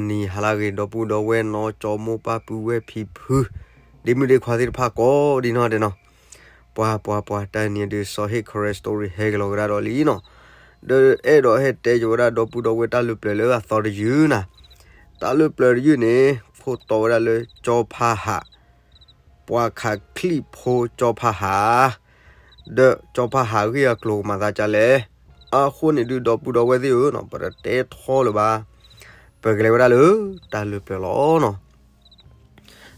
နံၤဟါလၢအဂ့ၤ ဒီပုၢ်ဒီဝဲၢ်နီၢ်ကၠီမိၢ်ပၢ်ပုၢ်ဝဲၢ်ဖံဖု ဒ့မုၣ်ဒ့ခွါသ့ၣ်တဖၣ်ကိးဒံနီၢ်ဒဲးနီၤ, ပှၤပှၤပှၤ တၢ်နံၤအံၤဒုး စီၤဟ့ၣ် Karen Story ဟဲက့ၤလီၤကဒါဒီးလံနီၤ, ဒီးအဲၣ်ဒိးဟဲတဲက့ၤဝဲဒၣ်ဒီပုၢ်ဒီဝဲၢ်တၢ်လုၢ်ပျၢၤလၢအသီတယုၢ်နၤ, တၢ်လုၢ်ပျၢၤတယုၢ်န့ၣ် ခိၣ်တီဝဲဒၣ်လၢကၠီဖါဟး ပှၤခးချံၣ်ဖိကၠီဖါဟး, ဒီးကၠီဖါဟးဂ့ၢ်အကျိၤကမၤသးဒ်လဲၣ်, အဃိန့ၣ်ဒုး ဒီပုၢ်ဒီဝဲၢ်သ့ၣ်ဧၢနီၤ ပတတဲထီလၢၤဘၣ်, ပကလဲၤဝဲဒၣ်လၢတၢ်လုၢ်ပျၢၤလီၤနီၤ,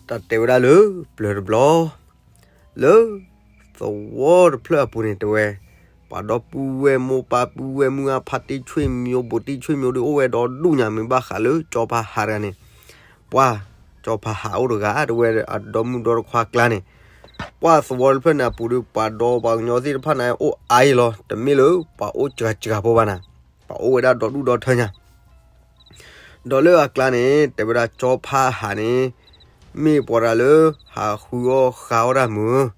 တၢ်တဲဝဲဒၣ်လၢပျၢၤတဘျီ လၢသဝီတဖျၢၣ်အပူၤန့ၣ်တဲဝဲ, ပှၤဒီပုၢ်ဝဲၢ်မိၢ်ပၢ်ပုၢ်ဝဲၢ်မုၢ်အါဖါတံၢ်ဆွေမျိုး ဘူးတံၢ်ဆွေမျိုးဒုးအိၣ်ဝဲဒီဒူၣ်ညါ မ့ၢ်ဘၣ်ဃးလၢကၠီဖါဟးတဂၤန့ၣ်, ပှၤကၠီဖါဟးအိၣ်တဂၤ တဲဝဲအဒီမုၢ်ဒီတခွါကျါန့ၣ်, ပှၤသဝီတဖျၢၣ်န့ၣ်အပူၤဒုး ပှၤဒီပှၤကညီသ့ၣ်တဖၣ်န့ၣ်အိၣ်အါအံၤလီၤ တမ့ၢ်လၢပှၤအိၣ်စှၤစှၤဖိဘၣ်နၤ, ပှၤအိၣ်ဝဲဒၣ်ဒီဒူၣ်ဒီထၢညါ ဒီးလၢအကျါန့ၣ် တဲဝဲဒၣ်ကၠီဖါဟးန့ၣ် မ့ၢ်ပှၤတဂၤလၢ ဟးဃုအီၣ်ဃါအီၣ်တၢ်မုာ်,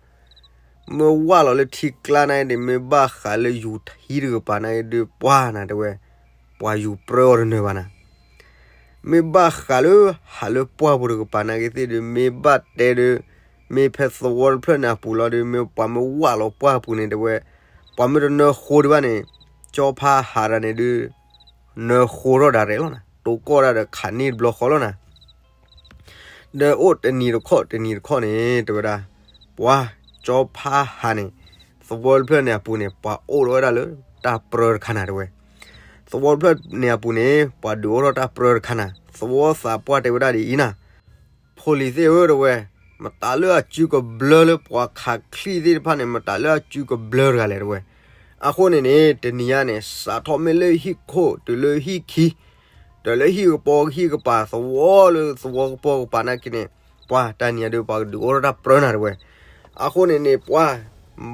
မ့ၢ်ဝၢ်လီၤလၢထံကျါန့ၣ်ဒ် မ့ၢ်ဘၣ်ဃးလၢယူၤထံတကပၤန့ၣ်ဒုး ပှၤနၤတဲဝဲ, ပှၤယူၤပြၢအီၤတနၢၤဘၣ်နၤ, မ့ၢ်ဘၣ်ဃးလၢဟးလၢပှၢ်ပူၤတကပၤန့ၣ်က့ၤသ့ၣ်ဒုး မ့ၢ်ဘၣ်တဲဒုး, မ့ၢ်ဖဲသဝီတဖျၢၣ်န့ၣ်အပူၤလီၤဒုး မ့ၢ်ပှၤမ့ၢ်ဝၢ်လီၤပှၢ်ပူၤန့ၣ်တဲဝဲ, ပှၤမ့ၢ်တနၢဃိဒံးဘၣ်န့ၣ်, ကၠီဖါဟးတဂၤန့ၣ်ဒုး နၢဃိထီၣ်ဒၣ်ရဲၣ်လီၤနၤ, တိကိၢ်ဒၣ်ဒီးခးန့ၢ်တဘျီဃီလီၤနၤ ဒီးအိၣ်တနံၤတခီၣ်တနံၤတခီၣ်န့ၣ် တဲဝဲဒၣ်, ပှၤကၠီဖါဟးန့ၣ်, သဝီတဖျၢၣ်န့ၣ်အပူၤန့ၣ် ပှၤအိၣ်ထီၣ်ဝဲဒၣ်လၢတၢ်ပြၢတခါနၤတဲဝဲ, သဝီတဖျၢၣ်န့ၣ်အပူၤန့ၣ် ပှၤဒုးအိၣ်ထီၣ်တၢ်ပြၢတခါနၤ, သဝီသးပှၢ်တဲဝဲဒၣ်ဒ်အံၤနၤ, ဖိလံၤသ့ၣ်ဧၢတဲဝဲ, မတၤလၢအစုကဘျၢလၢပှၤခးချံၣ်သ့ၣ်တဖၣ်န့ၣ် မတၤလၢအစုကဘျၢတဂၤလဲၣ်တဲဝဲ, အဃိန့ၣ်န့ၣ် တနံၤညါန့ၣ် စးထီၣ်မ့ၢ်လၢဟံၣ်ခိၣ်တုၤလၢဟံၣ်ခံ ဒီးလၢဟံၣ်ကပီၤဟံၣ်ကပၤသဝီလၢသဝီကပီၤကပၤနာ်က့န့ၣ်, ပှၤတၢ်နံၤအံၤဒုး ပှၤကဒုးအိၣ်ထီၣ်တၢ်ပြၢနၤတဲဝဲ, အဃိန့ၣ်န့ၣ် ပှၤ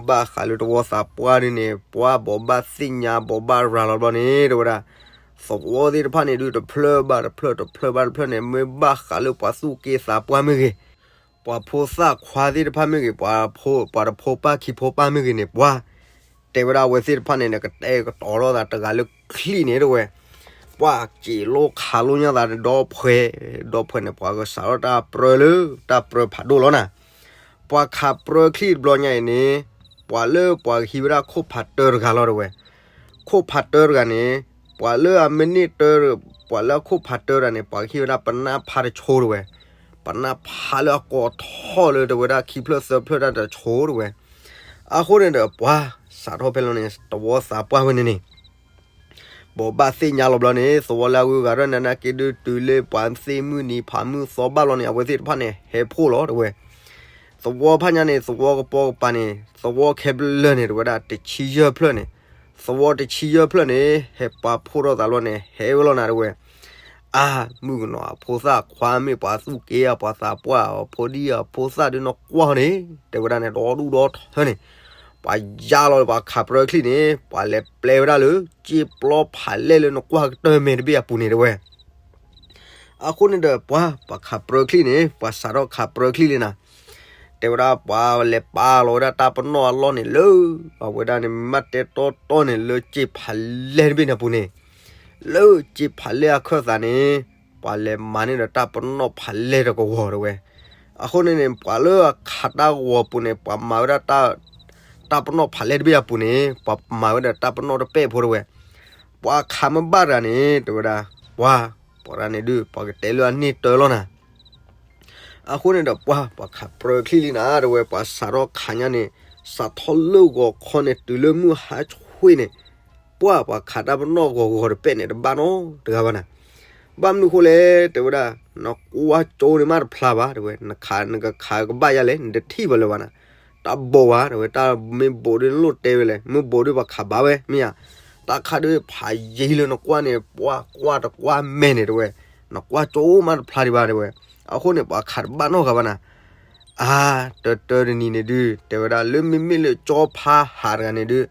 ဘၣ်ဃးလၢသဝီသးပှၢ်ဒုးန့ၣ် ပှၤဘိးဘၣ်သ့ၣ်ညါဘိးဘၣ်ရၤလီၤဘျီန့ၣ် တဲဝဲဒၣ်, သဝီသ့ၣ်တဖၣ်န့ၣ်ဒုး တဖျၢၣ်ဘၣ်တဖျၢၣ် တဖျၢၣ်ဘၣ်တဖျၢၣ်န့ၣ် မ့ၢ်ဘၣ်ဃးလၢပှၤသူၣ်က့သးပှၢ်မ့ၢ်ဂ့ၤ, ပှၤဖိသၣ်ခွါသ့ၣ်တဖၣ်မ့ၢ်ဂ့ၤ, ပှၤဖိ ပှၤတဖိပၢ်ခံဖိပၢ်မ့ၢ်ဂ့ၤန့ၣ် ပှၤ တဲဝဲဒၣ်အဝဲသ့ၣ်တဖၣ်န့ၣ် နကတဲကတီၤထီၣ်သးတဂၤလၢချံၣ်န့ၣ်တဲဝဲ, ပှၤစံးလိခးလိညါသးဒီဖှဲ ဒီဖှဲန့ၣ် ပှၤကစးထီၣ်တၢ်ပြၢလၢတၢ်ပြၢဖးဒိၣ်လီၤနၤ, ပှၤခးပြၢချံၣ်တဘျီညါအံၤန့ၣ်, ပှၤလၢပှၤကဟံးဝဲဒၣ်ခိၣ်ဖးတၢတဂၤလီၤတဲဝဲ, ခိၣ်ဖးတၢတဂၤန့ၣ်, ပှၤလၢအမ့ၢ်န့ၢ်တၢ, ပှၤလၢအခိၣ်ဖးတၢတဂၤန့ၣ် ပှၤကဟံးဝဲဒၣ်ပနၢ်ဖးတဆိတဲဝဲ, ပနၢ်ဖးလၢအကိးထီၣ်လၢတဲဝဲဒၣ်ခံဖျၢၣ်သၢဖျၢၣ်တၢ်တဆိတဲဝဲ, အဃိန့ၣ်ဒီးပှၤစးထီၣ်ဖဲလီၤန့ၣ် သဝီသးပှၢ်ဝဲန့ၣ်န့ၣ် ဘိးဘၣ်သ့ၣ်ညါလီၤဘျီန့ၣ် သဝီလၢအဂုၤအဂၤထီၣ်န့ၣ် နာ်က့ဒုးတုၤလၢပှၤသ့ၣ်မုၢ်နံၤဖးမုၢ်သီဘၣ်လီၤန့ၣ် အဝဲသ့ၣ်တဖၣ်န့ၣ် ဟဲဖှိၣ်လီၤတဲဝဲ, သဝီဖးညါန့ၣ် သဝီကပီၤကပၤန့ၣ် သဝီခဲလၢာ်န့ၣ် တဲဝဲဒၣ်တဆံယဲၢ်ဖျၢၣ်န့ၣ်, သဝီတဆံယဲၢ်ဖျၢၣ်န့ၣ် ဟဲပာ်ဖှိၣ်ထီၣ်သးလီၤန့ၣ် ဟဲဝဲလီၤနၤတဲဝဲ, အါ မုၣ်ကနီၤအဖိသၣ်ခွါမ့ၢ်ပှၤသူၣ်က့ဧါ ပှၤသးပှၢ်ဧါ ဖိဒံၣ်အဖိသၣ်ဒုးနကွၢ်န့ၣ် တဲဝဲဒၣ်န့ၣ် ဒီဒူၣ်ဒီထၢန့ၣ်, ပှၤယါလီၤပှၤခးပြၢချံၣ်န့ၣ် ပှၤလဲၤပျဲဝဲဒၣ်လၢ စ့ပျီဖးလဲၢ်လၢနကွၢ်ကတၢၢ်မဲာ်တဘ့ၣ်အပူၤန့ၣ်တဲဝဲ အဃိန့ၣ်ဒီးပှၤ ပှၤခးပြၢချံၣ်န့ၣ် ပှၤစးထီၣ်ခးပြၢချံၣ်လံနၤ, တဲဝဲဒၣ်ပှၤလဲၤပာ်လီၤဝဲဒၣ်တၢ်ပနီၣ်အလီၢ်န့ၣ်လၢ အဝဲဒၣ်န့ၣ်မ့ၢ်တဲတီတီန့ၣ် လၢစ့ဖးလဲၢ်တဘ့ၣ်န့ၣ်အပူၤန့ၣ်, လၢစ့ဖးလဲၢ်အခၢၣ်သးန့ၣ် ပှၤလဲၤမၤန့ၢ်ဒီးတၢ်ပနီၣ်ဖးလဲၢ်တကဝီၤတဲဝဲ, အဃိန့ၣ်န့ၣ် ပှၤလၢအခးတၢ်ဂီၤပူၤန့ၣ် ပှၤမၤဝဲဒၣ် တၢ်ပနီၣ်ဖးလဲၢ်တဘ့ၣ်အပူၤန့ၣ် ပှၤမၤဝဲဒၣ်တၢ်ပနီၣ်တပဲၢ်ဖိတဲဝဲ, ပှၤခးမ့ၢ်ဘၣ်တဂၤန့ၣ် တဲဝဲဒၣ်, ပှၤ, ပှၤတဂၤန့ၣ်ဒုး ပှၤကတဲလၢအန့ၢ်တၢ်လီၤနၤ အဃိန့ၣ်ဒီးပှၤ ပှၤခးပြၢချံၣ်လံနၤ တဲဝဲ ပှၤစးထီၣ်ခးညါန့ၣ် စးထီၣ်လၢဂီၤခီန့ၣ် တုၤလၢမုၢ်ဟါဆွ့န့ၣ်, ပှၤ ပှၤခးတၢ်ပနီၣ်ဂီၤဂီၤတပဲၢ်န့ၣ် တဘၣ်နီတဂၤဘၣ်နၤ, ဘၣ်မနုၤဃိလဲၣ် တဲဝဲဒၣ်, နကွၢ်ကၠိန့ၣ်မးတဖျါဘၣ် တဲဝဲ, နခး နကခးကဘၣ်ယါလဲၣ် နတထံၣ်ဘၣ်လၢၤဘၣ်နၤ, တၢ်ဘိးဘၣ် တဲဝဲ, တၢ်မ့ၢ်ဘိးဒုးနလိၣ်တဲဝဲလဲၣ် မ့ၢ်ဘိးဒုးပှၤခးဘၣ်ဝဲ မ့ၢ်ဧါ, တၢ်ခးဒုးဖးယံၤလၢနကွၢ်န့ၣ် ပှၤကွၢ်တကွၢ်မဲာ်န့ၣ် တဲဝဲ, နကွၢ်ကၠိမးတဖျါဒံးဘၣ် တဲဝဲ, အဃိန့ၣ် ပှၤခးတဘၣ်နီတဂၤဘၣ်နၤ, အါ, တၢတၢတနံၤန့ၣ်ဒုး တဲဝဲဒၣ် လၢမ့မ့ၢ်လၢကၠီဖါဟးတဂၤန့ၣ်ဒုး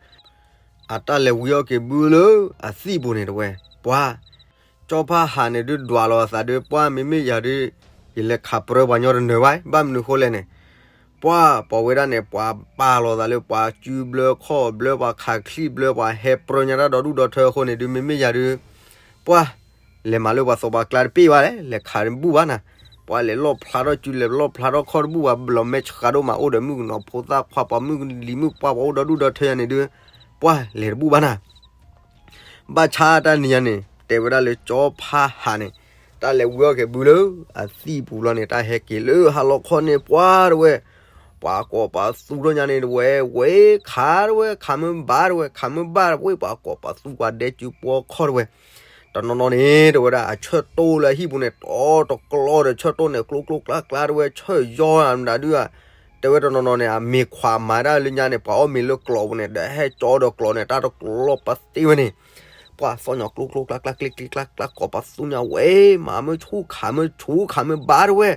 အတၢ်လဲၤဝံအီၣ်က့ၤဘုလၢအသံၣ်ပူၤန့ၣ် တဲဝဲ, ပှၤ, ကၠီဖါဟးန့ၣ်ဒုးဒွးလီၤအသးဒုး ပှၤမ့မ့ၢ်ယၤဒုး ယလဲၤခးပြၢပှၤညီတနၢၤဘၣ် ဘၣ်မနုၤဃိလဲၣ်န့ၣ်, ပှၤ ပှၤဝဲဒၣ်န့ၣ် ပှၤပာ်လီၤသးလၢပှၤစုဘျၢခီၣ်ဘျၢ ပှၤခးချံၣ်ဘျၢ ပှၤဟဲပြၢညါတၢ်ဒီဒူၣ်ဒီထၢအဃိန့ၣ်ဒုး မ့မ့ၢ်ယၤဒုး, ပှၤ လဲၤမၤလၢပှၤသဝီပှၤကျါတပ့ၢ်ဘၣ်လဲၣ်, လဲၤခးတဘူၣ်ဘၣ်နၤ. ပှၤလဲၤလီၣ်ဖျါထီၣ်စု လဲၤလီၣ်ဖျါထီၣ်ခီၣ်တဘူၣ်ဘၣ်, ဘျီမဲာ်ဆှးဒိၣ်မး အိၣ်ဒီးမုၣ်ကနီၤဖိသၣ်ခွါ ပှၤမုၣ်ကလံၤမုၣ်ပှၢ် ပှၤအိၣ်ဒီဒူၣ်ဒီထၢညါန့ၣ်ဒုး ပှၤလဲၤတဘူၣ်ဘၣ်နၤ. ဘၣ်ဆၣ်တၢ်နံၤညါန့ၣ် တဲဝဲဒၣ်လၢကၠီဖါဟးန့ၣ် တၢ်လဲၤဝံၤအီၣ်က့ၤဘုလၢအသံၣ်ပူၤဘျီန့ၣ် တၢ်ဟဲက့ၤလၢဟါလီၤခီၣ်န့ၣ် ပှၤတဝဲ ပှၤကိးပှၤသူထီၣ်ညါန့ၣ်တဝဲ ဝဲခးတဝဲ ခးမ့ၢ်ဘၣ်တဝဲ ခးမ့ၢ်ဘၣ်တဝဲ ပှၤကိးပှၤသူပှၤဒဲကၠူပှီခီၣ်တဝဲ တနီၤနီၤန့ၣ် တဲဝဲဒၣ်အဆၢၣ်တိၢ်လၢအဟံၣ်ပူၤန့ၣ် တီတကျီဒီးဆၢၣ်တိၢ်န့ၣ် ကျိကျိကျါကျါတဝဲ ဆၢၣ်ယီၢ်မတၤဒုးဧါ, တဲဝဲတနီၤနီၤန့ၣ် အမ့ၤခွးမၤဒၣ်လၢညါန့ၣ် ပှၤအီၣ်မ့ၤလၢကျိပူၤန့ၣ် ဒီးဟဲကၠီဒီးကျိန့ၣ် တၢ်တကျီပသ့ဝဲန့ၣ် ပှၤသီၣ်ညီကျိကျိကျါကျါ ကျ့ကျ့ကျါကျါ ကိးပှၤသူညါဝဲ မၤမ့ၢ်ဆူၣ် ခးမ့ၢ်ဆူၣ် ခးမ့ၢ်ဘၣ်တဝဲ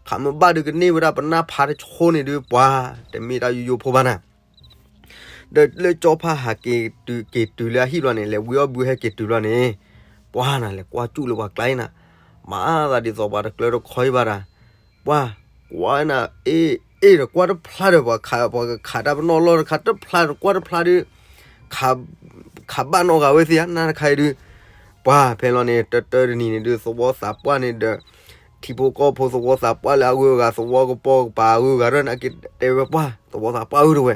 ခးမ့ၢ်ဘၣ်ဒုးကန့ၢ်ဝဲဒၣ်ပနၢ်ဖးတဆိန့ၣ်ဒုး ပှၤတမ့ၢ်တၢ်ယိယိဖိဘၣ်နၤ. ဒီးလၢကၠီဖါဟးက့ၤတုၤလၢအဟံၣ်ဘျီန့ၣ် လဲၤဝံၤအီၣ်ဘုဟဲက့ၤတုၤဘျီန့ၣ် ပှၤနၤလဲၤကွၢ်ကၠူၣ်လၢပှၤကျါအံၤနၤ, မၤသးဒ်သိးပှၤတကျၢတခီအံၤဘၣ်ဒၣ်, ပှၤကွၢ်နၤ အ့ၣ်အ့ၣ်ဒီးကွၢ်တဖျါဒီး ပှၤခး ပှၤကခးတၢ်ပနီၣ်အလီၢ်တခါ တဖျါဒီးကွၢ်တဖျါဒီး ခးဘၣ်နီၢ်ဂၤဝဲသ့ဧါ နၢ်တခါအံၤဒုး, ပှၤဖဲလီၤန့ၣ် တၢတၢတနံၤန့ၣ်ဒုး သဝီသးပှၢ်န့ၣ်ဒီး ထံဖိကီၢ်ဖိသဝီသးပှၢ်လၢအဂုၤအဂၤ သဝီကပိာ်ကပၤအဂုၤအဂၤဒီး နက့ၤတဲဝဲပှၤ သဝီသးပှၢ်ဧၢတဝဲ,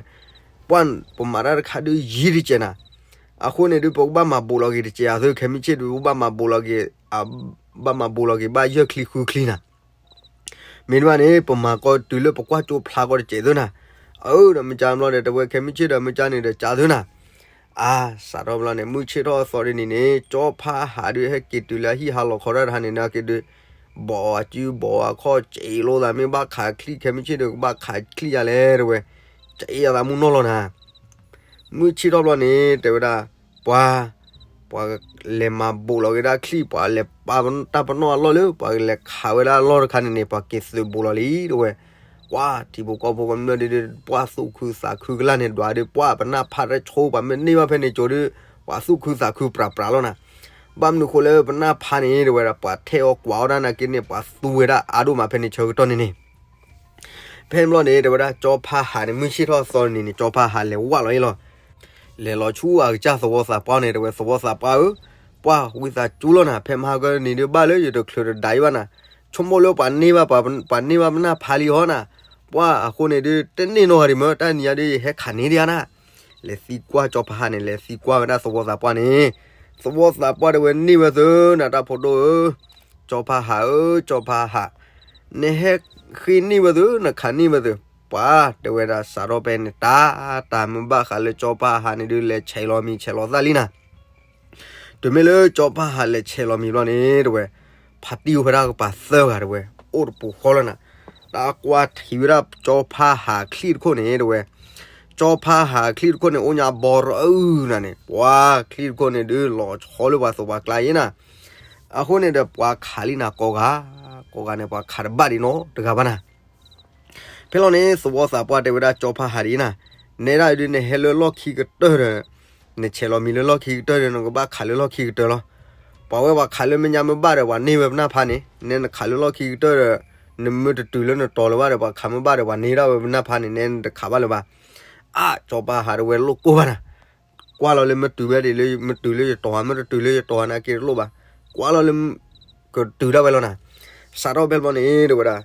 ပှၤပမၤတၢ်တခါဒုးယံၤတကဲးနၤ, အဃိန့ၣ်ဒုး ပကဘၣ်မၤဘူးလီၤက့ၤတကဲးအသိး ခဲမုၢ်ဆ့ၣ်ဒုး ပကဘၣ်မၤဘူးလီၤက့ၤ ဘၣ်မၤဘူးလီၤက့ၤ ဘၣ်ယဲၢ်ချံဃုချံနၤ မ့ၢ်ဒ်ဘၣ်န့ၣ် ပမၤကီးတုၤလၢပကွၢ်ကၠိဖျါကီးတစဲးသုနၤ, အၢဒီးမ့ၢ်ကၠါဘျီဒီး တဝဲခဲမုၢ်ဆ့ၣ်ဒီးမ့ၢ်ကၠါန့ၣ်ဒီး ကၠါသုနၤ, အါ စးထီၣ်ဘျီန့ၣ် မုၢ်ဆ့ၣ်ထီၣ်အသီဒ်န့ၣ်န့ၣ် ကၠီဖါဟးဒုးဟဲက့ၤတုၤလၢအဟံၣ်ဟးလီၤခီတၢ်တဟါန့ၣ် နက့ၤဒုး ဘီးအစုဘီးအခီၣ်စဲးလိာ်သး မ့ၢ်ဘၣ်ခးချံၣ် ခဲမုၢ်ဆ့ၣ်ဒီးကဘၣ်ခးချံၣ်ယါလဲၣ်တဝဲ, စဲးအသးမုၢ်နီၢ်လီၤနၤ မုၢ်ဆ့ၣ်ထီၣ်ဘျီန့ၣ် တဲဝဲဒၣ်, ပှၤ, ပှၤလဲၤမၤဘူးလီၤက့ၤဒၣ်ချံၣ် ပှၤလဲၤပာ်တၢ်ပနီၣ်အလီၢ်လၢ ပှၤလဲၤခးဝဲဒၣ်အလီၢ်တခါန့ၣ်န့ၣ် ပှၤက့ၤသုးဘူးလီၤလံတဝဲ, ကွၢ်ထံဖိကီၢ်ဖိကမျၢၢ်ဒုး ပှၤသူၣ်ခုသးခုကလာ်န့ၣ် ဒွးဒုး ပှၤပနၢ်ဖးတဆိ ပှၤမ့ၢ်န့ၢ်ဘၣ်ဖဲန့ၣ်ကၠိဒုး ပှၤသူၣ်ခုသးခုပြးပြးလီၤနၤ, ဘၣ်မနုၤဃိလၢပနၢ်ဖးန့ၣ် တဝဲဒၣ် ပှၤထဲးအီၤကွၢ်အီၤဒၣ်နာ်က့န့ၣ် ပှၤသူဝဲဒၣ်အါဒိၣ်မးဖဲန့ၣ်ဆၢကတီၢ်န့ၣ်န့ၣ် ဖဲန့ၣ်ဘျီန့ၣ် တဲဝဲဒၣ် ကၠီဖါဟးန့ၣ် မုၢ်ဆ့ၣ်ထီၣ်သီန့ၣ်န့ၣ် ကၠီဖါဟးလဲၤဝးလီၤအံၤလီၤ, လဲၤလီၤဆူအကစၢ်သဝီသးပှၢ်န့ၣ် တဲဝဲသဝီသးပှၢ်ဧၢ, ပှၤဝံသးစူၤလီၤနၤ ဖဲမဟါကနံၤဒုးဘၣ်လၢယတချုးတဒၣ်အံၤဘၣ်နၤ, ဆိကမိၣ်လၢပှၤန့ၢ်ဘၣ် ပှၤန့ၢ်ဘၣ်ပနၢ်ဖးလံဟီနၤ, ပှၤအဃိန့ၣ်ဒုး တန့ၢ်နီတဂၤဒံးမၢ တၢ်နံၤညါဒုး ယဟဲခးန့ၢ်ဒံးဧါနၤ, လဲၤသံကွၢ်ကၠီဖါဟးန့ၣ် လဲၤသံကွၢ်ဝဲဒၣ်သဝီသးပှၢ်န့ၣ်, သဝီသးပှၢ်တဲဝဲန့ၢ်ဝဲသုနၤ တၢ်ဖိဒိၣ်ဧၢ, ကၠီဖါဟးဧၢ ကၠီဖါဟး, နဟဲဃ့န့ၢ်ဝဲသု နခးန့ၢ်ဝဲသု, ပှၤတဲဝဲဒၣ်စးထီၣ်ဖဲန့ၣ် တၢ်တၢ်မုၢ်ဘၣ်ဃးလၢကၠီဖါဟးန့ၣ်ဒုး လဲၤဆဲးလီၤမံၤဆဲးလီၤသၣ်လံနၤ တုၤမ့ၢ်လၢကၠီဖါဟးလဲၤဆဲးလီၤမံၤဘျီန့ၣ် တဝဲ, ဖါတံၢ်အိၣ်ဖဲဒၣ်ကပၤသၢဂၤတဝဲ, အိၣ်တပူၤဃီလီၤနၤ, တၢ်ကွၢ်ထံးဝဲဒၣ်ကၠီဖါဟးချံၣ်တခိၣ်န့ၣ်တဝဲ, ကၠီဖါဟးချံၣ်တခိၣ်န့ၣ် အိၣ်ညါဘီရအုၣ်နၤန့ၣ် ပှၤချံၣ်တခိၣ်န့ၣ်ဒုး လီၤဆီလၢပှၤသဝီပှၤကျါအံၤနၤ, အဃိန့ၣ်ဒီးပှၤခးလံနၤကိးဂၤ, ကိးဂၤန့ၣ် ပှၤခးတဘၣ်ဒံးနီတဂၤဘၣ်နၤ ဖဲလီၤန့ၣ် သဝီသးပှၢ်တဲဝဲဒၣ်ကၠီဖါဟးဒ်အံၤနၤ, နဲဒၣ်ဒုးနဟဲလၢလီၢ်ခံကတၢၢ်ဒီး, နဆဲးလီၤမံၤလၢလီၢ်ခံကတၢၢ်ဒီး နကဘၣ်ခးလၢလီၢ်ခံကတၢၢ်လီၤ, ပှၤဝဲပှၤခးလၢမဲာ်ညါမ့ၢ်ဘၣ်ဒီး ပှၤန့ၢ်ဝဲပနၢ်ဖးန့ၣ်, နဲနခးလၢလီၢ်ခံကတၢၢ်ဒီး, နမ့ၢ်တတုၤလၢနတီၤလၢၤဘၣ်ဒီး ပှၤခးမ့ၢ်ဘၣ်ဒီး ပှၤန့ၢ်ဒၣ်ဝဲပနၢ်ဖးန့ၣ် နဲနတခးဘၣ်လၢၤဘၣ်, အါ ကၠီဖါဟးတဝဲလိၣ်ကိၢ်ဘၣ်နၤ ကွၢ်လီၤလၢမ့ၢ်တုၤဝဲဒၣ်လၢ မ့ၢ်တုၤလၢယတီၤဧါ မ့ၢ်တတုၤလၢယတီၤဧါ နာ်က့တလိၣ်ဘၣ်, ကွၢ်လီၤလၢ ကတုၤဒၣ်ဝဲလီၤနၤ, စးထီၣ်ဖဲဘျီန့ၣ် တဲဝဲဒၣ်,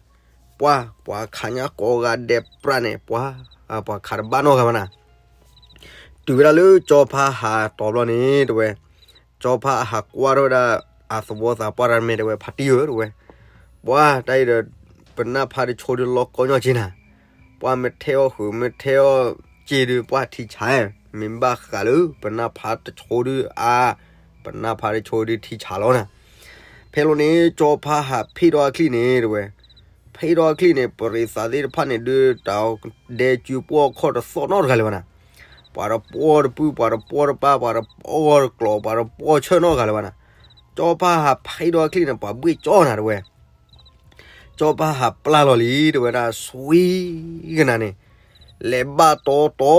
ပှၤ ပှၤခးညါကိးဂၤဒဲးပြးန့ၣ် ပှၤ, ပှၤခးတဘၣ်နီတဂၤဘၣ်နၤ, တုၤဝဲဒၣ်လၢကၠီဖါဟးတီၤဘျီန့ၣ် တဲဝဲ, ကၠီဖါဟးကွၢ်ထီၣ်ဝဲဒၣ် အသဝီသးပှၢ်တၢ်မဲာ်တဲဝဲ ဖါတံၢ်ဧၢ တဲဝဲ, ပှၤတၢ်အံၤဒီး ပနၢ်ဖးတဆိဒုးလီၤကီညီက့နၤ ပှၤမ့ၢ်ထဲအီၣ်ဃုာ် မ့ၢ်ထဲအီၣ်စ့ဒုး ပှၤထံဆး, မ့ၢ်ဘၣ်ဃးလၢ ပနၢ်ဖးတဆိဒုးအါ, ပနၢ်ဖးတဆိဒုးထံဆးလီၤနၤ, ဖဲလီၤန့ၣ် ကၠီဖါဟးဖ့ၣ်ထီၣ်အချံၣ်န့ၣ် တဲဝဲ, ဖ့ၣ်ထီၣ်အချံၣ်န့ၣ် ပရံးသးသ့ၣ်တဖၣ်န့ၣ်ဒုး တၢ်ဒဲကၠူပှီၢ်ခီၣ်တသီၣ်နီတဂၤလၢၤဘၣ်နၤ, ပှၤတပှီၢ်တပုၢ် ပှၤတပှီၢ်တပၢ် ပှၤတပှီၢ်တကျိၤ ပှၤတပှီၢ်ဆၢၣ်နီတဂၤလၢၤဘၣ်နၤ, ကၠီဖါဟးဖ့ၣ်ထီၣ်အချံၣ်န့ၣ် ပှၤဘှ့ၣ်ကၠီနၤတဲဝဲ ကၠီဖါဟးပျၢ်လီၤလံ တဲဝဲဒၣ် ဆွံကနၤန့ၣ်, လဲၤဘၣ်တီတီ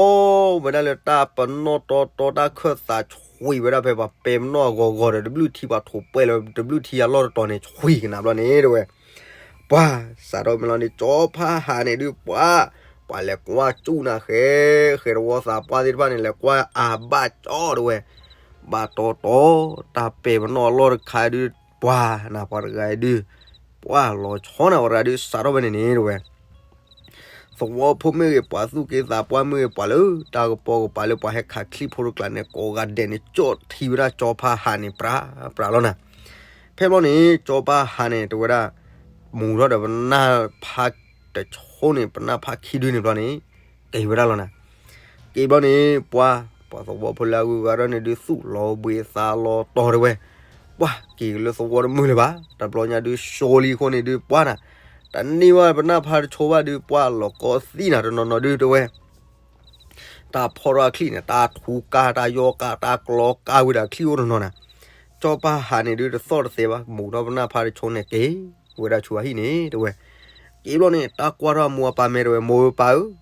ဝဲဒၣ်လၢတၢ်ပနီၣ်တီတီ တၢ်ခၢၣ်သးဆွံဝဲဒၣ်ဖဲပှၤပဲာ်ပနီၣ်အဂီၤဂီၤဒီး တဘျုးထံပှၤထိးပှဲၤလီၤ တဘျုးထံအလီၢ်တတီၤန့ၣ် ဆွံကနၤဘျီန့ၣ် တဲဝဲ, ပှၤ စးထီၣ်မ့ၢ်လီၤန့ၣ် ကၠီဖါဟးန့ၣ်ဒုး ပှၤ, ပှၤလဲၤကွၢ်စူၣ်နၤဃဲ, ဃဲတဝီသးပှၢ်သ့ၣ်တဖၣ်န့ၣ် လဲၤကွၢ်အါဘၣ်ကၠီတဲဝဲ, ဘၣ်တီတီ တၢ်ပဲာ်ပနီၣ်အလီၢ်တခါဒုး ပှၤနၤပှၤတဂၤအံၤဒုး ပှၤလီၤဆီနၤပှၤတဂၤဒုး စးထီၣ်ဝဲန့ၣ်န့ၣ် တဲဝဲ သဝီဖိမ့ၢ်ဂ့ၤ ပှၤသူၣ်က့သးပှၢ်မ့ၢ်ဂ့ၤ ပှၤလၢတၢ်ကပီၤကပၤလၢပှၤဟဲခးချံၣ်ဖိတကျးန့ၣ် ကိးဂၤဒဲးန့ၣ် ကၠီၣ်ထံဝဲဒၣ်ကၠီဖါဟးန့ၣ် ပြးပြးလီၤနၤ. ဖဲဘျီန့ၣ် ကၠီဖါဟးန့ၣ် တဲဝဲဒၣ် မူၤထီၣ်ဒီးပနၢ်ဖါတဆိန့ၣ် ပနၢ်ဖါခံဒုန့ၣ်ဘျီန့ၣ် က့ၤဝဲဒၣ်လီၤနၤ. က့ၤဘျီန့ၣ် ပှၤ ပှၤသဝီဖိလၢအဂုၤအဂၤထီၣ်န့ၣ်ဒုး သူၣ်လီၤဘှံးသးလီၤတီၤတဲဝဲ, ပှၤက့ၤကလၢသဝီတမုာ်လၢၤဘၣ်, တဘျီညါဒုး ဆိလံအဃိန့ၣ်ဒုး ပှၤနၤ တန့ၢ်ဘၣ်ပနၢ်ဖါတဆိဘၣ်ဒုး ပှၤလီၤကီသံနၤတနီၤနီၤဒုးတဲဝဲ တၢ်ဖီၣ်ထီၣ်အချံၣ်န့ၣ် တၢ်ထူကါ တၢ်ယီကါ တၢ်ကျီကါဝံၤဒီးအချံၣ်အိၣ်တနီၤနၤ. ကၠီဖါဟးန့ၣ်ဒုး တသီၣ်တသဲဘၣ် မူၤထီၣ်ပနၢ်ဖါတဆိန့ၣ် က့ၤဝဲဒၣ်ဆူအဟံၣ်န့ၣ် တဲဝဲ. က့ၤဘျီန့ၣ် တၢ်ကွၢ်ထီၣ်အမိၢ်အပၢ်မဲာ်တဲဝဲ, မိၢ်ပၢ်ဧၢ,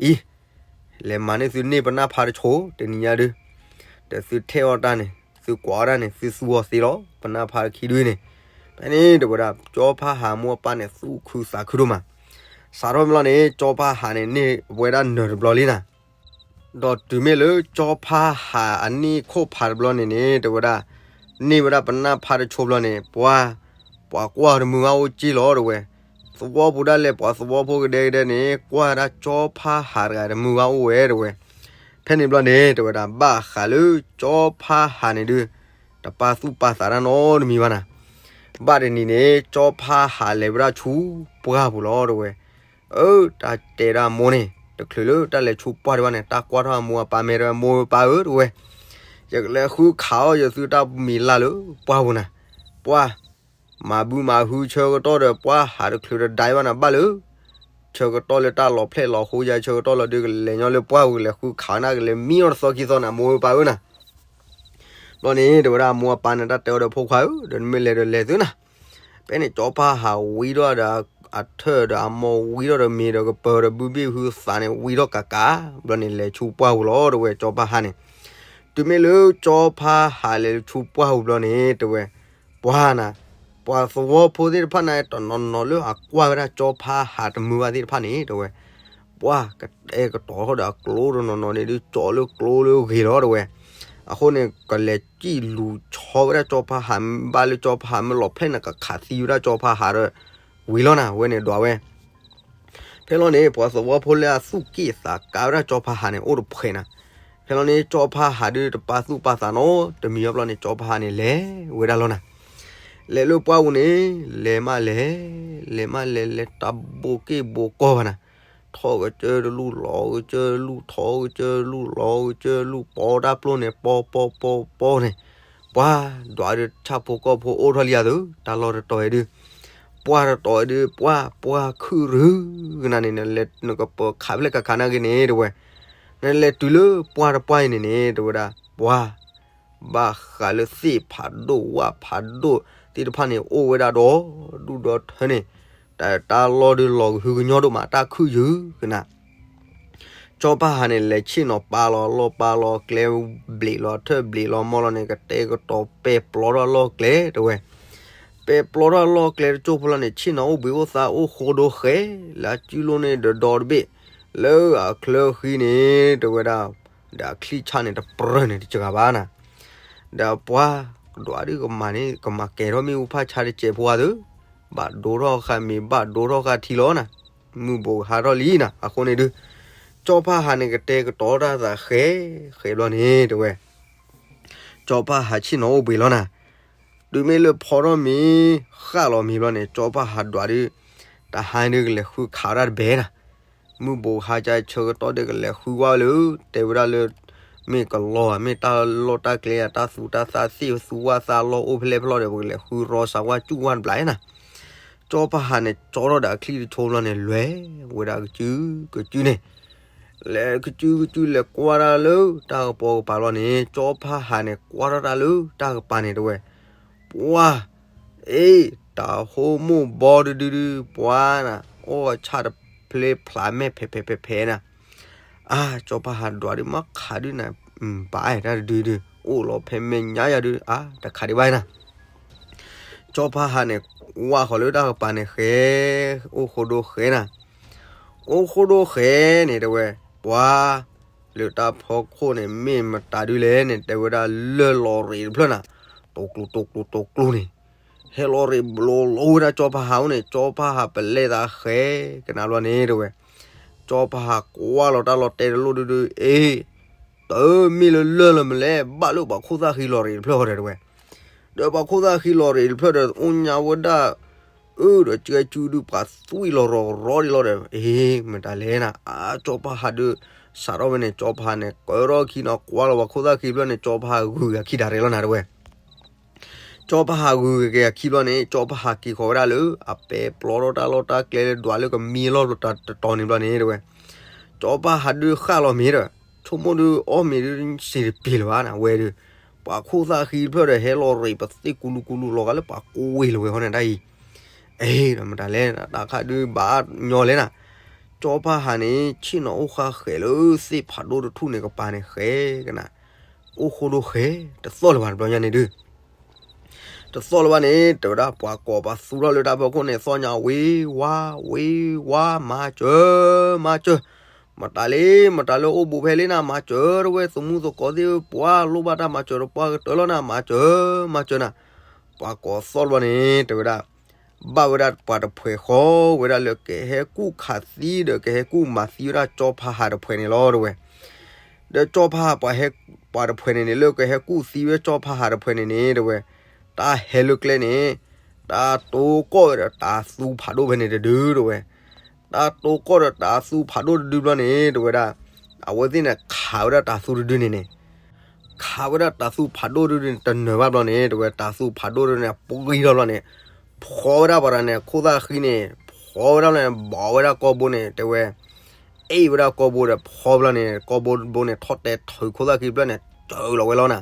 အံၤ လဲၤမၤန့ၢ်သုန့ၢ်ပနၢ်ဖါတဆိ တနံၤညါဒုး, ဒီးသုထဲးအီၣ်တၢ်န့ၣ် သုကွၢ်အီၣ်တၢ်န့ၣ် သုသူအီၤသ့လီၤ ပနၢ်ဖါတခံဒုန့ၣ်. ဖဲန့ၣ်တဲဝဲဒၣ် ကၠီဖါဟးမိၢ်အပၢ်န့ၣ် သူၣ်ခုသးခုဒိၣ်မး. စးထီၣ်ဘျီန့ၣ် ကၠီဖါဟးန့ၣ် န့ၢ်ဝဲဒၣ်နၢၤတဘျီလံနၤ. ဒီးတုၤမ့ၢ်လၢကၠီဖါဟးအန့ၢ်ခိၣ်ဖးတဘျီန့ၣ်န့ၣ် တဲဝဲဒၣ် န့ၢ်ဝဲဒၣ်ပနၢ်ဖါတဆိဘျီန့ၣ် ပှၤ ပှၤကွၢ်တမုာ်ဘၣ်အိၣ်က့ၢ်လီၤတဲဝဲ. သဝီပူၤဒၣ်လဲာ် ပှၤသဝီဖိကဒဲကဒဲန့ၣ် ကွၢ်ဒၣ်ကၠီဖါဟးတဂၤတမုာ်ဘၣ်အိၣ်ဝဲတဲဝဲ. ဖဲန့ၣ်ဘျီန့ၣ် တဲဝဲဒၣ် ဘၣ်ဃးလၢကၠီဖါဟးန့ၣ်ဒုး တပာ်သူၣ်ပာ်သးတၢ်နီတမံၤဘၣ်နၤ. ဘၣ်တနံၤန့ၣ် ကၠီဖါဟးလဲၤဝဲဒၣ်ဆူပှၢ်ပူၤလီၤတဲဝဲ. အၢ တၢ်တဲဒၣ်အမိၢ်န့ၣ် တချုးလၢတၢ်လဲၤဆူပှၢ်ဒံးဘၣ်န့ၣ် တၢ်ကွၢ်ထီၣ်အမိၢ်အပၢ်မဲာ်တဲဝဲ, မိၢ်ပၢ်ဧၢတဲဝဲ, ယကလဲၤဃုခးအီၣ်ယသုတၢ်မံၤလၢ်လၢပှၢ်ပူၤနၤ. ပှၢ် မၤဘုမၤဟုဆၢကတီၢ်ဒီး ပှၢ်ဟးတချုးတဒါဘၣ်နၤဘၣ်လၢ ဆၢကတီၢ်လၢတၢ်လီၤဖျဲၣ်လီၤဃိယါ ဆၢကတီၢ်လီၤဒုး ကလဲၤညီလၢပှၢ်ပူၤ ကလဲၤဃုခးနၤ ကလဲၤမံအီၣ်တသီခံသီနၤ မိၢ်ပၢ်ဧၢနၤ. ဘျီန့ၣ် တဲဝဲဒၣ်မိၢ်အပၢ်န့ၣ် တၢ်တဲအီၤဒီးဖိခွါဧၢ, ဒီးနမ့ၢ်လဲၤဒီးလဲၤသုနၤ. ဖဲန့ၣ် ကၠီဖါဟးဝံထီၣ်ဒီးအထၢၣ်ဒီးအမိၢ် ဝံထီၣ်ဒီးမ့ၤဒီးကပၢၤဒီးဘုဘ့ၣ်ဟုသးန့ၣ် ဝံထီၣ်ကးကး, ဘျီန့ၣ်လဲၤဆူပှၢ်ပူၤလီၤတဲဝဲ ကၠီဖါဟးန့ၣ်. တုၤမ့ၢ်လၢကၠီဖါဟးလဲၤဆူပှၢ်ပူၤဘျီန့ၣ် တဲဝဲ ပှၢ်နၤ, ပှၤသဝီဖိသ့ၣ်တဖၣ်န့ၣ် တနီၤနီၤလၢအကွၢ်ဝဲဒၣ်ကၠီဖါဟးတမုာ်ဘၣ်သ့ၣ်တဖၣ်န့ၣ် တဲဝဲ, ပှၢ်ကတဲာ်ကတီၤထီၣ်ဒီးအကျိတနီၤနီၤန့ၣ်ဒုး ကၠီလၢကျိလၢဂ့ၤလီၤတဲဝဲ. အဃိန့ၣ် ကလဲၤစံၣ်လူၤဆီဝဲဒၣ်ကၠီဖါဟး ဘၣ်လၢကၠီဖါဟးမ့ၢ်လီၤဖျဲၣ်န့ၣ် ကခးသံဝဲဒၣ်ကၠီဖါဟးဒီး ဝံၤလီၤနၤ ဝဲန့ၣ်ဒွးဝဲ ဖဲလီၤန့ၣ် ပှၤသဝီဖိလၢအသူၣ်က့ၣ်သးကါဝဲဒၣ်ကၠီဖါဟးန့ၣ် အိၣ်တဖှဲးနၤ. ဖဲလီၤန့ၣ် ကၠီဖါဟးဒုးတပာ်သူၣ်ပာ်သးနီတမံၤအဘျီန့ၣ် ကၠီဖါဟးန့ၣ်လဲၤဝဲဒၣ်လီၤနၤ. လဲၤလၢပှၢ်ပူၤန့ၣ် လဲၤမးလဲၤ, လဲၤမးလဲၤ လဲၤတၢ်ဘိက့ၢ်ဘိကီၢ်ဘၣ်နၤ. ထီၣ်ကစၢၢ်တလူၢ် လီၤကစၢၢ်တလူၢ် ထီၣ်ကစၢၢ်တလူၢ် လီၤကစၢၢ်တလူၢ် ပီတၢ်ပျိၢ်န့ၣ် ပီပီပီပီန့ၣ် ပှၢ်ဒွးဒုးဆၣ်ဖိကီၢ်ဖိအိၣ်ထီၣ်လံယၤသု တၢ်လီၢ်တတီၤအံၤဒုး ပှၢ်တတီၤအံၤဒုး ပှၢ်ပှၢ်ခုၣ်ရုၢ်ကနၤန့ၣ် နလဲၤနကပၢၤခးဖျဲၣ်ခးခးနာ်က့န့ၣ် တဲဝဲ, နလဲၤတုၤလၢပှၢ်တပှၢ်အံၤန့ၣ်န့ၣ် တဲဝဲဒၣ် ပှၢ် ဘၣ်ဃးလၢသ့ၣ်ဖးဒိၣ်ဝၣ်ဖးဒိၣ်သ့ၣ်တဖၣ်န့ၣ် အိၣ်ဝဲဒၣ်ဒီးဒူၣ်ဒီးထၢန့ၣ် တၢ်လီၢ်ဒုးလီၤကဟုကညီဒိၣ်မး တၢ်ခုၣ်ယုၢ်ကနၤ ကၠီဖါဟးန့ၣ် လဲၤဆ့ၣ်နီၤပာ်လီၤအလီၢ်ပာ်လီၤအကျဲ ဘျံးလီၤထၢၣ်ဘျံးလီၤမီၢ်လီၤန့ၣ် ကတဲာ်ကတီၤပဲာ်ပျီထီၣ်အလီၢ်အကျဲ တဲဝဲ. ပဲာ်ပျီထီၣ်အလီၢ်အကျဲတစိၢ်ဖိလီၤန့ၣ် ဆ့ၣ်နီၤအိၣ်ဘှံးအိၣ်သါအိၣ်ဃိဒိဃဲၤ လၢအစုလိၣ်န့ၣ်ဒီးဒီတဘ့ၣ် လၢအချၢဃံန့ၣ် တဲဝဲဒၣ် ဒီးအချံၣ်ဆၣ်န့ၣ် တပြၢၢ်န့ၣ်တစှၤဘၣ်နၤ ဒီးပှၢ် ဒွးဒုးကမၤန့ၣ် ကမၤကဲၤထီၣ်မ့ၣ်အူဖၣ်ဆါတစဲးဖိဧါသု ဘၣ်ဒိထီၣ်ဃာ်မ့ၤ ဘၣ်ဒိထီၣ်ဃာ်ထံလီၤနၤ မုၢ်ဘိးကဟါထီၣ်လံနၤ အဃိန့ၣ်ဒုး ကၠီဖါဟးန့ၣ် ကတဲာ်ကတီၤတၢ်သးဃဲၤဃဲၤဘျီန့ၣ် တဲဝဲ ကၠီဖါဟးဆ့ၣ်နီၤအိၣ်ဘှံးလီၤနၤ တုၤမ့ၢ်လၢဖီထီၣ်မ့ၤ ဃၣ်လီၤမ့ၤဘျီန့ၣ် ကၠီဖါဟးဒွးဒုး တဟါဒုးကလဲၤဃုခးဝဲဒၣ်တဘဲနၤ မုၢ်ဘိးဟါကဆၢကတီၢ်ဒုးကလဲၤဃုဝဲလၢ တဲဝဲဒၣ်လၢ မ့ၢ်ကလီၤဧါ မ့ၢ်တၢ်လီၢ်တၢ်ကျဲဧါ တၢ်သူတၢ်သၣ်သ့ၣ်သူဝၣ်သၣ်လီၢ်အိၣ်ဖဲလဲၣ်ဖဲလဲၣ်ဒီး ပကလဲၤဃုရီစးဝါစူၣ်ဝၣ်တဘျီနၤ ကၠီဖါဟးန့ၣ် ကၠီထီၣ်ဒီးအချံၣ်တဆိဘျီန့ၣ် လဲၤဝဲဒၣ်ကစုကစုန့ၣ် လဲၤကစုကစုလဲၤကွၢ်တၢ်လၢတၢ်ကပီၤကပၤလီၤန့ၣ် ကၠီဖါဟးန့ၣ် ကွၢ်ထီၣ်တၢ်လၢတၢ်ကပၤန့ၣ် တဲဝဲ ပှၢ် အ့ တၢ်ဟိမိၢ်ဘီဒုဒုဒု ပှၢ်နၤ အိၣ်ဆၣ်တဖျ့ဖျးမဲာ်ဖဲးဖဲးဖဲးဖဲးနၤ အါ ကၠီဖါဟးဒွးဒုးမၤခးဒုးနၤ ဘၣ်အဲၣ်တၢ်တဒုဒု အိၣ်လီၤဖဲမဲာ်ညါယၤဒုး အါ တခးဒံးဘၣ်နၤ ကၠီဖါဟးန့ၣ် ဝၢ်ဃီၤလၢတၢ်ကပၤန့ၣ်ဃဲ အိၣ်ဃိဒိဃဲနၤ အိၣ်ဃိဒိဃဲန့ၣ် တဲဝဲ ပှၢ် လၢတၢ်ဖီခိၣ်န့ၣ် မ့ၢ်မတၤဒုလဲၣ်န့ၣ် တဲဝဲဒၣ်လၢလီၤရ့းတဖျၢၣ်နၤ တိၤကျိၤတိၤကျိၤတိၤကျိၤန့ၣ် ဟဲလီၤရ့းဘျီလီၤဝဲဒၣ်ကၠီဖးဟးအိၣ်န့ၣ် ကၠီဖးဟးပလဲသးဃဲကနၣ်ဘျီန့ၣ်တဲဝဲ, ကၠီဖးဟးကွၢ်လီၤတၢ်လီၤတဲာ်တလိၣ်ဒုဒု အ့ တမ့ၢ်လၢလၢၢ်လၢမလဲၣ် ဘၣ်လၢပှၤခိၣ်သၣ်ဃံလီၤရ့းတဖျၢၣ်ဃီဒီးတဲဝဲ, ဒီးပှၤခိၣ်သၣ်ဃံလီၤရ့းတဖျၢၣ်ဒီး အိၣ်ညါဝဲဒၣ် အၢ ဒီးကဲကၠူဒု ပှၤသွံၣ်လီၤရီၤရီၤဒ်လီၤဒီး အ့ မတၤလဲၣ်နၤ အါ ကၠီဖးဟးဒု စးထီၣ်ဝဲန့ၣ် ကၠီဖးဟးန့ၣ် ကၢထီၣ်ခံနီၤ ကွၢ်လီၤပှၤခိၣ်သၣ်ဃံဖျၢၣ်န့ၣ် ကၠီဖးဟးဂုာ်က့ၤအခံတၢ်ရဲၣ်လီၤနၤတဲဝဲ ကၠီဖးဟးဂုာ်က့ၤအခံဘျီန့ၣ် ကၠီဖးဟးက့ၤဃီၤဝဲဒၣ်လၢ အပဲပျီထီၣ်တၢ်လီၢ်တၢ်ကျဲလၢဒွးလၢကမံလီၢ်တတီၤန့ၣ်ဘျီန့ၣ်တဲဝဲ, ကၠီဖးဟးဒုဃၣ်လီၤမ့ၤဒီး ဆိကမိၣ်ဒုအီၣ်မ့ၤဒုစံးတပ့ၤလၢၤဘၣ်နၤဝဲဒု, ပှၤခိၣ်သၣ်ဃံတဖျၢၣ်ဒီးဟဲလီၤရ့းပသ့ၣ်ကူလူကူလူလီၤဂာ်လၢပှၤကိးဝ့ၢ်လၢၤဝဲဃီန့ၣ်တၢ်အံၤ, အ့ ဒီးမတၤလဲၣ် တၢ်ခါဒုဘၣ်ညီလဲၣ်နၤ, ကၠီဖးဟးန့ၣ် ဆ့ၣ်နီၤအိၣ်ဃာ်ဃဲၤလၢသ့ၣ်ဖးဒိၣ်တထူၣ်န့ၣ်ကပၤန့ၣ်ဃဲကနၣ်, အိၣ်ဃိဒိဃဲၤ တသီၣ်လၢၤဘၣ်တဘျီညါန့ၣ်ဒု တသီၣ်လၢၤဘၣ်န့ၣ် တဲဝဲဒၣ်ပှၤကိးပသူထီၣ်လၢတၢ်ဖီခိၣ်န့ၣ် သီၣ်ညါဝ့ၤဝါ ဝ့ၤဝါ မၤစၢၤ မၤစၢၤ, မတၤလဲၣ် မတၤလၢအိၣ်ဘူးဖဲလံနၤ မၤစၢၤတဝဲ သမူသကိးသ့ၣ်ပှၢ်လိၣ်ဘၣ်တၢ်မၤစၢၤတပှၢ်ကတၢၢ်လီၤနၤ မၤစၢၤ မၤစၢၤနၤ, ပှၤကိးသီၣ်လၢၤဘၣ်န့ၣ် တဲဝဲဒၣ် ဘၣ်ဝဲဒၣ်ပှၤတဖှဲးဃီဝဲဒၣ်လၢကဟဲကူၣ်ခးသံဒီးကဟဲကူၣ်မၤသံဝဲဒၣ်ကၠီဖးဟးတဖှဲးန့ၣ်လီၤတဲဝဲ ဒီးကၠီဖးဟးပှၤဟဲ ပှၤတဖှဲးန့ၣ်န့ၣ် လၢကဟဲကူၣ်သံဝဲကၠီဖးဟးတဖှဲးန့ၣ်န့ၣ် တဲဝဲ, တၢ်ဟဲလၢကျဲန့ၣ် တၢ်တိကီၢ်ဝဲဒီးတၤသူဖးဒိၣ်ဖဲန့ၣ်တဒုတဲဝဲ, တၢ်တိကီၢ်ဒီးတၤသူဖးဒိၣ်တဒုဘျီန့ၣ် တဲဝဲဒၣ် အဝဲသ့ၣ်န့ၣ်ခးဝဲဒၣ်တၤသူတဒုန့ၣ်န့ၣ် ခးဝဲဒၣ်တၤသူဖးဒိၣ်တဒုန့ၣ် တနၢၤဘၣ်ဘျီန့ၣ် တဲဝဲ တၤသူဖးဒိၣ်တဒုန့ၣ် ပှံထီၣ်ဘျီန့ၣ် ဖီဝဲဒၣ်ပှၤတဂၤန့ၣ် ခိၣ်သၣ်ဃံန့ၣ် ဖီဝဲဒၣ်န့ၣ် ဘီးဝဲဒၣ်ကီၢ်ဘိန့ၣ် တဲဝဲ အ့ၣ်ဝဲဒၣ်ကီၢ်ဘိဒီးဖီဘျီန့ၣ် ကီၢ်ဘိဘိန့ၣ် ထီၣ်တဲထီၣ်ခိၣ်သၣ်ဃံဖျၢၣ်န့ၣ် စၢလီၤဝဲလီၤနၤ,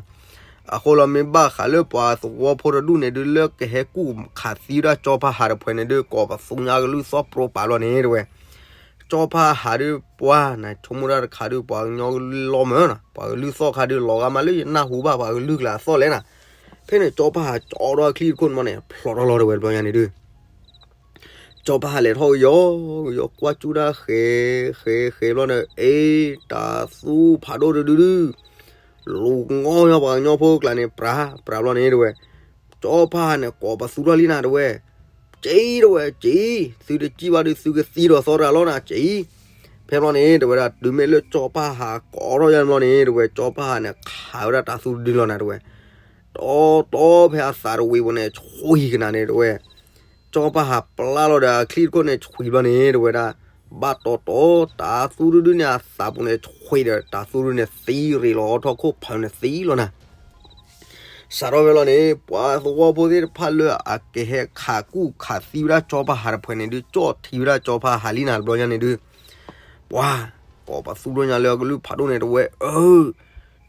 အဃိလီၤမ့ၢ်ဘၣ်ဃးလၢပှၤသဝီဖိတဒူၣ်န့ၣ်ဒု လၢကဟဲကူၣ်ခးသံဝဲဒၣ်ကၠီဖးဟးတဖှဲးန့ၣ်ဒု ကိးပသူညါကလုၢ်သီၣ်ပြိပာ်ဘျီန့ၣ် တဲဝဲ ကၠီဖးဟးဒု ပှၤနဆိကမိၣ်တၢ်တခါဒု ပှၤကညီကလုၢ်လီၤမၢ်နၤ ပှၤကလုၢ်သီၣ်ခါဒု လီၤဂာ်မးလၢယနၢ်ဟူဘၣ် ပှၤကလုၢ်ကျါအသီၣ်လဲၣ်နၤ, ဖဲန့ၣ်ကၠီဖးဟးကၠီဒီးအချံတခိၣ်န့ၣ်ဘျီန့ၣ် ဖျိးထီၣ်လီၤတဲဝဲတဘျီညါန့ၣ်ဒု ကၠီဖးဟးလဲၤထီၣ်ကယီ ကယီကွၢ်ကၠူၣ်တၢ်ဃဲၤ ဃဲၤ ဃဲၤဘျီန့ၣ် အ့ တၤသူဖးဒိၣ်တဒုဒု လူၤငီၢ်ညီပှၤကညီဖိကျါန့ၣ် ပြး ပြးဘျီန့ၣ်တဲဝဲ, ကၠီဖးဟးန့ၣ် ကိးပသူထီၣ်လံနၤတဲဝဲ, ကၠံတဲဝဲ ကၠံ, သုတစံၣ်ဘၣ်ဒု သုကသံဒီးသီတဂၤလီၤနၤ ကၠံ, ဖဲဘျီန့ၣ် တဲဝဲဒၣ် တုၤမ့ၢ်လၢကၠီဖးဟးကိးထီၣ်ယါန့ၣ်ဘျီန့ၣ် တဲဝဲ ကၠီဖးဟးန့ၣ် ခးဝဲဒၣ်တၤသူတဒုလီၤနၤတဲဝဲ, တီတီဖဲအသးတဝံၤပူၤန့ၣ် ဆွံကနၤန့ၣ်တဲဝဲ ကၠီဖးဟးပျၢ်လီၤဒီးအချံတခိၣ်န့ၣ် ဆွံဘျီန့ၣ် တဲဝဲဒၣ် ဘၣ်တီတီ တၤသူတဒုန့ၣ် အသးပူၤန့ၣ် ဆွံဒီး တၤသူတဒုန့ၣ် သံရ့းလီၤထီၣ်ခိၣ်ဖးန့ၣ်သံလီၤနၤ. စးထီၣ်ဖဲလီၤန့ၣ် ပှၤသဝီဖိသ့ၣ်တဖၣ်လၢအကဟဲခးကူၣ်ခးသံဝဲဒၣ်ကၠီဖးဟးတဖှဲးန့ၣ်ဒု ကၠီၣ်ထံဝဲဒၣ်ကၠီဖးဟးလံနၤတဘျီညါန့ၣ်ဒု ပှၤ ကိးပသူထီၣ်ညါလၢအကလုၢ်ဖးဒိၣ်န့ၣ်တဲဝဲ အၢ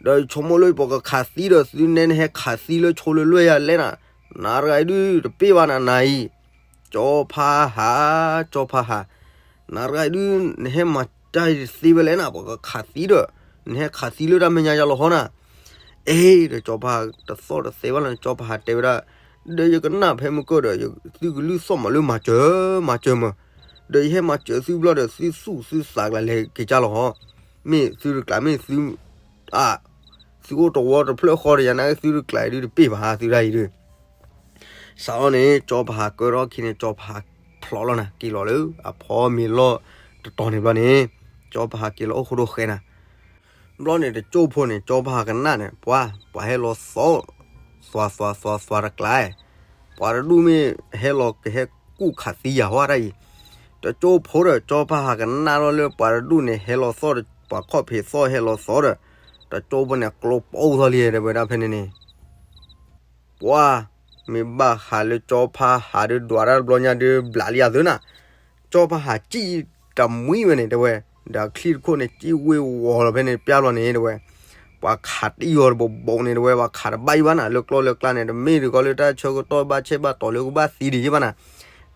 ဒီးဆိကမိၣ်လၢပှၤကခးသံဒီးသုနဲနဟဲခးသံလၢဆိလၢလွဲၢ်ယၤလဲၣ်နၤ, နၤတဂၤအံၤဒုတပ့ၢ်ဘၣ်နၤနၤအံၤ, ကၠီဖးဟး, ကၠီဖးဟး, နၤတဂၤအံၤဒု နဟဲမၤတၢ်အံၤတသ့ဝဲလဲၣ်နၤ, ပှၤကခးသံဒီး နဟဲခးသံလၢတၢ်မဲာ်ညါယၤလီၤဟီနၤ. အ့ ဒီးကၠီဖးဟးတသီၣ်တသဲဘၣ်လီၤန့ၣ် ကၠီဖးဟးတဲဝဲဒၣ်, ဒီးယကနၣ်ဖဲမုၢ်ကၢၢ်ဒီး သုကလုၢ်သီၣ်မးလၢမၤစၢၤ မၤစၢၤမး, ဒီးယဟဲမၤစၢၤသုဘျီဒီး သုသူၣ်သုသးကျါလဲၤက့ၤကၢ်လီၤဟီ, မ့ၢ်သုတကျါ မ့ၢ်သု အ သုအိၣ်တဝီတဖျၢၣ်ဃီဒီးယၤန့ၣ် သုတကျါအံၤဒုတပ့ၢ်ဘၣ် သုဒၣ်အံၤဒု စးထီၣ်န့ၣ် ကၠီဖးဟးကၢထီၣ်ခံန့ၣ် ကၠီဖးဟးဖျိးလီၤနၤ က့ၤလီၤလၢအဖီမ့ၤလီၢ်တတီၤန့ၣ်ဘျီန့ၣ် ကၠီဖးဟးက့ၤလီၤအိၣ်ဃိဒိဃဲၤနၤ. ဘျီန့ၣ် တကၠိၢ်ဖိန့ၣ် ကၠီဖးဟးကနၣ်န့ၣ် ပှၤ ပှၤဟဲလီၤသီၣ် သွါသွါသွါသွါတကျါ, ပှၤတဒူၣ်မ့ၢ်ဟဲလီၤကဟဲကူၣ်ခးသံယၤဟီတၢ်အံၤ, တကၠိၢ်ဖိဒီး ကၠီဖးဟးကနၣ်ထီၣ်လၢပှၤတဒူၣ်န့ၣ် ဟဲလီၤသီၣ်ဒီး ပှၤခီၣ်ဖံးသီၣ်ဟဲလီၤသီၣ်ဒီး တကၠိၢ်ဖိန့ၣ် ကျိပိၢ်သီၣ်လံတဲဝဲဒၣ်ဖဲန့ၣ်န့ၣ် ပှၤ မ့ၢ်ဘၣ်ဃးလၢကၠီဖးဟးဒုးဒွးတၢ်တဘျီညါဒုးဘျးလံအသုနၤ, ကၠီဖးဟးစံၣ်တမှံဝဲန့ၣ်တဲဝဲ, ဒီးအချံတခိၣ်န့ၣ် စံၣ်ဝ့ၤဝီၤလီၤဖဲန့ၣ်ပျၢ်ဘျီန့ၣ်တဲဝဲ, ပှၤခးတံၢ်အီၤတဘိးဘိးန့ၣ်တဲဝဲ ပှၤခးတဘၣ်အံၤဘၣ်နၤ လၢကျီၢ်လၢကျါန့ၣ် တမ့ၢ်တကီလၢတၢ်ဆၢကတီၢ် ဘၣ်ဆဲးဘၣ်တီၤလၢကဘၣ်သံဒံးယံၣ်ဘၣ်နၤ,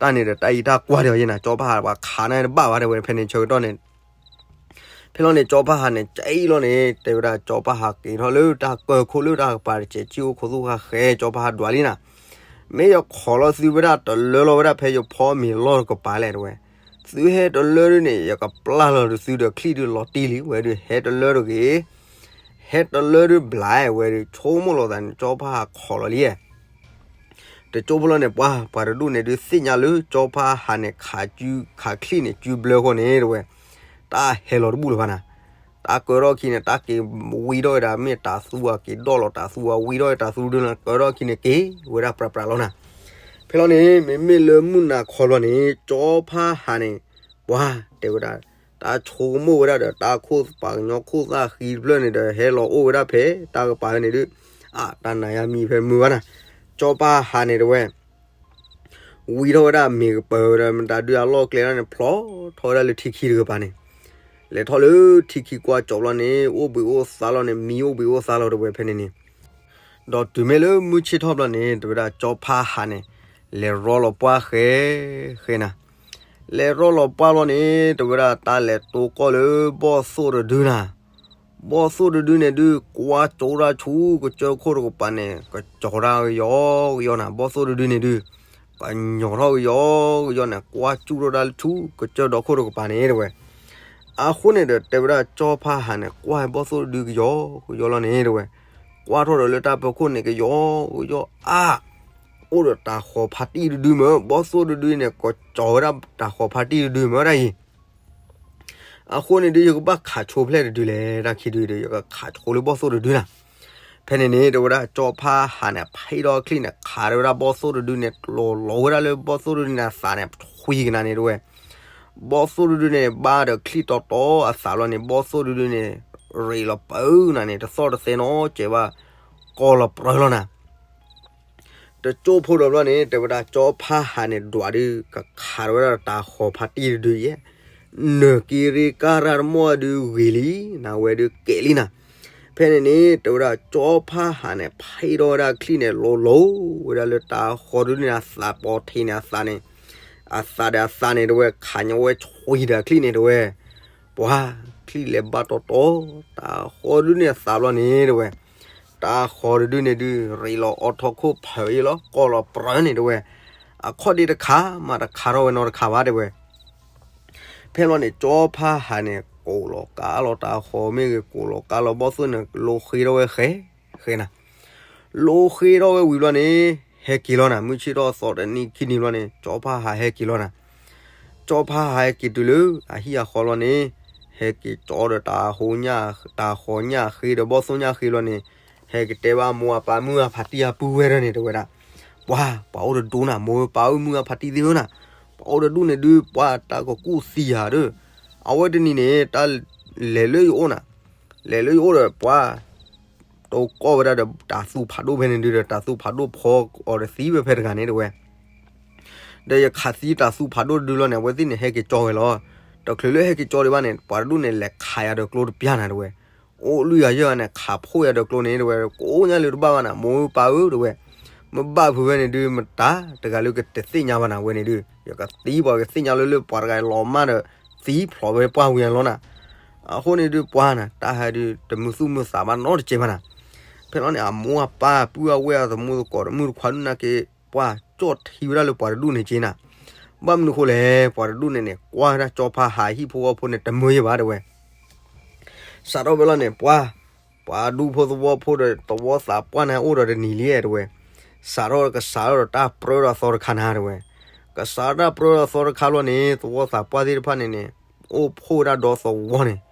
တၢ်န့ၣ်ဒီးတၢ်အံၤတၢ်ကွၢ်ဒီးယဲနၤ ကၠီဖးဟးပှၤခးန့ၣ်တဘၣ်ဘၣ်တဲဝဲဖဲန့ၣ်ဆၢကတီၢ်န့ၣ် ဖဲလီၤန့ၣ် ကၠီဖးဟးန့ၣ် ကၠံလီၤန့ၣ် တဲဝဲဒၣ် ကၠီဖးဟးက့ၤထီၣ်လၢတၢ်ကၢၢ်ခိၣ်လၢတၢ်ကပၤတစဲး စံၣ်အိၣ်ခိးသူၣ်ဃာ်ဃဲ ကၠီဖးဟးဒွးလံနၤ, မ့ၢ်ယခီၣ်လီၤသုဝဲဒၣ်တလၢလီၤဝဲဒၣ်ဖဲယဖီမ့ၤလီၢ်တကပၤလဲၣ်တဲဝဲ, သုဟဲတလၢဒုန့ၣ် ယကပျၢ်လီၤသုဒီးချံၣ်ဒုလီၤတံၢ်လံဝဲဒု ဟဲတလၢတဂ့ၤ ဟဲတလၢဒုဘျးဝဲဒု ဆိကမိၣ်လီၤသးန့ၣ် ကၠီဖးဟးခီၣ်လီၤလံ, တ ကၠိဖိလီၤန့ၣ် ပှၤ ပှၤတဒူၣ်န့ၣ်ဒုးသ့ၣ်ညါလၢကၠီဖါဟးန့ၣ် ခးကၠူ ခးချံၣ်န့ၣ် ကၠူဘျၢဃိန့ၣ်တဝဲ, တၢ်ဟဲလီၤတဘူၣ်လၢၤဘၣ်နၤ, တၢ်ကၢထီၣ်ခံန့ၣ် တၢ်က့ၤဝံထီၣ်ဝဲဒၣ် မ့ၢ်တၤသူအက့ၤဒီၣ်လီၤ တၤသူအဝံထီၣ်ဝဲတၤသူဒုးလီၤ ကၢထီၣ်ခံန့ၣ် က့ၤဝဲဒၣ်ပြးပြးလီၤနၤ. ဖဲလီၤန့ၣ် မ့မ့ၢ်လၢမုၢ်နၤခီဘျီန့ၣ် ကၠီဖါဟးန့ၣ် ပှၤ တဲဝဲဒၣ် တၢ်ဆိကမိၣ်ဝဲဒၣ်ဒီး တၢ်ခိၣ်ပှၤကညီခိၣ်သၣ်ဃံတဖျၢၣ်န့ၣ်ဒီး ဟဲလီၤအိၣ်ဝဲဒၣ်ဖဲတၢ်ကပၤန့ၣ်ဒုး, အါ တၢ်နၤယါမံဖဲမုၢ်ဘၣ်နၤ, ကၠီဖါဟးန့ၣ်တဝဲ ဝံထီၣ်ဝဲဒၣ်မ့ၤကပၢၤဝဲဒီး မတၤဒုးအလီၢ်ကျဲဒၣ်န့ၣ် ဖျီထီၣ်ဝဲဒၣ်လၢထံခံတကပၤန့ၣ်, လဲၤထီၣ်လၢထံခံကွၢ်ကၠီဘျီန့ၣ် အိၣ်ဘှံးအိၣ်သါလီၤန့ၣ် မံအိၣ်ဘှံးအိၣ်သါလီၤတဝဲဖဲန့ၣ်န့ၣ်, ဒီးတုၤမ့ၢ်လၢမုၢ်ဆ့ၣ်ထီၣ်ဘျီန့ၣ် တဝဲဒၣ်ကၠီဖါဟးန့ၣ် လဲၤရီလီၤပှၢ်ဃဲ ဃဲနၤ, လဲၤရီလီၤပှၢ်ဘျီန့ၣ် တဝဲဒၣ်တၢ်လဲၤတိၤကီၢ်လၢဘီၣ်သိၣ်တဒုနၤ, ဘီၣ်သိၣ်တဒုန့ၣ်ဒုး ကွၢ်ကၠိတၢ်ဆူကစၢၢ်ခိၣ်တကပၤန့ၣ် ကကၠီၤတၢ်ကယီကယီနၤ, ဘီၣ်သိၣ်တဒုန့ၣ်ဒုး ပညီၤထီၣ်ကယီကယီန့ၣ် ကွၢ်ကၠူထီၣ်တၢ်လၢဆူကစၢၢ်ဒီခိၣ်တကပၤန့ၣ်တဝဲ, အဃိန့ၣ်ဒီး တဲဝဲဒၣ်ကၠီဖါဟးန့ၣ် ကွၢ်ဘီၣ်သိၣ်တဒုကယီကယီလီၤန့ၣ်တဝဲ, ကွၢ်ထီၣ်ဒီးလၢတၢ်ပၢၤခိၣ်န့ၣ် ကယီကယီအါ, အိၣ်ဒီးတၤဃီၤဖါတံၢ်တဒုမ့ၢ် ဘီၣ်သိၣ်တဒုန့ၣ် ကကၠီၤဝဲဒၣ်တၤဃီၤဖါတံၢ်တဒုမ့ၢ်ဒၣ်အံၤ အဃိန့ၣ်ဒုး ယကဘၣ်ခးဆိဖဲလဲၣ်တဒုလဲၣ် တၢ်ခံဒုဒီး ယကခးဆိလၢဘီၣ်သိၣ်တဒုနၤ. ဖဲန့ၣ်န့ၣ် တဝဲဒၣ်ကၠီဖါဟးန့ၣ် ဖံးထီၣ်ချံၣ်န့ၣ် ခးဒီးဝဲဒၣ်ဘီၣ်သိၣ်တဒုန့ၣ် လီၤလီၤဝဲဒၣ်လၢဘီၣ်သိၣ်တဒုန့ၣ်အသးန့ၣ် ထွံကနၤန့ၣ်တဝဲ, ဘီၣ်သိၣ်တဒုန့ၣ် ဘါဒီးချံၣ်တီတီအသးလီၤန့ၣ် ဘီၣ်သိၣ်တဒုန့ၣ် ရ့းလီၤပၢနၤန့ၣ် တသီၣ်တသဲနီၤ ကဲဘၣ် ကီၢ်လီၤပြၢလီၤနၤ. တကၠိဖိဒီးဘျီန့ၣ် တဲဝဲဒၣ်ကၠီဖါဟးန့ၣ် ဒွးဒုး ကခးဒီးဝဲဒၣ်တၤဃီၤဖါတံၢ်တဒုယဲၢ်, နၢၤက့ၤရ့ကါရၢတမီၢ်ဒုးဂ့ၤလံ, နဝဲဒုးကဲးလံနၤ. ဖဲန့ၣ်န့ၣ် တဲဝဲဒၣ်ကၠီဖါဟးန့ၣ် ဖံးထီၣ်ဝဲဒၣ်ချံၣ်န့ၣ် လီၤလီၤဝဲဒၣ်လၢတၤဃီၤတဒုန့ၣ် အသးပီၤထံးန့ၣ်အသးန့ၣ်, အသးဒီးအသးန့ၣ်တဝဲ ခးညီဝဲဆွံဒီးချံၣ်န့ၣ်တဝဲ ပှၤ ချံၣ်လဲၤဘါတီတီ, တၤဃီၤတဒုန့ၣ်အသးဘျီန့ၣ်တဝဲ, တၤဃီၤတဒုန့ၣ်ဒုး ရ့းလီၤအီထီၣ်ခိၣ်ဖၢးအံၤလီၤ ကီၢ်လီၤပြၢန့ၣ်တဝဲ, အခီၣ်ဒ့တခါမးတခးထီၣ်ဝဲနီတခါဘၣ်တဝဲ. ဖဲဘျီန့ၣ် ကၠီဖါဟးန့ၣ် ကိးလီၤကါလီၤတၤဃီၤမ့ၢ်ဂ့ၤ ကိးလီၤကါလီၤဘီၣ်သိၣ်န့ၣ် လိဃ့ထီၣ်ဝဲဃဲ ဃဲနၤ. လိဃ့ထီၣ်ဝဲဝံၤဘျီန့ၣ် ဟဲက့ၤလီၤနၤ, မုၢ်ဆ့ၣ်ထီၣ်သီတနံၤခံနံၤဘျီန့ၣ် ကၠီဖါဟးဟဲက့ၤလီၤနၤ. ကၠီဖါဟးဟဲက့ၤတုၤလၢအဟံၣ်အဃီလီၤန့ၣ် ဟဲက့ၤကၠီဒီးတၤဃီၤညၣ် တၤဃီၤညၣ်ဃ့ဒီးဘီၣ်သိၣ်ညၣ်ဃ့လီၤန့ၣ် ဟဲက့ၤတဲဘၣ်မိၢ်အပၢ်မုၢ်အဖါတံၢ်အပုၢ်ဝဲၢ်ဒီးန့ၣ် တဲဝဲဒၣ်, ပှၤ ပှၤအိၣ်တဒူၣ်နၤ မိၢ်ပၢ်ဧၢ မုၢ်အဖါတံၢ်သ့ၣ်ဧၢနၤ, ပှၤအိၣ်တဒူၣ်န့ၣ်ဒုး ပှၤတၢ်ကကူၣ်သံယၤဒီး အဝဲတနံၤန့ၣ် တၢ်လဲၤလၢယအိၣ်နၤ, လဲၤလၢယအိၣ်ဒီးပှၤ တိၤကီၢ်ဝဲဒၣ်ဒီးတၤသူဖးဒိၣ်ဖဲန့ၣ်ဒုးဒီး တၤသူဖးဒိၣ်ဖီအီၤတသံဝဲဖဲတဂၤန့ၣ်တဝဲ ဒီးယခးသံတၤသူဖးဒိၣ်တဒုလီၤန့ၣ် အဝဲသ့ၣ်န့ၣ်ဟဲက့ၤကၠီဝဲလီၤ. တချုးလၢဟဲက့ၤကၠီဒံးဘၣ်န့ၣ် ပှၤတဒူၣ်န့ၣ် လဲၤခးယၤဒီးကျိတပျၢ်နၤတဝဲ, အိၣ်လွံၢ်ဂၤယဲၢ်ဂၤန့ၣ် ခးဖှိၣ်ယၤဒီးကျိန့ၣ်တဝဲ ကိးညါလၢတဘၣ်ဘၣ်နၤ မိၢ်ပၢ်ဧၢတဝဲ, မ့ၢ်ဘၣ်ဖုးဝဲန့ၣ်ဒုး မတၤတဂၤလၢကတသ့ၣ်ညါဘၣ်နၤဝဲန့ၣ်ဒုး ယကသံပှၤကသ့ၣ်ညါလၢလၢပှၤတဂၤလီၤမၢ် ဒီးသံဖျိးဝဲပှၢ်ဝံၤအလီၢ်နၤ. အဃိန့ၣ်ဒုးပှၤနၤ တၢ်ဟဲဒုး တမုာ်သူၣ်မုာ်သးဘၣ်နီတကဲဘၣ်နၤ. ဖဲလီၤန့ၣ် အမိၢ်အပၢ်ပုၢ်အဝဲၢ်အသမူသကိးတမုၣ်တခွါဒုးနာ်က့ ပှၤကၠီၣ်ထံဝဲဒၣ်လၢပှၤတဒူၣ်န့ၣ်က့နၤ. ဘၣ်မနုၤဃိလဲၣ် ပှၤတဒူၣ်န့ၣ်န့ၣ် ကွၢ်ဝဲဒၣ်ကၠီဖါဟးဟံၣ်ဖိဃီဖိန့ၣ် တမုာ်ယဲၢ်ဘၣ်တဝဲ စးထီၣ်ဖဲလီၤန့ၣ် ပှၤ ပှၤဒူဖိသဝီဖိဒီးသဝီသးပှၢ်န့ၣ် အိၣ်ဒီးတနံၤလံတဝဲ, စးထီၣ်ကစးထီၣ်ဒီးတၢ်ပြၢဒီးသီတခါနၤတဝဲ, ကစးထီၣ်တၢ်ပြၢဒီးသီတခါလီၤန့ၣ် သဝီသးပှၢ်သ့ၣ်တဖၣ်န့ၣ်န့ၣ် အိၣ်ဖှိၣ်ဝဲဒၣ်ဒီသဝီန့ၣ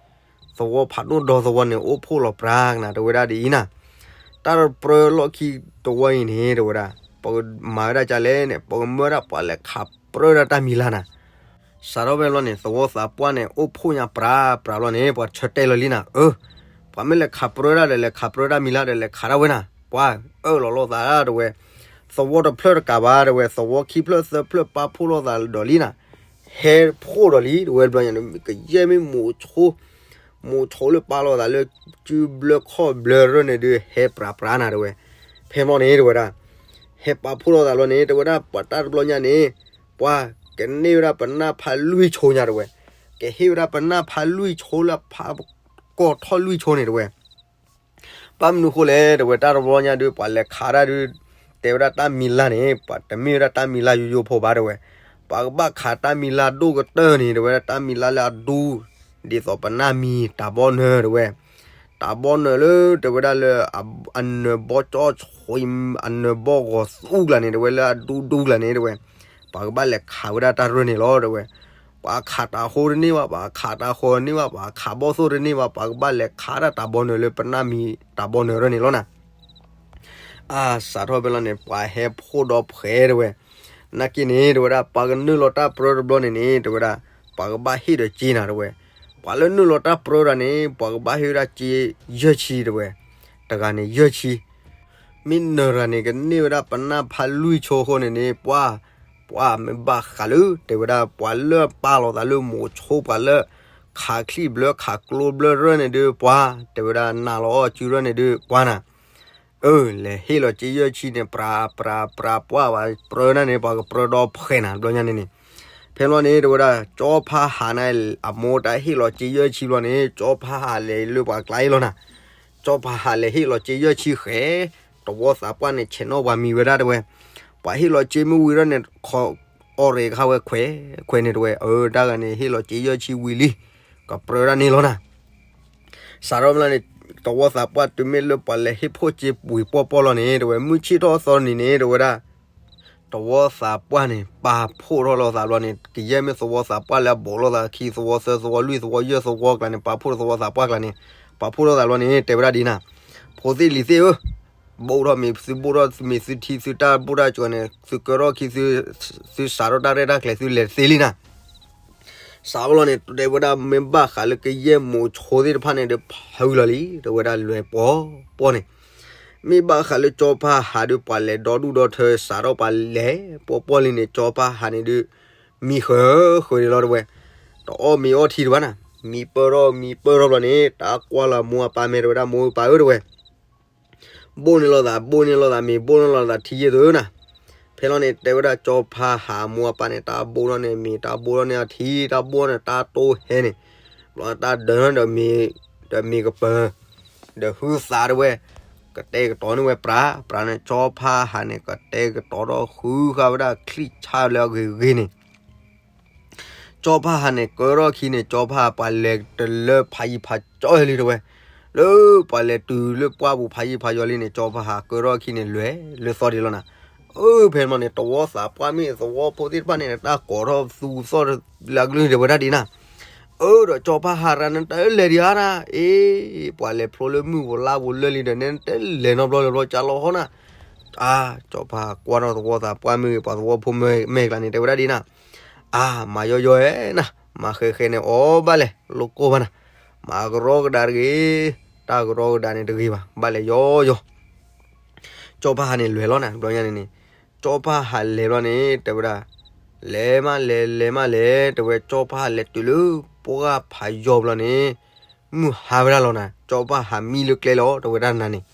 ်, သဝီဖးဒိၣ်ဒီသဝီန့ၣ် အိၣ်ဖှိၣ်လီၤပြးကနၤ တဲဝဲဒၣ်ဒ်အံၤနၤ. တၢ်တပြၢလီၢ်ခံတဝီအံၤန့ၣ် တဲဝဲဒၣ် ပကမၤဝဲဒၣ်ကလဲၣ်န့ၣ် ပကမၢဝဲဒၣ်ပှၤလဲၤခးပြၢဒၣ်တၢ်မံၤလၢ်နၤ စးထီၣ်ဖဲလီၤန့ၣ် သဝီသးပှၢ်န့ၣ် အိၣ်ဖှိၣ်ညါပြးပြးလီၤန့ၣ် ပှၤဆၢတဲာ်လီၤလံနၤ, အၢ ပှၤမ့ၢ်လဲၤခးပြၢဒၣ်ဒီး လဲၤခးပြၢဒၣ်မံၤလၢ်ဒီး လဲၤခးဒၣ်ဝဲနၤ, ပှၤအၢၣ်လီၤလိာ်သးဒၣ်တဝဲ, သဝီတဖျၢၣ်တကးဘၣ်တဝဲ သဝီခံဖျၢၣ်သၢဖျၢၣ်ပာ်ဖှိၣ်လိာ်သးဒီးလံနၤ, ဟဲဖှိၣ်ဒီးလံတဝဲဘျီညါန့ၣ် ကယဲၢ်မ့ၢ်မိၤဆိ မိၤဆိလၢပာ်လိာ်သးလၢ စုဘျၢခီၣ်ဘျၢရၢၢ်န့ၣ်ဒုး ဟဲပြးပြးနၤတဝဲ, ဖဲမီၢ်န့ၣ်တဝဲဒၣ် ဟဲပာ်ဖှိၣ်လိာ်သးလီၤန့ၣ် တဲဝဲဒၣ်ပှၤတၢ်တဘျီညါန့ၣ် ပှၤကန့ၢ်ဝဲဒၣ်ပနၢ်ဖးလွံၢ်ဆိညါတဝဲ, ကဟ့ၣ်ဝဲဒၣ်ပနၢ်ဖးလွံၢ်ဆိလၢဖးကီၢ်ထီၣ်လွံၢ်ဆိန့ၣ်တဝဲ ဘၣ်မနုၤဃိလဲၣ် တဲဝဲတၢ်တဘျီညါဒုး ပှၤလဲၤခးဒၣ်ဒုး တဲဝဲဒၣ်တၢ်မံၤလၢ်န့ၣ် ပှၤတမ့ၢ်ဝဲဒၣ်တၢ်မံၤလၢ်ယိယိဖိဘၣ်တဲဝဲ, ပှၤကဘၣ်ခးတၢ်မံၤလၢ်ဒိၣ်ကတၢၢ်န့ၣ် တဲဝဲဒၣ်တၢ်မံၤလၢ်လၢအဒူ ဒ်သိးပနၢ်မံၤတၢ်ဘီနၢၤတဲဝဲ, တၢ်ဘီနၢၤလၢ တဲဝဲဒၣ်လၢ အနၢၤဘီကၠီဆွံ အနၢၤဘီဂီၤသူကျါန့ၣ် တဲဝဲလၢအဒူဒူကျါန့ၣ် တဲဝဲ ပှၤကဘၣ်လဲၤခးဝဲဒၣ်တၢ်ရၢၢ်န့ၣ်လီၤ တဲဝဲ. ပှၤခးတၢ်ဃိတန့ၢ်ဘၣ်, ပှၤခးတၢ်ဃိတန့ၢ်ဘၣ်, ပှၤခးဘီၣ်သိၣ်တန့ၢ်ဘၣ်, ပှၤကဘၣ်လဲၤခးဒၣ်တၢ်ဘီနၢၤလၢပနၢ်မံၤတၢ်ဘီနၢၤရၢၢ်န့ၣ်လီၤနၤ. အါ စးထီၣ်ဖဲလီၤန့ၣ် ပှၤဟဲဖှိၣ်ဒီးဖှဲး တဲဝဲ. နာ်က့န့ၣ် တဲဝဲဒၣ် ပှၤကနုာ်လီၤတၢ်ပြၢတဘျီန့ၣ်န့ၣ် တဲဝဲဒၣ် ပှၤကဘၣ်ဟ့ၣ်ဒီးစ့နၤ တဲဝဲ. ပှၤလၢနုာ်လီၤတၢ်ပြၢတၢ်န့ၣ် ပှၤကဘၣ်ဟ့ၣ်ဝဲဒၣ်စ့ယဲၢ်ဆံ တဲဝဲ. တဂၤန့ၣ်ယဲၢ်ဆံ မ့ၢ်နၢၤတဂၤန့ၣ် ကန့ၢ်ဝဲဒၣ်ပနၢ်ဖးလွံၢ်ဆိအဃိန့ၣ်န့ၣ် ပှၤ ပှၤမ့ၢ်ဘၣ်ဃးလၢ တဲဝဲဒၣ် ပှၤလၢပာ်လီၤသးလၢမိၤဆိ ပှၤလၢ ခးချံၣ်ဘျၢ ခးကျိဘျၢရၢၢ်န့ၣ်ဒုး ပှၤ တဲဝဲဒၣ် နးလီၤအီၣ်စုရၢၢ်န့ၣ်ဒုး ပှၤနၤ. အၢ လဲၤဟ့ၣ်လီၤစ့ယဲၢ်ဆံန့ၣ် ပြး ပြး ပြး ပှၤ ပှၤပြၢနၤန့ၣ် ပှၤကပြၢဒီးဖှဲးနၤ ဘျီညါန့ၣ်န့ၣ်. ဖဲလီၤန့ၣ် တဲဝဲဒၣ် ကၠီဖါဟးန့ၣ် အမိၢ်တၢ်ဟ့ၣ်လီၤစ့ယဲၢ်ဆံဘျီန့ၣ် ကၠီဖါဟးလဲၤလၢပှၤကျါအံၤလီၤနၤ. ကၠီဖါဟးလဲၤဟ့ၣ်လီၤစ့ယဲၢ်ဆံဃဲ တဝီသးပှၢ်န့ၣ် ဆဲးနီၣ်ပှၤမံၤဝဲဒၣ် တဲဝဲ. ပှၤဟ့ၣ်လီၤစ့မ့ၢ်ဝံၤဒီးန့ၣ် ခီ အီၣ်ရ့ၣ်ခါဝဲခွဲး ခွဲးန့ၣ် တဲဝဲ. အၢ တၢ်ဂၤန့ၣ် ဟ့ၣ်လီၤစ့ယဲၢ်ဆံဝံၤလံ ကပြၢဒၣ်န့ၣ်လီၤနၤ. စးထီၣ်ဖဲလီၤန့ၣ် တဝီသးပှၢ်တုၤမ့ၢ်လၢပှၤလဲၤဟ့ၣ်ဖှိၣ်စ့ဝံၤပှီၢ်ပှီၢ်လီၤန့ၣ် တဲဝဲ မုၢ်ဆ့ၣ်ထီၣ်သီနံၤန့ၣ် တဲဝဲဒၣ် တဝီသးပှၢ်န့ၣ် ပာ်ဖှိၣ်ထီၣ်လိာ်သးဘျီန့ၣ် ကယဲၢ်မ့ၢ်သဝီသးပှၢ်လၢအဘူးလိာ်သးခံ သဝီသၢ သဝီလွံၢ် သဝီယဲၢ် သဝီကျါန့ၣ် ပာ်ဖှိၣ်ထီၣ်သဝီသးပှၢ်ကျါန့ၣ် ပာ်ဖှိၣ်ထီၣ်သးဘျီန့ၣ် တဲဝဲဒၣ်ဒ်နၤ, ဖိသ့ၣ်လံၤသ့ၣ်ဧၢ, ဘူးထီၣ်မ့ၢ်သုဘူးထီၣ်မ့ၢ်သုထံသုတၢ်ဘူးတၢ်ကၠီၤန့ၣ် သုကၢထီၣ်ခံ သုစးထီၣ်တၢ်ရဲၣ်တၢ်ကျဲၤ သုလဲၤတသ့လံနၤ. စးဘျီန့ၣ် တဲဝဲဒၣ်မ့ၢ်ဘၣ်ဃးလၢကယဲၢ်မိၤဆိသ့ၣ်တဖၣ်န့ၣ်ဒီး ဖုလီၤလံ တဲဝဲဒၣ်လွဲၢ်ပှီၢ်ပှီၢ်န့ၣ်, မ့ၢ်ဘၣ်ဃးလၢကၠီဖါဟးဒီး ပှၤလဲၤဒီဒူၣ်ဒီထၢစးထီၣ်ပှၤလဲၤပှီၢ်ပှီၢ်လံန့ၣ် ကၠီဖါဟးန့ၣ်ဒီး မံဃၢၤဃၢၤန့ၣ်လီၤ တဲဝဲ, တအီၣ်မ့ၤအီထံတဘၣ်နၤ, မံပၢၢ်ထီၣ်မံပၢၢ်ထီၣ်ဘျီန့ၣ် တၢ်ကွၢ်လီၤမိၢ်အပၢ်မဲာ် တဲဝဲဒၣ် မိၢ်ပၢ်ဧၢ တဲဝဲ ဘိၣ်န့ၢ်လိာ်သး ဘိၣ်န့ၢ်လိာ်သးမ့ၤ ဘိၣ်န့ၢ်လိာ်သးထံယဲၢ်သုနၤ. ဖဲလီၤန့ၣ် တဲဝဲဒၣ်ကၠီဖါဟးမိၢ်အပၢ်န့ၣ် တၢ်ဘိၣ်ထီၣ်န့ၢ်မ့ၤ တၢ်ဘိၣ်ထီၣ်န့ၢ်အထံ တၢ်ဘိၣ်န့ၢ်တၢ်တိၢ်ဟဲန့ၣ်, ဘျီတၢ်ဒၢးဒီးမ့ၤ ဒီးမ့ၤကပၢၤ ဒီးဟုသး တဲဝဲ, ကတဲာ်ကတီၤန့ၢ်ဝဲပြး ပြးန့ၣ်ကၠီဖါဟးန့ၣ် ကတဲာ်ကတီၤဒီးဃုဃာ်ဝဲဒၣ်ချံၣ်ဆၣ်လၢအဂ့ၤဂ့ၤန့ၣ် ကၠီဖါဟးန့ၣ် ကၢထီၣ်ခံန့ၣ် ကၠီဖါဟးပှၤလဲၤတလၢဖးယံၤဖးကၠီလံ တဲဝဲ, လၢပှၤလဲၤတုၤလၢပှၢ်ပူၤဖးယံၤဖးကၠီလံန့ၣ် ကၠီဖါဟးကၢထီၣ်ခံန့ၣ် လဲၤလၢသီဒံးလီၤနၤ. အၢ ဖဲမီန့ၣ် တဝီသးပှၢ်မ့ၢ်သဝီဖိသ့ၣ်တဖၣ်န့ၣ် တၢ်ကိးထီၣ်သူသီၣ်လၢအကလုၢ် တဲဝဲဒၣ်ဒ်နၤ. အၢ ဒီးကၠီဖါဟးရၤ နတလဲၤဒံးဧါနၤ, အ့ ပှၤလဲၤဖျိလၢမုၢ်ပူၤလါပူၤလၢာ်လံဒီး နတလဲၤနီတဘျီလၢၤဘျီ ကၢလီၤဟီနၤ. အါ ကၠီဖါဟးကွၢ်ထီၣ်သဝီသးပှၢ်မ့ၢ်ဂ့ၤ ပှၤသဝီဖိမဲာ်ကျါန့ၣ် တဲဝဲဒၣ်ဒ်နၤ, အါ မၤယီယီဧဲနၤ, မၤဃဲဃဲန့ၣ် အီၣ်ဘၣ်လဲၣ် လိၣ်ကိၢ်ဘၣ်နၤ, မၤကရီကဒါတဂ့ၤ, တၢ်ကရီကဒါန့ၣ်တဂ့ၤဘၣ် ဘၣ်လဲၣ်ယီယီ. ကၠီဖါဟးန့ၣ်လဲၤလီၤနၤ ဘျီညါန့ၣ်န့ၣ်, ကၠီဖါဟးလဲၤဘျီန့ၣ် တဲဝဲဒၣ်, လဲၤမးလဲၤ လဲၤမးလဲၤ တဲဝဲ ကၠီဖါဟးလဲၤတုၤလၢပှၢ်ဖးယီၤဘျီန့ၣ်, မုၢ်ဟါဝဲဒၣ်လီၤနၤ ကၠီဖါဟးမံလၢကျဲလီၤ တဲဝဲဒၣ်နၤန့ၣ်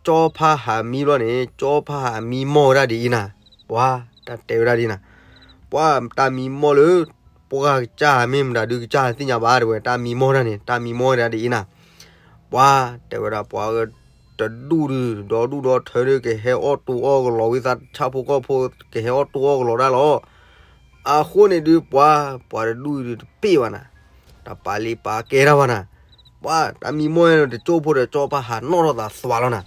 ကၠီဖါဟးမံဘျီန့ၣ် ကၠီဖါဟးမံမီၢ်ဝဲဒၣ်ဒ်အံၤနၤ, ပှၤ တၢ်တဲဝဲဒၣ်ဒ်နၤ, ပှၤတၢ်မံမီၢ်လၢ ပှၢ်ကစၢ်မ့ၢ်မတၤဒုးကစၢ်သ့ၣ်ညါဘၣ် တဲဝဲ တၢ်မံမီၢ်ဒၣ်န့ၣ် တၢ်မံမီၢ်ဝဲဒၣ်ဒ်အံၤနၤ, ပှၤ တဲဝဲဒၣ်ပှၤ တဒူၣ်ဒုး ဒီဒူၣ်ဒီထၢဒုး ကဟဲအီၣ်တူအီၣ်ကလီၤဝံသး ဆၣ်ဖိကီၢ်ဖိ ကဟဲအီၣ်တူအီၣ်ကလီၤဒၣ်လီၤ. အဃိန့ၣ်ဒုး ပှၤ ပှၤတဒူၣ်ဒုးတပ့ၢ်ဘၣ်နၤ, တပာ်လံပာ်ကဲတၢ်ဘၣ်နၤ, ပှၤ တၢ်မံမီၢ်တကၠိၢ်ဖိဒီး ကၠီဖါဟးနီၣ်ထီၣ်သးသွးလီၤနၤ.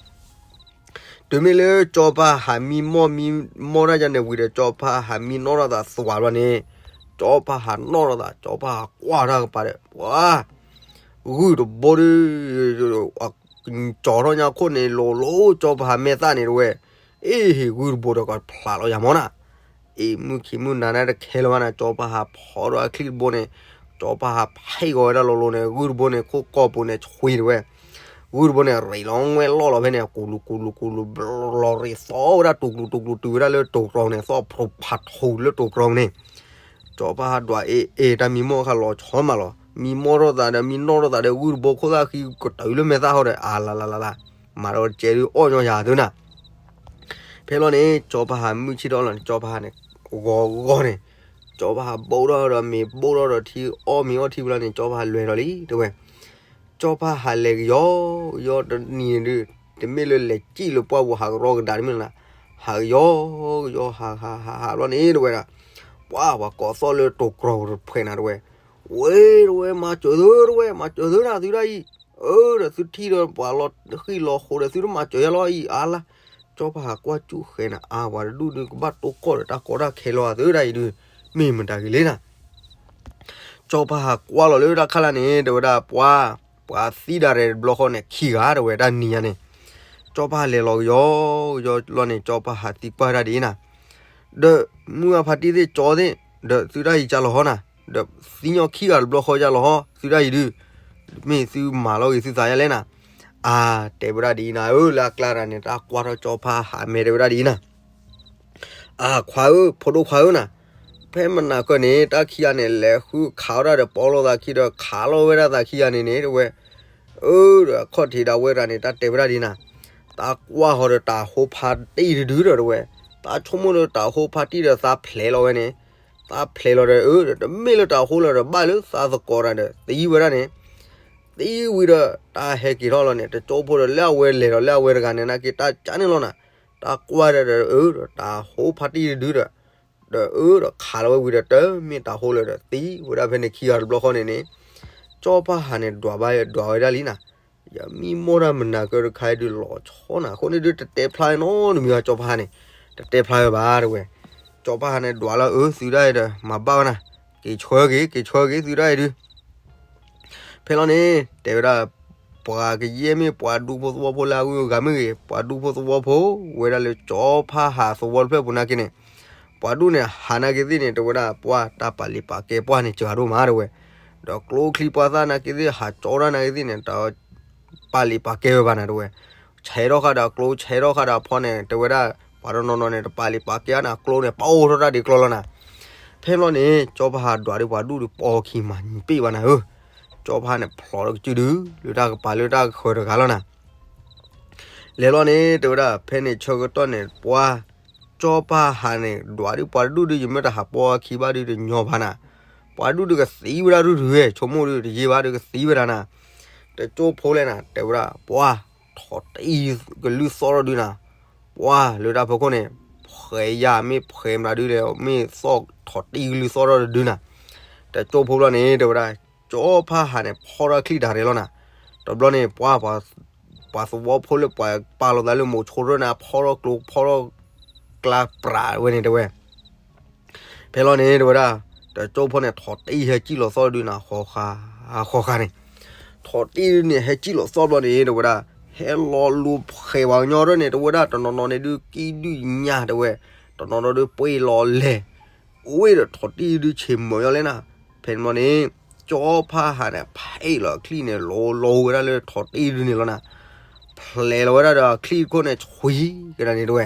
တုၤမ့ၢ်လၢကၠီဖါဟးမံမီၢ်မံမီၢ်တၢ်ယါန့ၣ်ဝံၤဒီး ကၠီဖါဟးမံနီၣ်ထီၣ်သးသွးလီၤန့ၣ်, ကၠီဖါဟးနီၣ်ထီၣ်သး ကၠီဖါဟးကွၢ်တၢ်ကပၤဒီး ပှၤ ဂုၢ်တဘိဒီး ကၠီထီၣ်ညါခိၣ်န့ၣ် လိၤလိၤ ကၠီဖါဟးမဲာ်သၣ်န့ၣ် တဲဝဲ, အ့ ဟ့ၣ်ဂုၢ်တဘိဒီးကဖျးလီၤယၤမီၢ်နၤ, အ့ မုၢ်ခံမုၢ်နၤန့ၣ်တခဲလၢၤဘၣ်နၤ ကၠီဖါဟးဖီဒီးအချံၣ်တဘိန့ၣ်, ကၠီဖါဟးဖံးဂီၤဝဲဒၣ်လိၤလိၤန့ၣ် ဂုၢ်တဘိန့ၣ် ခိၣ်ကီၢ်ပူၤန့ၣ် ဆွံတဲဝဲ, ဂုၢ်တဘိန့ၣ် ရ့းလီၤငွဲၣ်လီၢ်လီၤဖဲန့ၣ် ကူလူကူလူကူလူ လီၤရ့းသီဝဲဒၣ်တူၤကျူၤတူၤကျူၤတုၤဝဲဒၣ်လၢတိၤကြီန့ၣ် သီၣ်ဖျိဖးထူလၢတိၤကြီန့ၣ် ကၠီဖါဟးဒွးအ့ အ့ တၢ်မံမီၢ်ခါလီၤဆီမးလီၤ, မံမီၢ်ထီၣ်သးဒီး မံနီၣ်ထီၣ်သးဒီး ဂုၢ်တဘိခိၣ်သၣ်ဃံကတုၤလၢမဲာ်သၣ်ဟီဒီး အါလါလါလါလါ, မၤဒီးတကဲဒုးအီၣ်ညီယၤသုနၤ. ဖဲလီၤန့ၣ် ကၠီဖါဟးမုၢ်ဆ့ၣ်ထီၣ်လီၤန့ၣ် ကၠီဖါဟးန့ၣ် ဂီၤဂီၤန့ၣ်, ကၠီဖါဟးဘိၣ်ထီၣ်ဒီးမ့ၤဘိၣ်ထီၣ်ဒီးထံအီၣ်မ့ၤအီထံဖဲလီၤန့ၣ် ကၠီဖါဟးလဲၤထီၣ်လံ တဲဝဲ ကၠီဖါဟးလဲၤကယီကယီတနံၤန့ၣ်ဒုး တမ့ၢ်လၢလဲၤစံၣ်လၢပှၢ်ပူၤဟးကရီကဒါတမ့ၢ်လၢၤ, ဟးကယီကယီဟးဟးဟးဟးဘျီန့ၣ် တဲဝဲဒၣ်, ပှၤပှၤကိးသီၣ်လၢတိၤကြီတဖှဲးနၤ တဲဝဲ, ဝဲ တဲဝဲ မၤစၢၤသု တဲဝဲ မၤစၢၤသုနၤ သုဒၣ်အံၤ အၢ ဒီးသုထံၣ်ဒီးပှၤလီၤဃံၣ်လီၤဃိဒီး သုတမၤစၢၤယၤလီၤအံၤအါလါ. ကၠီဖါဟးကွၢ်စူၣ်ဃဲနၤ အါ ပှၤတဒူၣ်ဒုးကဘၣ်တိၢ်ကီၢ်ဒီးတၢ်ကီတၢ်ခဲလီၤအသုဒၣ်အံၤဒုး မ့ၢ်မတၤဂ့ၤလဲၣ်နၤ. ကၠီဖါဟးကွၢ်လီၤလၢတၢ်ခါလၢ်န့ၣ် တဲဝဲဒၣ်ပှၤ, ပှၤသံဒၣ်ရဲၣ်တဘျီဃီန့ၣ် ခံဂၤတဲဝဲတၢ်နံၤညါန့ၣ်, ကၠီဖါလဲၤလီၤကယီကယီလီၤန့ၣ် ကၠီဖါဟးသံကွၢ်တၢ်ဒ်အံၤနၤ, ဒီးမုၢ်အဖါတံၢ်သ့ၣ်ကၠီသ့ၣ် ဒီးသုတၢ်အံၤကၢ်လီၤဟီနၤ, ဒီးသံညီခံဂၤတဘျီဃီကၢ်လီၤဟီ သုတၢ်အံၤဒုး မ့ၢ်သုမၤလီၤဂ့ၤသုသးယါလဲၣ်နၤ. အါ တဲဝဲဒၣ်ဒ်အံၤနၤဧၢ လၢအကျါတၢ်န့ၣ် တၢ်ကွၢ်ထီၣ်ကၠီဖါဟးမဲာ်တဲဝဲဒၣ်ဒ်အံၤနၤ အၢ ခွါဧၢ, ဖိဒိၣ်ခွါဧၢနၤ, ဖဲမနၤကၢၢ်န့ၣ် တၢ်ခံဂၤန့ၣ် လဲၤဃုခးဝဲဒၣ်ဒီးပီလိာ်သးခံဒီး ခးလီၤဝဲဒၣ်သးခံဂၤန့ၣ်န့ၣ် တဲဝဲ, အၢ ဒီးအခီၣ်ထံးဒၣ်ဝဲတဂၤန့ၣ် တၢ်တဲဝဲဒၣ်ဒ်နၤ, တၢ်ကွၢ်ဟီဒီးတၤဟိဖါတံၢ်တဒုဒီးတဲဝဲ, တၢ်ဆိကမိၣ်ဒီးတၤဟိဖါတံၢ်ဒီးသးဖျဲးလီၤဝဲန့ၣ်, သးဖျဲးလီၤဒီး အၢ တမ့ၢ်လၢတၤဟိလၢၤဒီးဘၣ်လၢသးသကိးတၢ်ဒီးသံဝဲဒၣ်န့ၣ်, သံဝံၤဒီးတၢ်ဟဲက့ၤထီၣ်လီၤန့ၣ် တကၠိဖိဒီးလၢအဝဲလဲၤဒီးလၢအဝဲတဂၤန့ၣ် နာ်က့တၢ်ကၢ်န့ၣ်လီၤနၤ, တၢ်ကွၢ်ဒီး အၢ ဒီးတၤဟိဖါတံၢ်တဒုဒီး ဒီးအၢ ဒီးခးလီၤဝဲဝံၤဒီး တမ့ၢ်တၤဟိလၢၤဒီးသံဝဲဒၣ်ဖဲန့ၣ်ခံဂၤတဘျီဃီန့ၣ်န့ၣ်, ကၠီဖါဟးန့ၣ်ဒွးဘၣ်ဒွးဝဲဒၣ်လံနၤ, ယမံမီၢ်တၢ်မနၤကၢၢ်တခါအံၤဒုးလီၤဆီနၤ အဃိန့ၣ်ဒုး တတဲဖျါနီတမံၤဘၣ် ကၠီဖါဟးန့ၣ်, တတဲဖျါဝဲဘၣ်တဲဝဲ, ကၠီဖါဟးန့ၣ်ဒွးလၢအၢ သုဒၣ်အံၤဒီး မၤဘၣ်ဝဲနၤ, က့ၤဆှၢက့ၤ က့ၤဆှၢက့ၤသုဒၣ်အံၤဒုး ဖဲလီၤန့ၣ် တဲဝဲဒၣ်, ပှၤကယဲၢ်မ့ၢ်ပှၤဒူဖိသဝီဖိလၢအဂုၤအဂၤမ့ၢ်ဂ့ၤ ပှၤဒူဖိသဝီဖိ ဝဲဒၣ်လၢကၠီဖါဟးသဝီတဖျၢၣ်ပူၤနာ်က့န့ၣ်, ပှၤဒူၣ်န့ၣ်ဟးနာ်က့သ့ၣ်န့ၣ် တဲဝဲဒၣ်ပှၤတၢ်ပာ်လံာ်ပာ်ကဲပှၢ်န့ၣ်စှၤဒိၣ်မးတဲဝဲ, ဒီးကျိချံပှၢ်သၣ်နာ်က့သ့ၣ် ဟးကၠီတၢ်နာ်က့သ့ၣ်န့ၣ် တၢ်ပာ်လံာ်ပာ်ကဲဝဲဘၣ်နၤတဲဝဲ, ဆဲးထီၣ်ဃာ်ဒီးကျိ ဆဲးထီၣ်ဃာ်ဒီးအဖီန့ၣ် တဲဝဲဒၣ်, ပှၤတနီၤနီၤန့ၣ် တပာ်လံာ်ပာ်ကဲအါနၤ ကျိန့ၣ် ပအိၣ်ထီၣ်တၢ်ဒံးကျီလီၤနၤ, ဖဲလီၤန့ၣ် ကၠီဖါဟးဒွးဒီးပှၤဒူၣ်ဒီးပိာ်ခံမၤပ့ၢ်ဘၣ်နၤဧၢ, ကၠီဖါန့ၣ်ဖျိးဒီးကစုဒု လၢတၢ်ကပၤလၢတၢ်ကဃၢၤတဂၤလီၤနၤ လဲၤလီၤန့ၣ် တဲဝဲဒၣ် ဖဲန့ၣ်ဆၢကတီၢ်န့ၣ် ပှၤ, ကၠီဖါဟးန့ၣ် ဒွးဒီးပှၤတဒူၣ်ဒီး ယမ့ၢ်တဟးပိာ်ခံဘၣ်ဒီးတညီဘၣ်နၤ, ပှၤဒူၣ်ဒီးကသံဝဲဒၣ်ဒုးဒုးဝဲ ဆိကမိၣ်ဒီးတယံာ်ဘၣ်ဒီးကသံဝဲဒၣ်နၤ, တကၠိဖိလဲၣ်နၤ တဲဝဲဒၣ် ပှၤ, ထီၣ်တံၢ်ကလုၢ်သီၣ်ထီၣ်ဒုးနၤ, ပှၤလၢတၢ်ဖီခိၣ်န့ၣ်, ဖှဲးယၤမ့ၢ်ဖှဲးမတၤဒုးလဲၣ် မ့ၢ်သီၣ်ထီၣ်တံၢ်ကလုၢ်သီၣ်ထီၣ်တဒုနၤ, တကၠိဖိဘျီန့ၣ် တဲဝဲဒၣ်, ကၠီဖါဟးန့ၣ် ဖီၣ်ထီၣ်ချံၣ်တၢ်ရဲၣ်လီၤနၤ, တဘျီန့ၣ် ပှၤ, ပှၤသဝီဖိလၢပှၤပာ်လီၤသးလၢမိၤဆိရၢၣ်န့ၣ် ဖီၣ်ထီၣ်ကျိ ဖီၣ်ထီၣ်ကျါပြးဝဲန့ၣ်တဲဝဲ ဖဲလီၤန့ၣ် တဲဝဲဒၣ်, တကၠိဖိန့ၣ် ထီၣ်တံၢ်ဟဲကံၣ်လီၤသီၣ်ဒုးနၤ ဃီဃါ, ဃီဃါန့ၣ်, ထီၣ်တံၢ်ဒုးန့ၣ် ဟဲကံၣ်လီၤသီၣ်ဘျီန့ၣ် တဲဝဲဒၣ်, ဟဲလီၤလူၤဖှဲးပှၤကညီရၢၣ်န့ၣ် တဲဝဲဒၣ်တနီၤနီၤန့ၣ်ဒုး ကံၣ်ဒုးညၣ်တဲဝဲ, တနီၤနီၤဒုးပှ့ၤလီၤလဲၢ်, အိၣ်ဒီးထီၣ်တံၢ်ဒုးဆ့ၣ်မီၤညီလဲၣ်နၤ, ဖဲန့ၣ်ဘျီန့ၣ်, ကၠီဖါဟးန့ၣ် ဖဲးလီၤချံၣ်န့ၣ် လီၤလီၤဝဲဒၣ်လၢထီၣ်တံၢ်ဒုးန့ၣ်လီၤနၤ, ဖျဲးလီၤဝဲဒၣ်ဒီးချံၣ်ခိၣ်န့ၣ် ဆှံကဒါန့ၣ်တဲဝဲ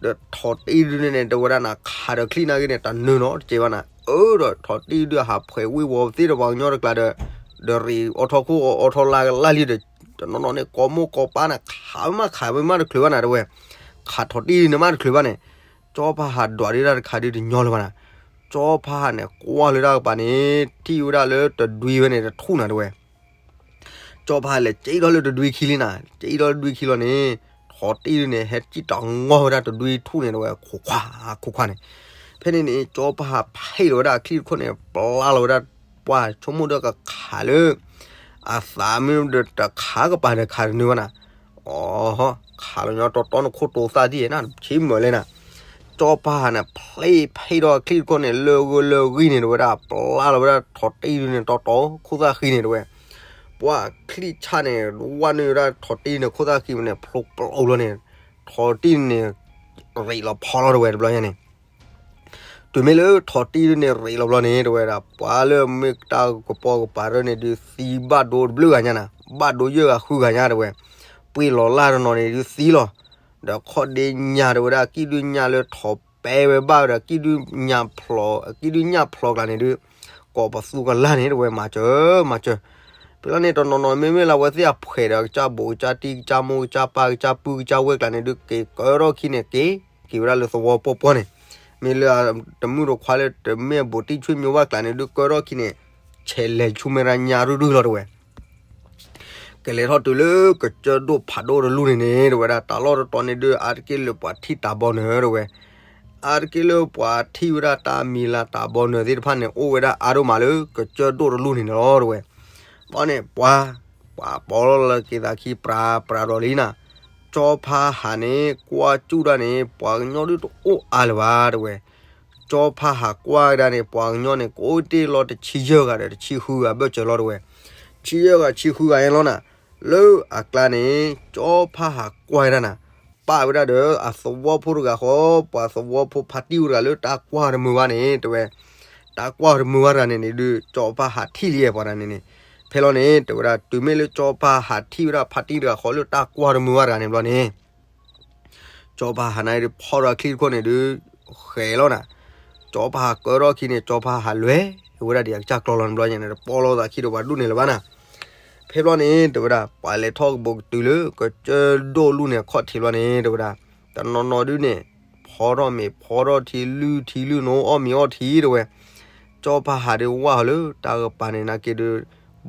ဒီးထီၣ်တံၢ်ဒုန့ၣ် တဲဝဲဒၣ်နၤ ခးဒီးချံၣ်နာ်က့န့ၣ် တနၢၤနီတစဲးဘၣ်နၤ, အၢ ဒီးထီၣ်တံၢ်ဒုဟးဖှဲးဝ့ၢ်ဝီၤသ့ၣ်ဒီးပှၤကညီတကျါဒီး, ဒီးရ့ၣ်အိးထီၣ်ခိၣ်အိးထီၣ်လါကလါလံဒီး, တနီၤနီၤန့ၣ် ကိးမိၢ်ကိးပၢ်နၤ ခးမးခးဝဲမးတချုးဘၣ်နၤတဲဝဲ, ခးထီၣ်တံၢ်ဒုန့ၣ်မးတချုးဘၣ်န့ၣ်, ကၠီဖါဟးဒွးဒုတၢ်တခါဒုတညီလၢၤဘၣ်နၤ, ကၠီဖါဟးန့ၣ် ကွၢ်လၢတၢ်ကပၤန့ၣ် ထံၣ်ဝဲဒၣ်လၢတဒွံဝဲန့ၣ်တထူၣ်နၤတဲဝဲ ကၠီဖါလဲၤကၠံထီၣ်လၢတဒွံခံလံနၤ, ကၠံထီၣ်လၢတဒွံခံလီၤန့ၣ်, ထီၣ်တံၢ်ဒုန့ၣ် ဟဲကံၣ်တၢ်ငီၢ်ဝဲဒၣ်တဒွံထူၣ်န့ၣ်တဲဝဲ ခိၣ်ခွါ, ခိၣ်ခွါန့ၣ်, ဖဲန့ၣ်န့ၣ် ကၠီဖါဟးဖဲးလီၤဝဲဒၣ်အချံၣ်တခိၣ်န့ၣ် ပျၢ်လီၤဝဲဒၣ်ပှၢ် ဆိကမိၣ်ဒီးကခးလၢ အသးမ့ၢ်ဒီးတခးကပၤဒီးခးတနၢၤဘၣ်နၤ, အိ, ခးလီၤညီတီတီန့ၣ်ခိၣ်တိသၣ်ဒ်နၤ ဆ့မၢၤလဲၣ်နၤ, ကၠီဖါဟးန့ၣ် ဖဲးဖဲးထီၣ်အချံၣ်တခိၣ်န့ၣ် လၢဂၢၢ်လၢဂံၢ်န့ၣ်တဲဝဲဒၣ် ပျၢ်လီၤဝဲဒၣ်ထီၣ်တံၢ်ဒုန့ၣ် တီတီခိၣ်သၣ်ဃံန့ၣ်တဲဝဲ ပှၢ်ချံၣ်ဆၣ်န့ၣ် ဝဲနုာ်ဝဲဒၣ်ထီၣ်တံၢ်န့ၣ်ခိၣ်သၣ်ဃံန့ၣ် ဖျိးပျီလီၤန့ၣ်, ထီၣ်တံၢ်န့ၣ် ရ့းလီၤဖီလီၤတဲဝဲတဘျီညါန့ၣ်, တုၤမ့ၢ်လၢထီၣ်တံၢ်ဒုန့ၣ်ရ့းလီၤဘျီန့ၣ်တဲဝဲဒၣ် ပှၤလၢမ့ၢ်တၢ်ကပီၤကပၤရၢန့ၣ်ဒုးသံဘၣ်ဒိတဘျုးဂၤညါနၤ, ဘၣ်ဒိယဲၢ်ဂၤဃုဂၤညါတဲဝဲ, ပှ့ၤလီၤလၢ်တနီၤန့ၣ်ဒုးသံလီၤ, ဒီးခီၣ်ဒ့ညါတဲဝဲဒၣ် ကံၣ်ဒုညၣ်လၢထီၣ်ပဲဝဲဘၣ်ဒီး ကံၣ်ဒုညၣ်ဖျိး, ကံၣ်ဒုညၣ်ဖျိးကျါန့ၣ်ဒုး ကိးပသူကလၢ်န့ၣ်တဲဝဲ မၤစၢၤ, မၤစၢၤ, ဖဲလီၤန့ၣ်တနီၤနီၤမ့မ့ၢ်လၢအဝဲသ့ၣ်အဖှဲးဒီး ကစၢ်ဘိးကစၢ်တံၢ် ကစၢ်မိၢ်ကစၢ်ပၢ် ကစၢ်ပုၢ်ကစၢ်ဝဲၢ်ကျါန့ၣ်ဒုး က့ၤကၢထီၣ်ခံန့ၣ် က့ၤက့ၤဝဲဒၣ်လၢသဝီပှီၢ်ပှီၢ်န့ၣ်, မ့ၢ်လၢတမုၣ်တခွါလၢတမ့ၢ်ဘိးတံၢ်ဆွ့ၣ်မံဝဲကျါန့ၣ်ဒုး ကၢထီၣ်ခံန့ၣ် ဆဲးလဲၤဆူမဲာ်ညါရုၢ်ရုၢ်လီၤတဲဝဲ ကလဲၤထီၣ်တုၤလၢကစၢၢ်ဒိၣ်ဖးဒိၣ်တလူၢ်န့ၣ်န့ၣ် တဲဝဲဒၣ် တၢ်လီၢ်တတီၤန့ၣ်ဒုး အါတက့ၢ်လၢပှၤထံၣ်တၢ်ဘီနၢၤတဲဝဲ, အါတက့ၢ်လၢပှၤထံၣ်ဝဲဒၣ်တၢ်မံၤလၤတၢ်ဘီနၢၤသ့ၣ်တဖၣ်န့ၣ် အိၣ်ဝဲဒၣ်အါဒိၣ်မးလၢကစၢၢ်ဒိၣ်တလူၢ်န့ၣ်န့ၣ်လီၤတဲဝဲ, ဘီန့ၣ် ပှၤ ပှၤပီလီၤလၢက့ၤသးခံ ပြးပြးဒီးလံနၤ, ကၠီဖါဟးန့ၣ် ကွၢ်ကၠူၣ်ဒၣ်န့ၣ် ပှၤကညီဒုးတအိၣ်အါလၢၤဘၣ်တဲဝဲ, ကၠီဖါဟးကွၢ်ဒၣ်န့ၣ် ပှၤကညီန့ၣ် ကအိၣ်တ့ၢ်လီၤတဆံယဲၢ်ဂၤဒီးတဆံဃုဂၤဘၢၣ်စၢၤလီၤတဲဝဲ, ဆံယဲၢ်ဂၤဆံဃုဂၤအံၤလီၤနၤ, လၢအကျါန့ၣ် ကၠီဖါဟးကွၢ်ဒၣ်နၤ, ပာ်ဝဲဒၣ်ဒီးအသဝီဖိတဂၤဃီ, ပှၤသဝီဖိဖါတံၢ်ဝဲတဂၤလၢတၢ်ကွၢ်တမုာ်ဘၣ်န့ၣ်တဲဝဲ, တၢ်ကွၢ်တမုာ်ဘၣ်တဂၤန့ၣ်န့ၣ်ဒုး ကၠီဖါဟးထံၣ်လံပှၤတဂၤန့ၣ်န့ၣ်, ဖဲလီၤန့ၣ် တဲဝဲဒၣ် တုၤမ့ၢ်လၢကၠီဖါဟးထံၣ်ဝဲဒၣ်ဖါတံၢ်တဂၤဃီလၢတၢ်ကွၢ်တမုာ်ဘၣ်တဂၤန့ၣ်ဘျီန့ၣ် ကၠီဖါဟးန့ၣ်ဒုး ဖီၣ်ထီၣ်ချံတခိၣ်န့ၣ်ဒုး ဃဲးလီၤနၤ, ကၠီဖါဟးကၢထီၣ်ခံန့ၣ် ကၠီဖါဟးလွဲၢ်ဝဲဒၣ်ဒံးအကစၢ်ကျီလီၤန့ၣ်ဘျီန့ၣ် တပီလီၤသးခံဒီးပှၤဒူၣ်န့ၣ်လၢၤဘၣ်နၤ, ဖဲဘျီန့ၣ် တဲဝဲဒၣ် ပှၤလဲၤထီၣ်ကဘိးကတုၤလၢ ကစၢၢ်ဒိၣ်လူၢ်န့ၣ်အခီၣ်ထံးဘျီန့ၣ် တဲဝဲဒၣ်, တနီၤနီၤဒုးန့ၣ် ဖီထီၣ်မ့ၤဖီထီၣ်ထံ လုၢ်ထံလုၢ်နိ အီၣ်မ့ၤအီၣ်ထံတဲဝဲ, ကၠီဖါဟးဒုးဝၢ်ဟီၤလၢတၢ်ကပၤန့ၣ် နာ်က့ဒုး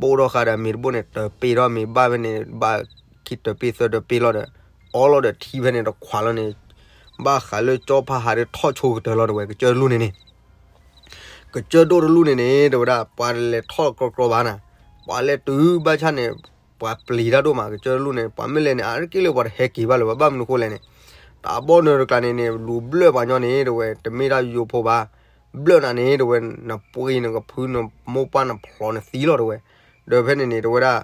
ဘိၣ်ထီၣ်ဃာ်ဒီးမ့ၤတဘိၣ်န့ၣ် တပ့ၤထီၣ်မ့ၤဘၣ်ဖဲန့ၣ် ဘၣ်ခံတပ့ၤသၢတပ့ၤလီၤဒီး အီလီၤဒီးထံဖဲန့ၣ်တခွးလီၤန့ၣ်, ဘၣ်ဃးလၢကၠီဖါဟးဒုးထီၣ်ဆိကတၢၢ်လီၤတဲဝဲ ကစၢၢ်လူၢ်န့ၣ်န့ၣ် ကစၢၢ်ဒိၣ်တလူၢ်န့ၣ်န့ၣ် တဲဝဲဒၣ် ပှၤလဲၤထီၣ်ကြီကြီဘၣ်နၤ, ပှၤလဲၤတုၤဘၣ်ဆၣ်န့ၣ် ပှၤပျံၤတၢ်ဒိၣ်မး ကစၢၢ်တလူၢ်န့ၣ် ပှၤမ့ၢ်လဲၤန့ၣ် အါတက့ၢ်လၢပှၤတဟဲက့ၤဘၣ်လၢၤဘၣ် ဘၣ်မနုၤဃိလဲၣ်န့ၣ်, တၢ်ဘီနုၤတကျါန့ၣ်န့ၣ် လူၤဘျၢၣ်ပှၤညီန့ၣ် တဲဝဲ တမ့ၢ်တၢ်ယိယိဖိဘၣ်, ဘျၢၣ်နၤန့ၣ် တဲဝဲ နပှ့ၤနကဖုနမိၢ်ပှၢ်နဖျိးနသံလီၤတဲဝဲ, ဒီးဖဲန့ၣ်န့ၣ် တဲဝဲဒၣ်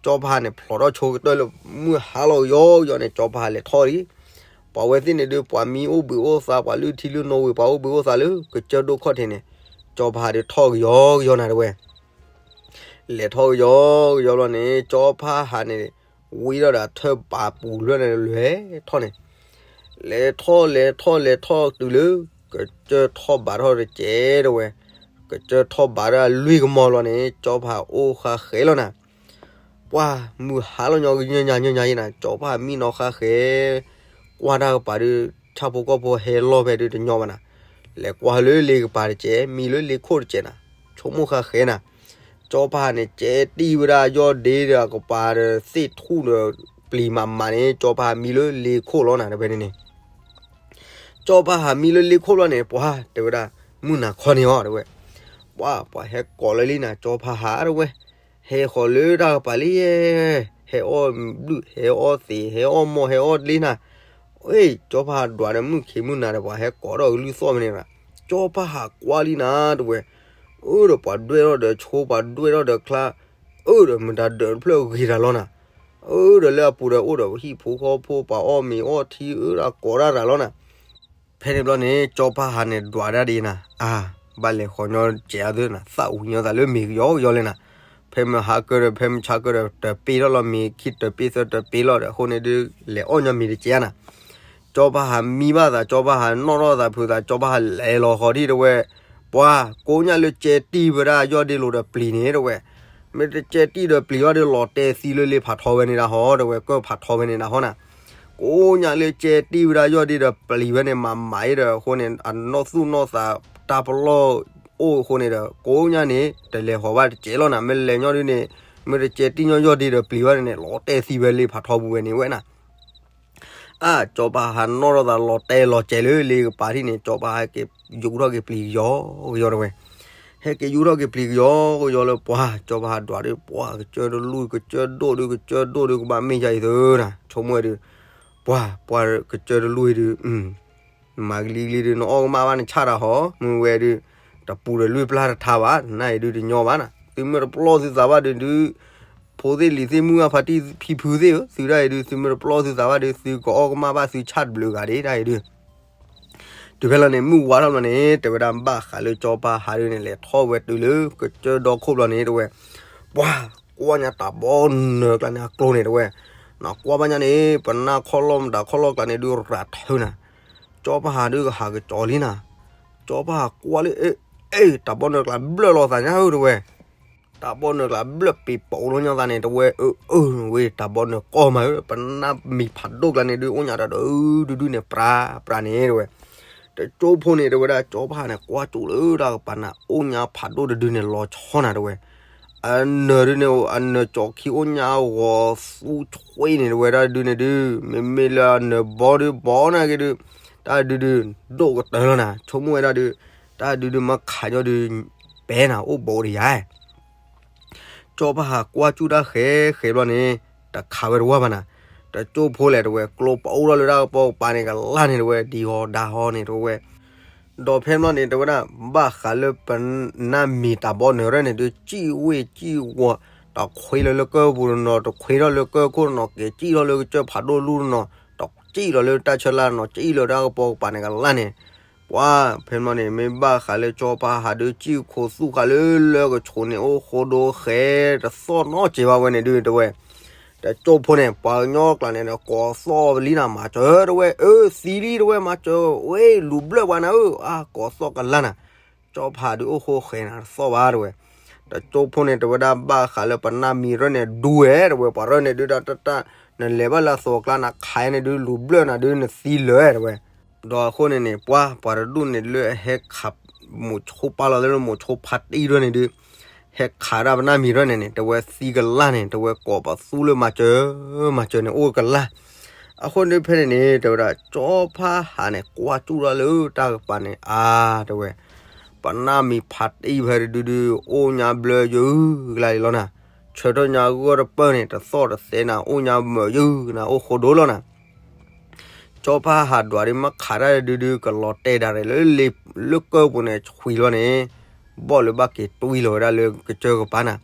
ကၠီဖါဟးန့ၣ် ဖျိးထီၣ်ဆိကတၢၢ်လၢ မုၢ်ဟါလီၤကယီကယီန့ၣ် ကၠီဖါဟးလဲၤထီၣ်လံ ပှၤဝဲသ့ၣ်န့ၣ်ဒုး ပှၤမံအိၣ်ဘှံးအိၣ်သါ ပှၤလုၢ်ထံလုၢ်နိဝံၤ ပှၤအိၣ်ဘှံးအိၣ်သါလၢ ကစၢၢ်ဒိၣ်ခီၣ်ထံးန့ၣ်, ကၠီဖါဟးဒုးထီၣ်ကယီကယီနၤတဲဝဲ, လဲၤထီၣ်ကယီကယီလီၤန့ၣ် ကၠီဖါဟးန့ၣ် ဝံထီၣ်ဒီးအထၢၣ်ပာ်ပူၤလွဲၢ်န့ၣ် လဲၤထီၣ်န့ၣ်, လဲၤထီၣ်လဲၤထီၣ်လဲၤထီၣ်တုၤလၢ ကစၢၢ်ထီၣ်ဘးထီၣ်တစဲးတဲဝဲ, ကစၢၢ်ထီၣ်ဘးထီၣ်လွံၢ်ကမီၤလီၤန့ၣ် ကၠီဖါဟးအိၣ်ဃါဃဲၤလီၤနၤ ပှၤမုၢ်ဟါလီၤညီကညၢညါညၢညါယဲနၤ ကၠီဖါဟးမံနီၤဃါဃဲၤ, ကွၢ်တၢ်ကပၤဒုး ဆၣ်ဖိကီၢ်ဖိဟဲလီၢ်ဖဲဒုးတညီဘၣ်နၤ, လဲၤကွၢ်လၢလ့ကပၤတစဲး မံလၢလ့ခိၣ်တစဲးနၤ, ဆိကမိၣ်ဃါဃဲၤနၤ, ကၠီဖါဟးန့ၣ် ကဲတံၢ်ဝဲဒၣ်ယီၢ်ဒ့ဒီးအကပၤဒီးသ့ၣ်ထူၣ်ဒီးပျံၤမးမးန့ၣ် ကၠီဖါဟးမံလၢလ့ခိၣ်လီၤနၤ တဖဲန့ၣ်န့ၣ် ကၠီဖါဟးမံလၢလ့ခိၣ်လီၤန့ၣ် ပှၤတဲဝဲဒၣ် မုၢ်နၤခီန့ၣ်အီၤတဲဝဲ, ပှၤ ပှၤဟဲကိးလၢလံနၤ ကၠီဖါဟးတဲဝဲ, ဟဲဃီၤလၢတၢ်ကပၤလံယဲ, ဟဲအီၣ်ဘျုး ဟဲအီၣ်သ့ၣ် ဟဲအီၣ်မီၢ် ဟဲအီၣ်လ့နၤ, အ့ ကၠီဖါဟးဒွးဒီးမုၢ်ခံးမုၢ်နၤဒီး ပှၤဟဲကိးထီၣ်ကလုၢ်သီၣ်ဖဲန့ၣ်နၤ, ကၠီဖါဟးကွၢ်လံနၤ တဲဝဲ, အၢ ဒီးပှၤဒွဲၣ်ထီၣ်ဒီးဆိ ပှၤဒွဲၣ်ထီၣ်ဒီးချါ, အၢ ဒီးမတၤဒၢးတဖျၢၣ်ဂ့ၤတၢ်လီၤနၤ, အၢ ဒီးလၢအပူၤဒီးအိၣ်ဒီးဟံၣ်ဖိဃီဖိ ပှၤအီၣ်မ့ၤအီၣ်ထံ အၢ ဒီးကိးတၢ်တၢ်လီၤနၤ ဖဲန့ၣ်ဘျီန့ၣ် ကၠီဖါဟးန့ၣ်ဒွးဒၣ်ဒ်နၤ, အါ ဘၣ်လဲၤဃီၤညီကဲးအသးနၤ သးဝံၤညီသးလၢမ့ၤကယီကယီလဲၣ်နၤ, ဖဲမဟါကၢဒီး ဖဲမဆါကၢဒီး တပ့ၤထီၣ်လီၤမ့ၤခံတပ့ၤသၢတပ့ၤလီၤဒီး အဃိန့ၣ်ဒုး လဲၤအီၣ်ညီမ့ၤတကဲးနၤ, ကၠီဖါဟးမံဘၣ်သး ကၠီဖါဟးနီၣ်ထီၣ်သးဖုးသး ကၠီဖါဟးလဲၤလီၤဃီၤထံၣ်တဲဝဲ, ပှၤ ကိးညါလၢကဲတံၢ်ဝဲဒၣ်ယီၢ်ဒ့လိၤဒီးပျံၤန့ၣ်တဲဝဲ, မ့ၢ်တကဲတံၢ်ဒီးပျံၤဘၣ်ဒီးလီၤတဲာ်သံလၢလ့ဖးထီဝဲန့ၣ်ဒၣ်ဟီ တဲဝဲ ကၢၢ်ဖးထီဝဲန့ၣ်ဒၣ်ဟီနၤ ကိးညါလၢကဲတံၢ်ဝဲဒၣ်ယီၢ်ဒ့ဒီးပျံၤဝဲန့ၣ် မၤမၤအံၤဒီး အဃိန့ၣ် အနီၢ်သူၣ်နီၢ်သးတၢ်ပလီၢ်အိၣ်အဃိန့ၣ်ဒီး ကိးညါန့ၣ် တလဲၤဃီၤဘၣ်တကဲးလီၤနၤ မ့ၢ်လဲၤညီဒုးန့ၣ် မ့ၢ်တကဲတံၢ်ညီယီၢ်ဒ့ဒီးပျံၤဝဲန့ၣ် လီၤတဲာ်သံဝဲလ့ဖးထီပူၤဝဲန့ၣ်ဝဲနၤ အါ ကၠီဖါဟးနီၣ်ထီၣ်သးလီၤတဲာ်လီၤစဲးလၢလ့ကပၤထံၣ်န့ၣ် ကၠီဖါဟးက့ၤယူၤထီၣ်က့ၤပျံၤကယီ ကယီတဲဝဲ, ဟဲက့ၤယူၤထီၣ်က့ၤပျံၤကယီ ကယီလၢပှၤ ကၠီဖါဟးဒွးဒုး ပှၤကစၢၢ်တလူၢ် ကစၢၢ်ဒိၣ်ဒုး ကစၢၢ်ဒိၣ်ဒုး ကဘၣ်မ့ၢ်ယါအံၤသၢနၤ ဆိကမိၣ်ဝဲဒုး ပှၤ ပှၤကစၢၢ်တလူၢ်အံၤဒုး မၤကလံကလံဒုး နအီၣ်ကမၣ်ဘၣ်နဆၣ်တၢ်ဟီ မ့ၢ်ဝဲဒုး တပူၤဒီးလွံၢ်ပျၢ်တထါဘၣ် နၤအံၤဒုးတညီဘၣ်နၤ သုမ့ၢ်တပလီၢ်သုသးဘၣ်ဒုးဒုး ဖိသ့ၣ်လံၤသ့ၣ်မုၢ်အဖါတံၢ်ဖံဖုသ့ၣ်ဧၢ သုဒၣ်အံၤဒုး သုမ့ၢ်တပလီၢ်သုသးဘၣ်ဒုး သုကအီၣ်ကမၣ်ဘၣ်သုဆၣ်တဘျုးဂၤဒၣ်ဒၣ်အံၤဒုး တုၤဖဲလီၤန့ၣ် မုၢ်ဝါထီၣ်ဘျီန့ၣ် တဲဝဲဒၣ်ဘၣ်ဃးလၢကၠီဖါဟးဒုးန့ၣ် လဲၤထီၣ်ဝဲတုၤလၢကစၢၢ်ဒီခိၣ်ဘျီန့ၣ် တဲဝဲ ပှၤ ကွၢ်ညါတၢ်ဘီနၢၤကျါန့ၣ် အကျိၤန့ၣ် တဲဝဲ နကွၢ်ဘၣ်ညါန့ၣ် ပနၢ်ခီၣ်လီၢ်မတၤခီၣ်လီၢ်ကျါန့ၣ်ဒုး ရၤထၢနၤ ကၠီဖါဟးဒုးကဟးကစီၤလံနၤ ကၠီဖါဟးကွၢ်လၢ အ့ တၢ်ဘီနၢၤကျါဘျၢၣ်လီၤသးညါဧၢ တဲဝဲ တၢ်ဘီနၢၤကျါဘျၢၣ်ပ့ၤပိာ်လီၤညါသးန့ၣ် တဲဝဲ အၢ အၢ ဝဲ တၢ်ဘီနၢၤကီၢ်မးဧၢ ပနၢ်မံၤဖးဒိၣ်ကျါန့ၣ်ဒုး အိၣ်ညါတၢ်ဒုးဒုးဒုးန့ၣ် ပြးပြးန့ၣ် တဲဝဲ တကၠိဖိန့ၣ် တဲဝဲဒၣ် ကၠီဖါဟးန့ၣ် ကွၢ်ကၠိလၢတၢ်ကပၤန့ၣ် အိၣ်ညါဖးဒိၣ်တဒုန့ၣ် လီၤဆီနၤ တဲဝဲ အနၢၤဒုးန့ၣ် အနၢၤကၠီခံအိၣ်ညါဂီၤသူဆွ့န့ၣ် တဲဝဲဒၣ်ဒုးန့ၣ်ဒုး မ့မ့ၢ်လၢအနၢၤဘီဒုးဘီနၤက့ၤဒုး တၢ်ဒုးဒုး ဒိၣ်ကတၢၢ်လီၤနၤ ဆိကမိၣ်ဝဲဒၣ်ဒုး တၢ်ဒုးဒုးမၤခးညီဒုး ပဲနၤ အိၣ်ဘိးတယါ ကၠီဖါဟးကွၢ်စူၣ်တၢ်ဃဲဃဲဘျီန့ၣ် တခးဝဲတဝါဘၣ်နၤ, တကၠိဖိလဲၣ်တဝဲ ကျိပအိၣ်ထီၣ်လၢတၢ်ကပိာ်ကပၤန့ၣ်ကလါန့ၣ်တဝဲ ဒံၤဟီၤဒါဟီၤန့ၣ်တဝဲ ဒီးဖဲဘျီန့ၣ် တဝဲဒၣ် ဘၣ်ဃးလၢပနၢ်မံၤတၢ်ဘီနုၤရဲၣ်န့ၣ်ဒုး စံၣ်ဝ့ၢ်စံၣ်ဝီၤ, တခွ့လီၤလၢကၢၢ်ပူၤတနီၤ, တခွ့ထီၣ်လၢကၢၢ်ခိၣ်တနီၤ, က့ၤစံၣ်ထီၣ်လၢကစၢၢ်ဖးဒိၣ်လူၢ်တနီၤ, တစံၣ်လီၤလၢတၢ်ဆၢလါတနီၤ, စံၣ်လီၤတၢ်ကပိာ်ကပၤန့ၣ်ကလါန့ၣ်, ပှၤဖဲဘျီန့ၣ် မ့ၢ်ဘၣ်ဃးလၢကၠီဖါဟးဒုး စံၣ်ခိၣ်သူၣ်ဃာ်လၢလၢကဆိးန့ၣ် အိၣ်ဃိဒိဃဲ တသီၣ်နီတစဲးဘၣ်ဝဲန့ၣ်ဒုးတဝဲ တကၠိဖိန့ၣ် ပှၤကညီကျါန့ၣ်ဒီး ကိးသီၣ်လံနၤ မၤစၢၤတဝဲ, အၢ သံလံတဝဲ မၤစၢၤ, ဝဲ လူၤဘျၢၣ်ပှၤနၤဧၢ, အါ ကိးသီၣ်ကလါနၤ, ကၠီဖါဒုးအိၣ်ဃိဃဲနၤ တသီၣ်ဘၣ်တဝဲ, တကၠိဖိန့ၣ် တဝဲဒၣ်ဘၣ်ဃးလၢပနၢ်မံၤရဲၣ်န့ၣ် ဒူဝဲတဝဲ ပှၤရဲၣ်န့ၣ်ဒုးဒၣ်တၢ်တၢ် နလဲၤဘၣ်လၢအသိးအကျါ နခးန့ၣ်ဒုး လူၤဘျၢၣ်နၤဒုး နသံလၢာ်တဝဲ, ဒီးအဃိန့ၣ်န့ၣ် ပှၤ ပှၤတဒူၣ်န့ၣ်လၢအဟဲခး မိၤဆိပာ်လီၤလၢမိၤဆိဖါတံၢ်ရဲၣ်န့ၣ်ဒုး ဟဲခးဒၣ်ပနၢ်မံၤရဲၣ်န့ၣ်န့ၣ် တဝဲသံကလါန့ၣ် တဝဲကိးပသူလၢမၤစၢၤ မၤစၢၤန့ၣ် အိၣ်ကလါ, အဃိန့ၣ်ဖဲန့ၣ်န့ၣ် တဝဲဒၣ် ကၠီဖါဟးန့ၣ် ကွၢ်စူၣ်ထီၣ်လၢတၢ်ကပၤန့ၣ် အါ တဝဲ ပနၢ်မံၤဖါတံၢ်ဖဲတဒုဒု အိၣ်ညါဘျၢယုၢ်ကလါလံလီၤနၤ, ဆၢထၢၣ်ညါဂီၢ်တပၢၢ်န့ၣ် တသီၣ်တသဲနၤ အိၣ်ညါမၢာ်ယုၢ်နၤ အိၣ်ဃိဒိလီၤနၤ ကၠီဖါဟးဒွးဒုး မ့ၢ်ခးတၢ်ဒုဒု ကလီၤတဲာ်ဒၣ်ရဲၣ်လၢလ့ လၢကၢၢ်ပူၤန့ၣ် ဆှံလီၤန့ၣ်, ဘီၣ်လၢဘၣ်က့ၤတွံၢ်လီၤဝဲဒၣ်လၢကစၢၢ်ကပၤနၤ,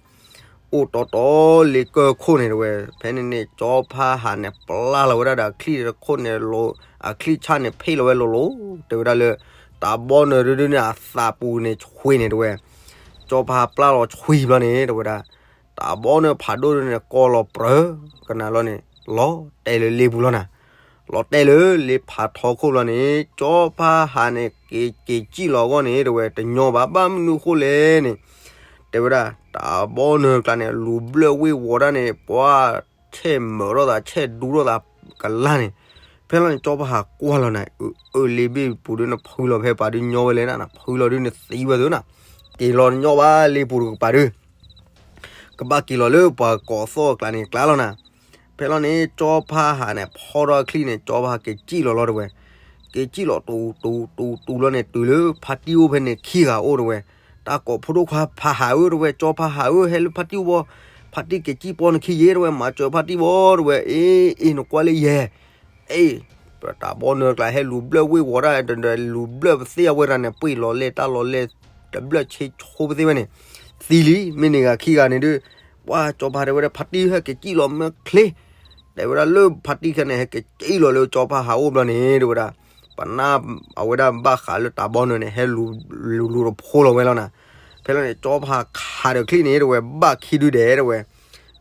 အိၣ်တီတီလ့ကၢၢ်ခိၣ်န့ၣ်တဝဲ, ဖဲန့ၣ်န့ၣ် ကၠီဖါဟးန့ၣ် ပျၢ်လီၤဝဲဒၣ်ဒီးအချံၣ်တခိၣ်န့ၣ် အချံၣ်ဆၣ်န့ၣ် ဖ့ၣ်လီၤဝဲလိၤလိၤ, တဲဝဲဒၣ်လၢ တၢ်ဘီနုၤဒုဒုန့ၣ် အသးပူၤန့ၣ်ဆှံန့ၣ်တဝဲ, ကၠီဖါဟးပျၢ်လီၤဆှံဘျီန့ၣ် တဝဲဒၣ် တၢ်ဘီနုၤဖးဒိၣ်ဒုန့ၣ် ကီလီၤပြၢ ကနၤလီၤန့ၣ် လီၤတဲာ်လၢလ့ပူၤလီၤနၤ, လီၤတဲာ်လၢလ့ဖးထီခိၣ်ဘျီန့ၣ် ကၠီဖါဟးန့ၣ် က့ၤက့ၤစံၣ်လီၤအဂီၢ်န့ၣ် တဝဲတညီဘၣ် ဘၣ်မနုၤဃိလဲၣ်န့ၣ်, တဲဝဲဒၣ် တၢ်ဘီနုၤကျါန့ၣ် လူၤဘျၢၣ်ဝ့ၢ်ဝီၤတၢ်န့ၣ် ပှၤ ဆဲၣ်မၢးထီၣ်သး ဆဲၣ်ဒူထီၣ်သးကလါန့ၣ်, ဖဲလီၤန့ၣ် ကၠီဖါဟးကွၢ်လီၤနၤ, အၢ လ့ဘ့ၣ်ပူၤဒု နဖုလီၤဖဲပာ်ဒုညီဝဲလဲၣ်နၤ, နဖုလီၤဒု နသံဝဲသ့နၤ, က့ၤလီၤတညီဘၣ် လ့ပူၤတကပၤဒု ကဘၣ်က့ၤလီၤလၢပှၤကိးသီၣ်အကျါန့ၣ်ကျါလီၤနၤ, ဖဲလီၤန့ၣ် ကၠီဖါဟးန့ၣ် ဖီထီၣ်အချံၣ်န့ၣ် ကၠီဖါဟးက့ၤစံၣ်လီၤလီၤတဝဲ, က့ၤစံၣ်လီၤတူၤတူၤတူၤတူၤလီၤန့ၣ် တုၤလၢဖါတံၢ်အိၣ်ဖဲန့ၣ်ခံဂၤအိၣ်တဝဲ, တၢ်ကိးဖိဒိၣ်ခွါဖါဟးဧၢတဝဲ ကၠီဖါဟးဧၢ ဟဲလၢဖါတံၢ်အိၣ်ဘီ, ဖါတံၢ်က့ၤစံၣ်ပီနခံယဲတဝဲ မၤစၢၤဖါတံၢ်ဘီတဝဲ, အ့ အ့ နကွၢ်လၢယဲ အ့ ပတၢ်ဘီနုၤကျါဟဲလူၤဘျၢၣ်ဝ့ၢ်ဝီၤတၢ် လူၤဘျၢၣ်ပသ့ၣ်အဝဲရၤန့ၣ် ပှ့ၤလီၤလဲၣ်တၢ်လီၤလဲၣ် တဘျၢၣ်ဆ့ဆိပသ့ၣ်ဝဲန့ၣ်, သံလံ မ့ၢ်န့ၢ်ဂၤခံဂၤန့ၣ်ဒုး, ပှၤကၠီဖါတဲဝဲဒၣ် ဖါတံၢ်ဟဲက့ၤစံၣ်လီၤမ့ၢ်ချ့, တဲဝဲဒၣ်လၢဖါတံၢ်ခံဂၤန့ၣ် ဟဲက့ၤစံၣ်လီၤလၢကၠီဖါဟးအိၣ်ဘျီန့ၣ် တဲဝဲဒၣ်, ပနၢ် အဝဲဒၣ်ဘၣ်ဃးလၢတၢ်ဘီနုၤန့ၣ် ဟဲလူၤလူၤတဖိလီၤဝဲလီၤနၤ, ဖဲလီၤန့ၣ် ကၠီဖါဟးခးဒီးချံၣ်န့ၣ် တဝဲဘၣ်ခံဒုဒဲးတဝဲ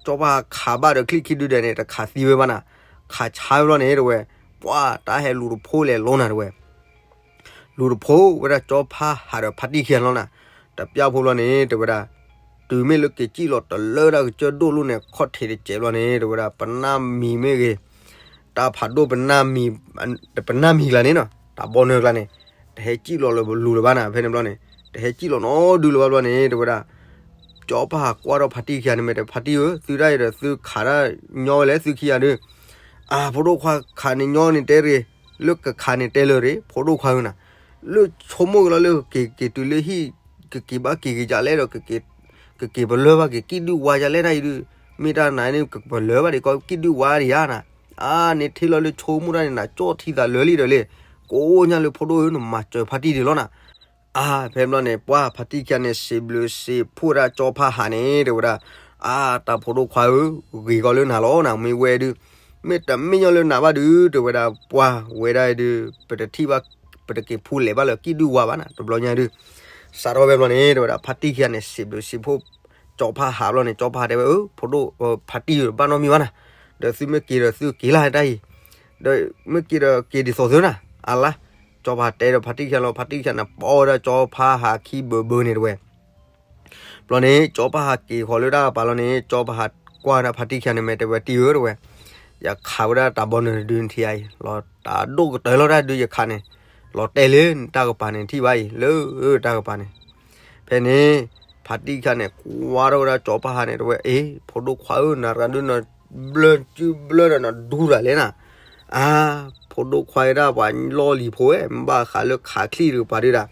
ကၠီဖါခးဘၣ်ဒီးချံၣ်ခံဒုဒဲးန့ၣ် တခးသံဝဲဘၣ်နၤ, ခးဆါဝဲဘျီန့ၣ်တဝဲ, ပှၤတၢ်ဟဲလူၤတဖိလဲၤလီၤနၤတဝဲ, လူၤတဖိဝဲဒၣ်ကၠီဖါဟးဒီးဖါတံၢ်ခံဂၤလီၤနၤ, တပျၢ်ဖိဘျီန့ၣ် တဝဲဒၣ်, တုၤမ့ၢ်လၢက့ၤစံၣ်လီၤတလၢဒၣ်ကစၢၢ်ဒိၣ်လူၢ်န့ၣ် ခီၣ်ထံးတစဲးဘျီန့ၣ် တဝဲဒၣ် ပနၢ်မံၤမ့ၢ်ဂ့ၤ, တၢ်ဖးဒိၣ်ပနၢ်မံၤ, ပနၢ်မံၤကျါန့ၣ်နီၤ တၢ်ဘီနုၤကျါန့ၣ်, တဟဲစံၣ်လီၤလၢလူၤလၢၤဘၣ်နၤ ဖဲန့ၣ်ဘျီန့ၣ်, တဟဲစံၣ်လီၤနီဒုလၢၤဘၣ်ဘျီန့ၣ် တဝဲဒၣ် ကၠီဖါဟးကွၢ်ထီၣ်ဖါတံၢ်ခံဂၤန့ၣ် မ့ၢ်တဲဖါတံၢ်ဧၢ သုဒၣ်အံၤဒီးသုခးတၢ်ညီဝဲလဲၣ် သုခံဂၤဒုး, အါ ဖိဒိၣ်ခွါခးန့ၣ်ညီန့ၣ်တဲတဂ့ၤ, လၢကခးန့ၣ်တဲလၢၤတဂ့ၤ ဖိဒိၣ်ခွါဧၢနၤ, လၢဆိကမိၣ်က့ၤလီၤလၢကက့ၤက့ၤတုၤလၢဟံၣ် ကက့ၤဘၣ်က့ၤက့ၤကလဲၣ်ဒီး ကက့ၤပလၢၢ်ဘၣ်က့ၤ ကံၣ်ဒုၣ်ဝါယလဲၣ်တၢ်အံၤဒုး, မ့ၢ်တၢ်နၤန့ၣ် ကပလၢၢ်ဘၣ်ဒံးကီး ကံၣ်ဒုၣ်ဝါဒံးဧါနၤ, အါ န့ၣ်ထံၣ်လီၤလၢဆိကမိၣ်တၢ်န့ၣ် နကၠီၣ်ထံသးလၢာ်လံဒီးလံ, ကိးညါလၢဖိဒိၣ်ဧၢ နမၤစၢၤဖါတံၢ်ဒံးလီၤနၤ အါ ဖဲဘျီန့ၣ် ပှၤဖါတံၢ်ခံဂၤန့ၣ် စံးဘျုးစံးဖှိၣ်ဒၣ်ကၠီဖါဟးန့ၣ် တဲဝဲဒၣ်, အါ တၢ်ဖိဒိၣ်ခွါဧၢ, ဂ့ၤကီးလၢနၤလီၤနၤ မ့ၢ်ဝဲဒုး, မ့ၢ်တမ့ၢ်ညီလၢနၤဘၣ်ဒုး တဲဝဲဒၣ် ပှၤဝဲဒၣ်အံၤဒုး ပတထံၣ်ဘၣ်, ပတက့ၤဖူလဲၤဘၣ်လၢကံၣ်ဒုၣ်ဝါဘၣ်နၤ တဘျီညါဒုး, စးထီၣ်ဖဲဘျီန့ၣ် တဲဝဲဒၣ် ဖါတံၢ်ခံဂၤန့ၣ် စံးဘျုးစံးဖှိၣ် ကၠီဖါဟးဘျီန့ၣ် ကၠီဖါတဲဝဲ အၢ ဖိဒိၣ်, ဖါတံၢ်ဧၢ ဘၣ်နီတမံၤဘၣ်နၤ, ဒီးသုမ့ၢ်က့ၤဒီးသုက့ၤလၢတၢ်အံၤ, ဒီးမ့ၢ်က့ၤဒီးက့ၤဒ်သိးသုနၤ, အလါ, ကၠီဖါတဲဒီးဖါတံၢ်ခံဂၤလီၤ ဖါတံၢ်ခံဂၤန့ၣ် ပိာ်ဝဲဒၣ်ကၠီဖါဟးခံဘၢဘၢန့ၣ်တဝဲ ဘျီန့ၣ် ကၠီဖါဟးက့ၤဃီၤလၢတၢ်ကပၤလီၤန့ၣ် ကၠီဖါဟးကွၢ်ဒၣ်ဖါတံၢ်ခံဂၤန့ၣ် မ့ၢ်တဲဝဲတံၢ်ဧၢတဝဲ, ယခးဝဲဒၣ်တၢ်ဘီနုၤတဒုနထံၣ်အံၤ လီၤတၢ်ဒိၣ်ကတၢၢ်လီၤတၢ်ဒုးယခးန့ၣ်, လီၤတဲာ်လၢတၢ်ကပၤန့ၣ်ထံၣ်ဘၣ်အံၤ လၢတၢ်ကပၤန့ၣ်, ဖဲန့ၣ် ဖါတံၢ်ခံဂၤန့ၣ် ကွၢ်ထီၣ်ဝဲဒၣ်ကၠီဖါဟးန့ၣ် တဲဝဲ အ့ ဖိဒိၣ်ခွါဧၢ နၤတဂၤဒုးနဘျၢၣ်စုဘျၢၣ်ဒီးနဒူတၢ်လဲၣ်နၤ အါ, ဖိဒိၣ်ခွါဝဲဒၣ်ပှၤလီၢ်လံၤဖိဝဲ မ့ၢ်ဘၣ်ဃးလၢခးချံၣ်တကပၤဒုးဒၣ်,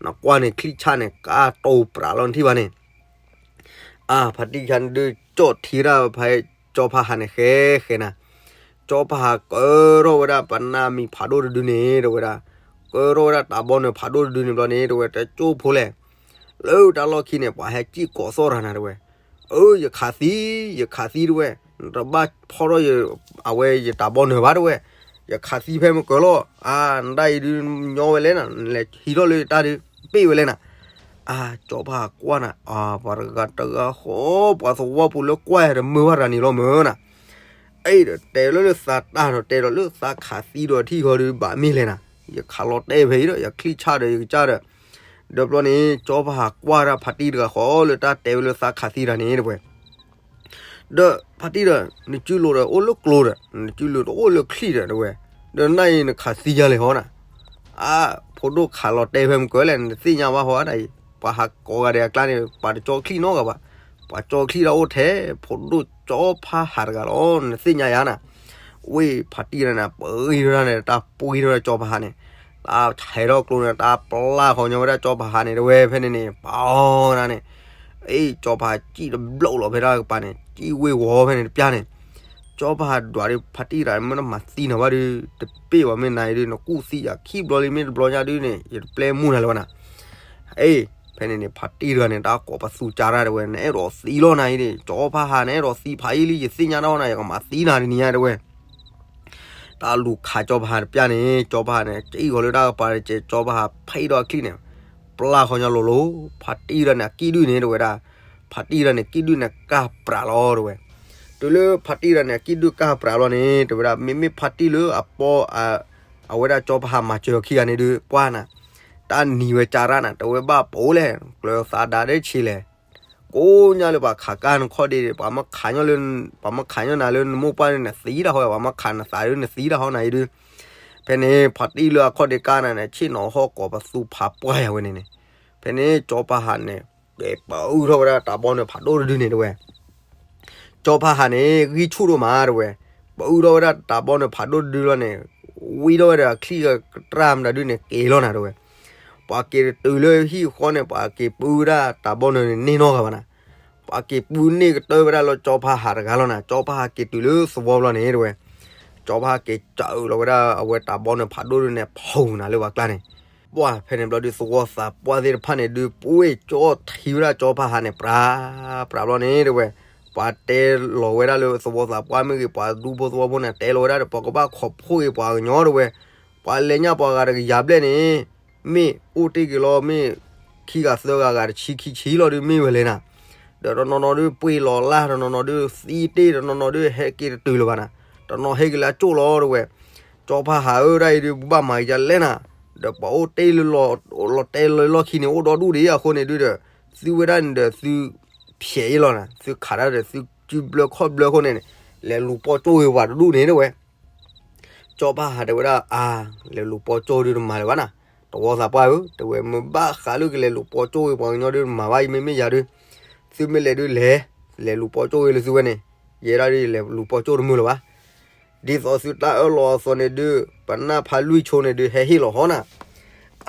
နကွၢ်န့ၣ်ချံၣ်ဆၣ်န့ၣ် ကါတိၤပြးလီၤနထံၣ်ဘၣ်န့ၣ်, အ အါ ဖါတံၢ်ခါန့ၣ်ဒုး ကၠီၣ်ထံဝဲဒၣ်ဖဲ ကၠီဖါဟးန့ၣ်ဃဲဃဲနၤ, ကၠီဖါဟးကၢထီၣ်ဝဲဒၣ်ပနၢ်မံၤဖးဒိၣ်တဒုန့ၣ် တဲဝဲဒၣ်, ကၢထီၣ်ဝဲဒၣ်တၢ်ဘီနုၤဖးဒိၣ်တဒုန့ၣ်ဘျီန့ၣ် တဲဝဲ တကၠိဖိလဲၣ်, လၢတၢ်လီၢ်ခံန့ၣ် ပှၤဟဲစံၣ်ကိးသီၣ်တၢ်နၤ တဲဝဲ, အၢ ယခးသံ, ယခးသံ တဲဝဲ, နတဘၣ်ဖီၣ်ထီၣ်ယ အဝဲယတၢ်ဘီနုၤဘၣ် တဲဝဲ, ယခးသံဖဲမုၢ်ကၢၤလီၤ, အါ နတၢ်အံၤဒုး ညီဝဲလဲၣ်နၤ, နလဲၤဟံးထီၣ်လၢယတၢ်ဒုး ပ့ၢ်ဝဲလဲၣ်နၤ, အါ ကၠီဖါဟးကွၢ်နၤ, အါ ပှၤတဂၤတဂၤဃီ ပှၤသဝီဖိလၢကွၢ်ယၤတမုာ်ဘၣ်တၢ်န့ၣ်လီၤမုာ်နၤ, အ့ၣ်ဒီးတဲလၢလၢသးတၢ်ဒီး တဲဒီးလၢသးခးသံဒီးထံၣ်ဃီဒုး ဘၣ်မ့ၢ်လဲၣ်နၤ, ယခးလီၤတဲာ်ဖဲအံၤဒီး ယချံၣ်ဆၣ်ဒီးယကစၢ်ဒီး, ဒီးဘျီန့ၣ် ကၠီဖါဟးကွၢ်ဒၣ်ဖါတံၢ်တဂၤဃီလၢတၢ်တဲဝဲလၢသးခးသံတၢ်န့ၣ် တဲဝဲ ဒီးဖါတံၢ်ဒီး နစုလိၤဒီးအိၣ်လၢကျိဒီး နစုလိၤဒီးအိၣ်လၢချံၣ်ဒီး တဲဝဲ, ဒီးနၢ်အံၤနခးသံယၤလဲၣ်ဟီနၤ, အါ ဖိဒိၣ်ခးလီၤတဲာ်ဖဲမုၢ်ကၢၤလဲၣ် နတသ့ၣ်ညါဘၣ်ဟီဒၣ်အံၤ, ပှၤဟးကိးဂၤဒဲးအကျါန့ၣ် ပှၤတကၠီချံၣ်နီတဂၤဘၣ်, ပှၤကၠီချံၣ်ဒၣ်အိၣ်ထဲ ဖိဒိၣ်ကၠီဖါဟးတဂၤလီၤ နသ့ၣ်ညါယၤနၤ, ဝ့ၢ်ဖါတံၢ်တဂၤန့ၣ် ပှ့ၤထီၣ်ဒၣ်န့ၣ် တၢ်ပှ့ၤထီၣ်ဒၣ်ကၠီဖါဟးန့ၣ်, တၢ်ဆဲးထီၣ်ကျိန့ၣ် တၢ်ပျၢ်ဃီညီဝဲဒၣ်ကၠီဖါဟးန့ၣ် တဲဝဲဖဲန့ၣ်န့ၣ် ပှၤအီၣ်နၤန့ၣ် အ့ၣ် ကၠီဖါဟးစံၣ်တဘျီလီၤဖဲတၢ်ကပၤန့ၣ် စံၣ်ဝ့ၢ်ဝီၤဖဲန့ၣ်တပျၢ်န့ၣ်, ကၠီဖါဟးဒွးဒီးဖါတံၢ်တဂၤ မ့ၢ်နမၤသံနၤဘၣ်ဒုး တပ့ၢ်ဘၣ်မ့ၢ်နၤအံၤဒုး နကူၣ်သံယၤခံဘျီလံ မ့ၢ်တဘျီညါဒုးန့ၣ် ယတပျဲမူနၤလၢၤဘၣ်နၤ, အ့ၣ် ဖဲန့ၣ်န့ၣ် ဖါတံၢ်တဂၤန့ၣ် တၢ်ကိးပသူစါတၢ် တဲဝဲ နအဲၣ်ဒိးသံလီၤနၤအံၤန့ၣ် ကၠီဖါဟး နအဲၣ်ဒိးသံဖးယံာ်လံ ယသ့ၣ်ညါတၢ်ဟီနၤ ယကမၤသံနၤတနံၤညါ တဲဝဲ တၢ်လူၤခးကၠီဖါဟးတပျၢ်န့ၣ် ကၠီဖါဟးန့ၣ် စံၣ်ဃီၤလၢတၢ်ကပၤတကဲး ကၠီဖါဟးဖံးဒီးအချံၣ်န့ၣ် ပျၢ်ဃီညီလိၤလိၤ ဖါတံၢ်တဂၤန့ၣ် အကံၣ်ဒုၣ်န့ၣ် တဲဝဲဒၣ်, ဖါတံၢ်တဂၤန့ၣ် ကံၣ်ဒုၣ်န့ၣ်ကၢ်ပြးလီၤ တဲဝဲ, တုၤလၢဖါတံၢ်တဂၤန့ၣ် အကံၣ်ဒုၣ်ကၢ်ပြးလီၤန့ၣ် တဲဝဲဒၣ် မ့မ့ၢ်ဖါတံၢ်လၢအပီ အဝဲဒၣ်ကၠီဖါဟးမၤစၢၤအခံဂၤန့ၣ်ဒုး ပှၢ်နၤ တၢ်နံၤဝဲကၢ်ရၣ်နၤ တဲဝဲဘၣ်ပအိၣ်လဲၣ် ကျၢၤသးဒါဒဲးဆံးလဲၣ် ကိးညါလၢပှၤခးကၢ်နခီၣ်ဒ့ ပှၤမ့ၢ်ခးညီလၢ ပှၤမ့ၢ်ခးညီနၤလၢနမိၢ်ပှၢ်န့ၣ် နသံတၢ်ဟီ ပှၤမ့ၢ်ခးနသးဒုး နသံတၢ်ဟီနၤအံၤဒုး, ဖဲန့ၣ် ဖါတံၢ်လၢအခီၣ်ဒ့ကၢ်နၤန့ၣ် ဆ့ၣ်နီၤဟီၣ်ကိးပသူဖးပှၢ်ယၤဝဲန့ၣ်န့ၣ်, ဖဲန့ၣ် ကၠီဖါဟးန့ၣ် ပှ့ၤပအုၣ်ထီၣ်ဝဲဒၣ်တၢ်ဘီနုၤဖးဒိၣ်တဒုန့ၣ် တဲဝဲ ကၠီဖါဟးန့ၣ် ဂံၢ်ဆူၣ်ဒိၣ်မး တဲဝဲ, ပအုၣ်ထီၣ်ဝဲဒၣ်တၢ်ဘီနုၤဖးဒိၣ်တဒုလီၤန့ၣ်, ဝံထီၣ်ဝဲဒၣ်အချံၣ်ကတြၢ်မတၤဒုန့ၣ် က့ၤလီၤနၤ တဲဝဲ, ပှၤက့ၤတတုၤလၢဟံၣ်ဃီန့ၣ် ပှၤက့ၤပအုၣ်ဝဲဒၣ်တၢ်ဘီနုၤန့ၣ် န့ၢ်နီတဂၤဘၣ်နၤ, ပှၤက့ၤပအုၣ်န့ၢ်ကတၢၢ်ဝဲဒၣ်လၢကၠီဖါဟးတဂၤလီၤနၤ, ကၠီဖါဟးက့ၤတုၤလၢသဝီဘျီန့ၣ် တဲဝဲ, ကၠီဖါဟးက့ၤစးအုးလီၤဝဲဒၣ်အဝဲတၢ်ဘီနုၤဖးဒိၣ်ဒုန့ၣ် ဖီၣ်နၤလၢပှၤကျါန့ၣ် ပှၢ်ဖဲန့ၣ်ဘျီဒုး သဝီသးပှၢ်သ့ၣ်တဖၣ်န့ၣ်ဒုး ပှ့ၤကၠီထံဝဲဒၣ်ကၠီဖါဟးန့ၣ် ပြး ပြးဘျီန့ၣ် တဲဝဲ, ပှၤတဲလီၤဝဲဒၣ်လၢသဝီသးပှၢ်မ့ၢ်ဂ့ၤ ပှၤဒူဖိသဝီဖိန့ၣ် တဲလီၤဝဲဒၣ်ဒီး ပှၤကဘၣ်ခိးဖှိၣ်က့ၤပှၤကညီ တဲဝဲ, ပှၤလဲၤညၣ်ပှၤဂၤတကယၤဘျဲၣ်န့ၣ် မ့ၢ်အိၣ်တ့ၢ်က့ၤလီၤ မ့ၢ်ခံဂၤသၢဂၤဂၤတဆံခံဆံလီၤဒုး မ့ၢ်ဝဲလဲၣ်နၤ, ဒီးတနီၤနီၤဒုး ပှ့ၤလီၤလၢ် တနီၤနီၤဒုး သံတ့ၢ် တနီၤနီၤဒုး ဟဲက့ၤတတုၤလၢၤဘၣ်နၤ, တနီၤဟဲက့ၤလၢအကၠိၣ်လီၤ တဲဝဲ ကၠီဖါဟးဧၢ တၢ်အံၤဒုး ပဘၣ်မၤကယၤလဲၣ်နၤ, ဒီးပှၤအိၣ်တ့ၢ်လၢလီၤ လီၤတဲာ်လီၤလီၢ်ခံန့ၣ် အိၣ်ဒီဒူၣ်ဒံးအဃိန့ၣ်ဒုးဒီး သုဝဲဒၣ်န့ၣ်ဒီး သုဖျဲးအံၤလီၤနၤ, သုခးတၢ်ဒီး သုစုဘျၢခီၣ်ဘျၢအဃိန့ၣ်န့ၣ် လဲၤလူၤပီၢ်ကၠိၣ်ဂ့ၤပှၤတဒူၣ်န့ၣ် တဲဝဲ ကၠီဖါဟးတဲဝဲဒၣ် အါ လဲၤလူၤပီၢ်ကၠိၣ်ဒုးတမၤလၢၤဘၣ်နၤ, တဝီသးပှၢ်ဧၢ တဲဝဲ မ့ၢ်ဘၣ်ဃးလၢကလဲၤလူၤပီၢ်ကၠိၣ်ဂ့ၤပှၤကညီဒုးတမၤဘၣ် ယမ့မ့ၢ်ယၤဒုး သုမ့ၢ်လဲၤဒုးလဲၤ, လဲၤလူၤပီၢ်ကၠိၣ်ဂ့ၤလၢသုဝဲန့ၣ်, ယဲဒၣ်ဒုးလဲၤလူၤပီၢ်ကၠိၣ်တမုာ်လၢၤဘၣ် ဒ်သိးသုတၢ်အၢၣ်လီၤအသိးန့ၣ်ဒုး ပနၢ်ဖးလွံၢ်ဆိန့ၣ်ဒုး ဟဲဟ့ၣ်လီၤဟီနၤ,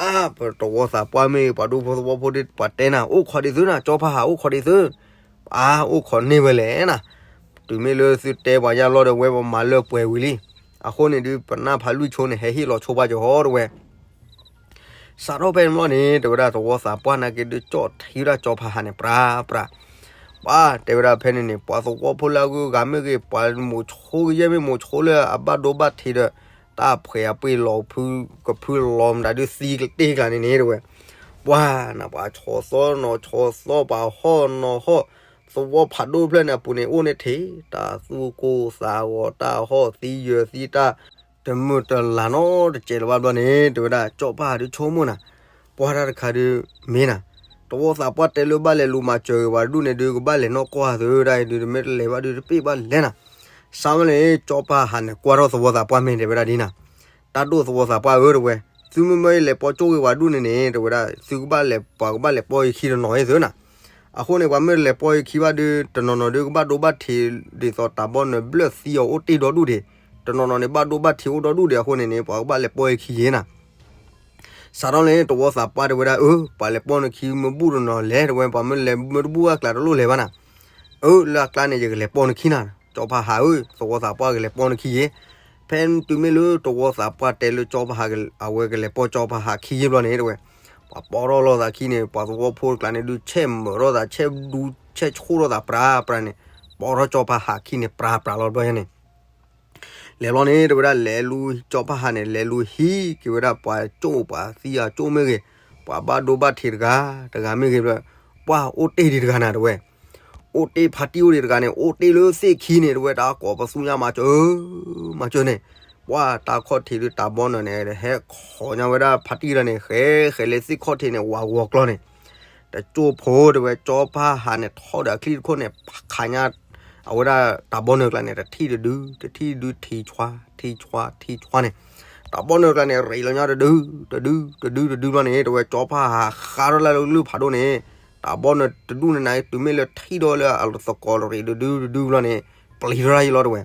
အါ ပတဝီသးပှၢ်မ့ၢ်ဂ့ၤ ပှၤဒူဖိသဝီဖိဒုး ပှၤတဲနၤ အိၣ်ခိးဒံးသုနၤ ကၠီဖါဟးအိၣ်ခိးဒံးသု, အါ အိၣ်ခိးန့ၢ်ဝဲလဲၣ်နၤ, တုၤမ့ၢ်လၢသုတဲပှၤညါလီၤဒီး ဝဲပမၤလၢပှဲၤဝံၤလံ, အဃိန့ၣ်ဒုး ပနၢ်ဖးလွံၢ်ဆိန့ၣ် ဟဲဟ့ၣ်လီၤဆိဘၣ်ကၠီဟီတဲဝဲ စးထီၣ်ဖဲန့ၣ်ဘျီန့ၣ် တဲဝဲဒၣ်သဝီသးပှၢ်နာ်က့ဒုး ကၠီၣ်ထံဝဲဒၣ်ကၠီဖါဟးန့ၣ် ပြး ပြး, ပှၤတဲဝဲဒၣ်ဖဲန့ၣ်န့ၣ် ပှၤသဝီဖိလၢအဂုၤအဂၤမ့ၢ်ဂ့ၤ ပှၤမိၤဆိကယဲၢ်မ့ၢ်မိၤဆိလၢအဘၣ်ဒိဘၣ်ထံးဒီး တၢ်ဖှဲးအပှ့ၤလီၤဖု ကဖုလီၤမတၤဒုးသံကတ့ၢ်ကျါန့ၣ်န့ၣ် တဲဝဲ, ပှၤနၤ ပှၤဆီၣ်သီနီၤဆီၣ်သီ ပှၤဟီၣ်နီၤဟီၣ်, သဝီဖးဒိၣ်တဖျၢၣ်န့ၣ်အပူၤန့ၣ် အိၣ်န့ၣ်ထံး တၢ်သူၣ်ကိၢ်သးဂီၤ တၢ်ဟီၣ်သံယၢၤသံတၢ် တမုာ်တလၤနီတစဲးလၢၤဘၣ်ဘျီန့ၣ် တဲဝဲဒၣ် ကၠီဖါဟးဒုးဆိကမိၣ်နၤ, ပှၤတၢ်တခါဒုး မ့ၢ်နၤ, တဝီသးပှၢ်တဲလၢဘၣ်လဲၤလူၤမၤစၢၤဂ့ၤပှၤတဒူၣ်န့ၣ်ဒုး ကဘၣ်လဲၤနီၢ်ကီၢ်သုဒၣ်အံၤဒုး တမ့ၢ်တလဲၤဘၣ်ဒုးတပ့ၢ်ဘၣ်လဲၣ်နၤ, စးဝဲန့ၣ် ကၠီဖါဟးန့ၣ်ကွၢ်ထီၣ်သဝီသးပှၢ်မ့ၢ်တဲဝဲဒၣ်ဒ်နၤ, တၢ်ဒိၣ်သဝီသးပှၢ်ဧၢ တဲဝဲ, သုမ့ၢ်မၢယလဲၤပီၢ်ကၠိၣ်ဂ့ၤပှၤတဒူၣ်န့ၣ်န့ၣ် တဲဝဲဒၣ် သုကဘၣ်လဲၤ ပှၤကဘၣ်လဲၤပီၢ်ယခံတနီၤအံၤသုနၤ အဃိန့ၣ် ပှၤမ့ၢ်လဲၤပီၢ်ယခံဘၣ်ဒုး တနီၤနီၤဒုးကဘၣ်ဒိဘၣ်ထံး ဒ်သိးတၢ်ဘီနုာ်ဘျၢၣ်သံအီၤအိၣ်တ့ၢ်ဒီဒူၣ်ဒံး, တနီၤနီၤန့ၣ်ဘၣ်ဒိဘၣ်ထံးအိၣ်ဒီဒူၣ်ဒံးအဃိန့ၣ်န့ၣ် ပှၤကဘၣ်လဲၤပီၢ်ယခံယ့ၤနၤ စးထီၣ်န့ၣ် တဝီသးပှၢ်တဲဝဲဒၣ် အၢ ပှၤလဲၤပီၢ်နခံမ့ၢ်ဘူၣ်တနီၤလဲၣ် တဲဝဲ ပှၤမ့ၢ်လဲၤမ့ၢ်တဘူၣ်အကျါတလိၣ်လဲၤဘၣ်နၤ, အၢ လၢအကျါန့ၣ် ယကလဲၤပိာ်နခံနၤ, ကၠီဖးဟးဧၢ, သဝီသးပှၢ်ကလဲၤပိာ်နခံယ့ၢ်. ဖဲတုၤမ့ၢ်လၢသဝီသးပှၢ်တဲလၢကၠီဖးဟး အဝဲကလဲၤပိာ်ကၠီဖးဟးခံယ့ၢ်ဘျီန့ၣ် တဲဝဲ, ပှၤပိာ်ထီၣ်လိာ်သးခံန့ၣ် ပှၤသဝီဖိတကျါန့ၣ် ဒုးဆဲးမုာ်ထီၣ်သး ဆဲးဒူဆဲးဆှိၣ်ထီၣ်သးပြးပြးန့ၣ်, ပိာ်ထီၣ်ကၠီဖးဟးခံန့ၣ် ပြးပြးလီၤတဘျီညါန့ၣ် လဲၤဘျီန့ၣ် တဲဝဲဒၣ် လဲၤလူၤကၠီဖးဟးန့ၣ် လဲၤလူၤဟံးက့ၤဝဲဒၣ် ပှၤကၠိၣ်ပှၤသံအကၠိၣ်မ့ၢ်ဂ့ၤ, ပှၤဘၣ်ဒိဘၣ်ထံးတဂၤတဂၤမ့ၢ်ဂ့ၤ, ပှၤအိၣ်တ့ၢ်ဒံးတဂၤနၤ တဲဝဲ, အိၣ်တ့ၢ်ဖါတံၢ်အိၣ်ဒံးတဂၤန့ၣ် အိၣ်တ့ၢ်လၢသ့ၣ်ခံန့ၣ် တဲဝဲ တၢ်ကိးပသူညါမၤစၢၤ မၤစၢၤန့ၣ်, ပှၤတၢ်ခီၣ်ထံးဒုးတၢ်ဘီနုာ်န့ၣ် ဟဲခိးညါဝဲဒၣ်ဖါတံၢ်တဂၤန့ၣ် ဃဲဃဲလၢသ့ၣ်ခီၣ်ထံးန့ၣ် ဝးဂီၤကျီန့ၣ်, တကၠိၢ်ဖိ တဲဝဲ ကၠီဖးဟးန့ၣ် ထီၣ်ဒီးအချံၣ်တခိၣ်န့ၣ် ခးညါ အဝဲဒၣ်တၢ်ဘီနုာ်ကျါန့ၣ် တထံၣ်တဒု တထံၣ်တဒု ထံးဆွါ ထံးဆွါ ထံးဆွါန့ၣ်, တၢ်ဘီနုာ်ကျါန့ၣ် ရ့းလီၤညါတဒု တဒု တဒု တဒုဘျီန့ၣ် တဲဝဲ ကၠီဖးဟးဃါထီၣ်လၢကလုၢ်ဖးဒိၣ်န့ၣ်, တၢ်ဘီနုာ်တဒူၣ်န့ၣ်နၤ တုၤမ့ၢ်လၢထံၣ်ဒီးလၢအသကိးရ့းတဒုတဒုဘျီန့ၣ်, ပျံၤထီၣ်ယလီၤ တဲဝဲ.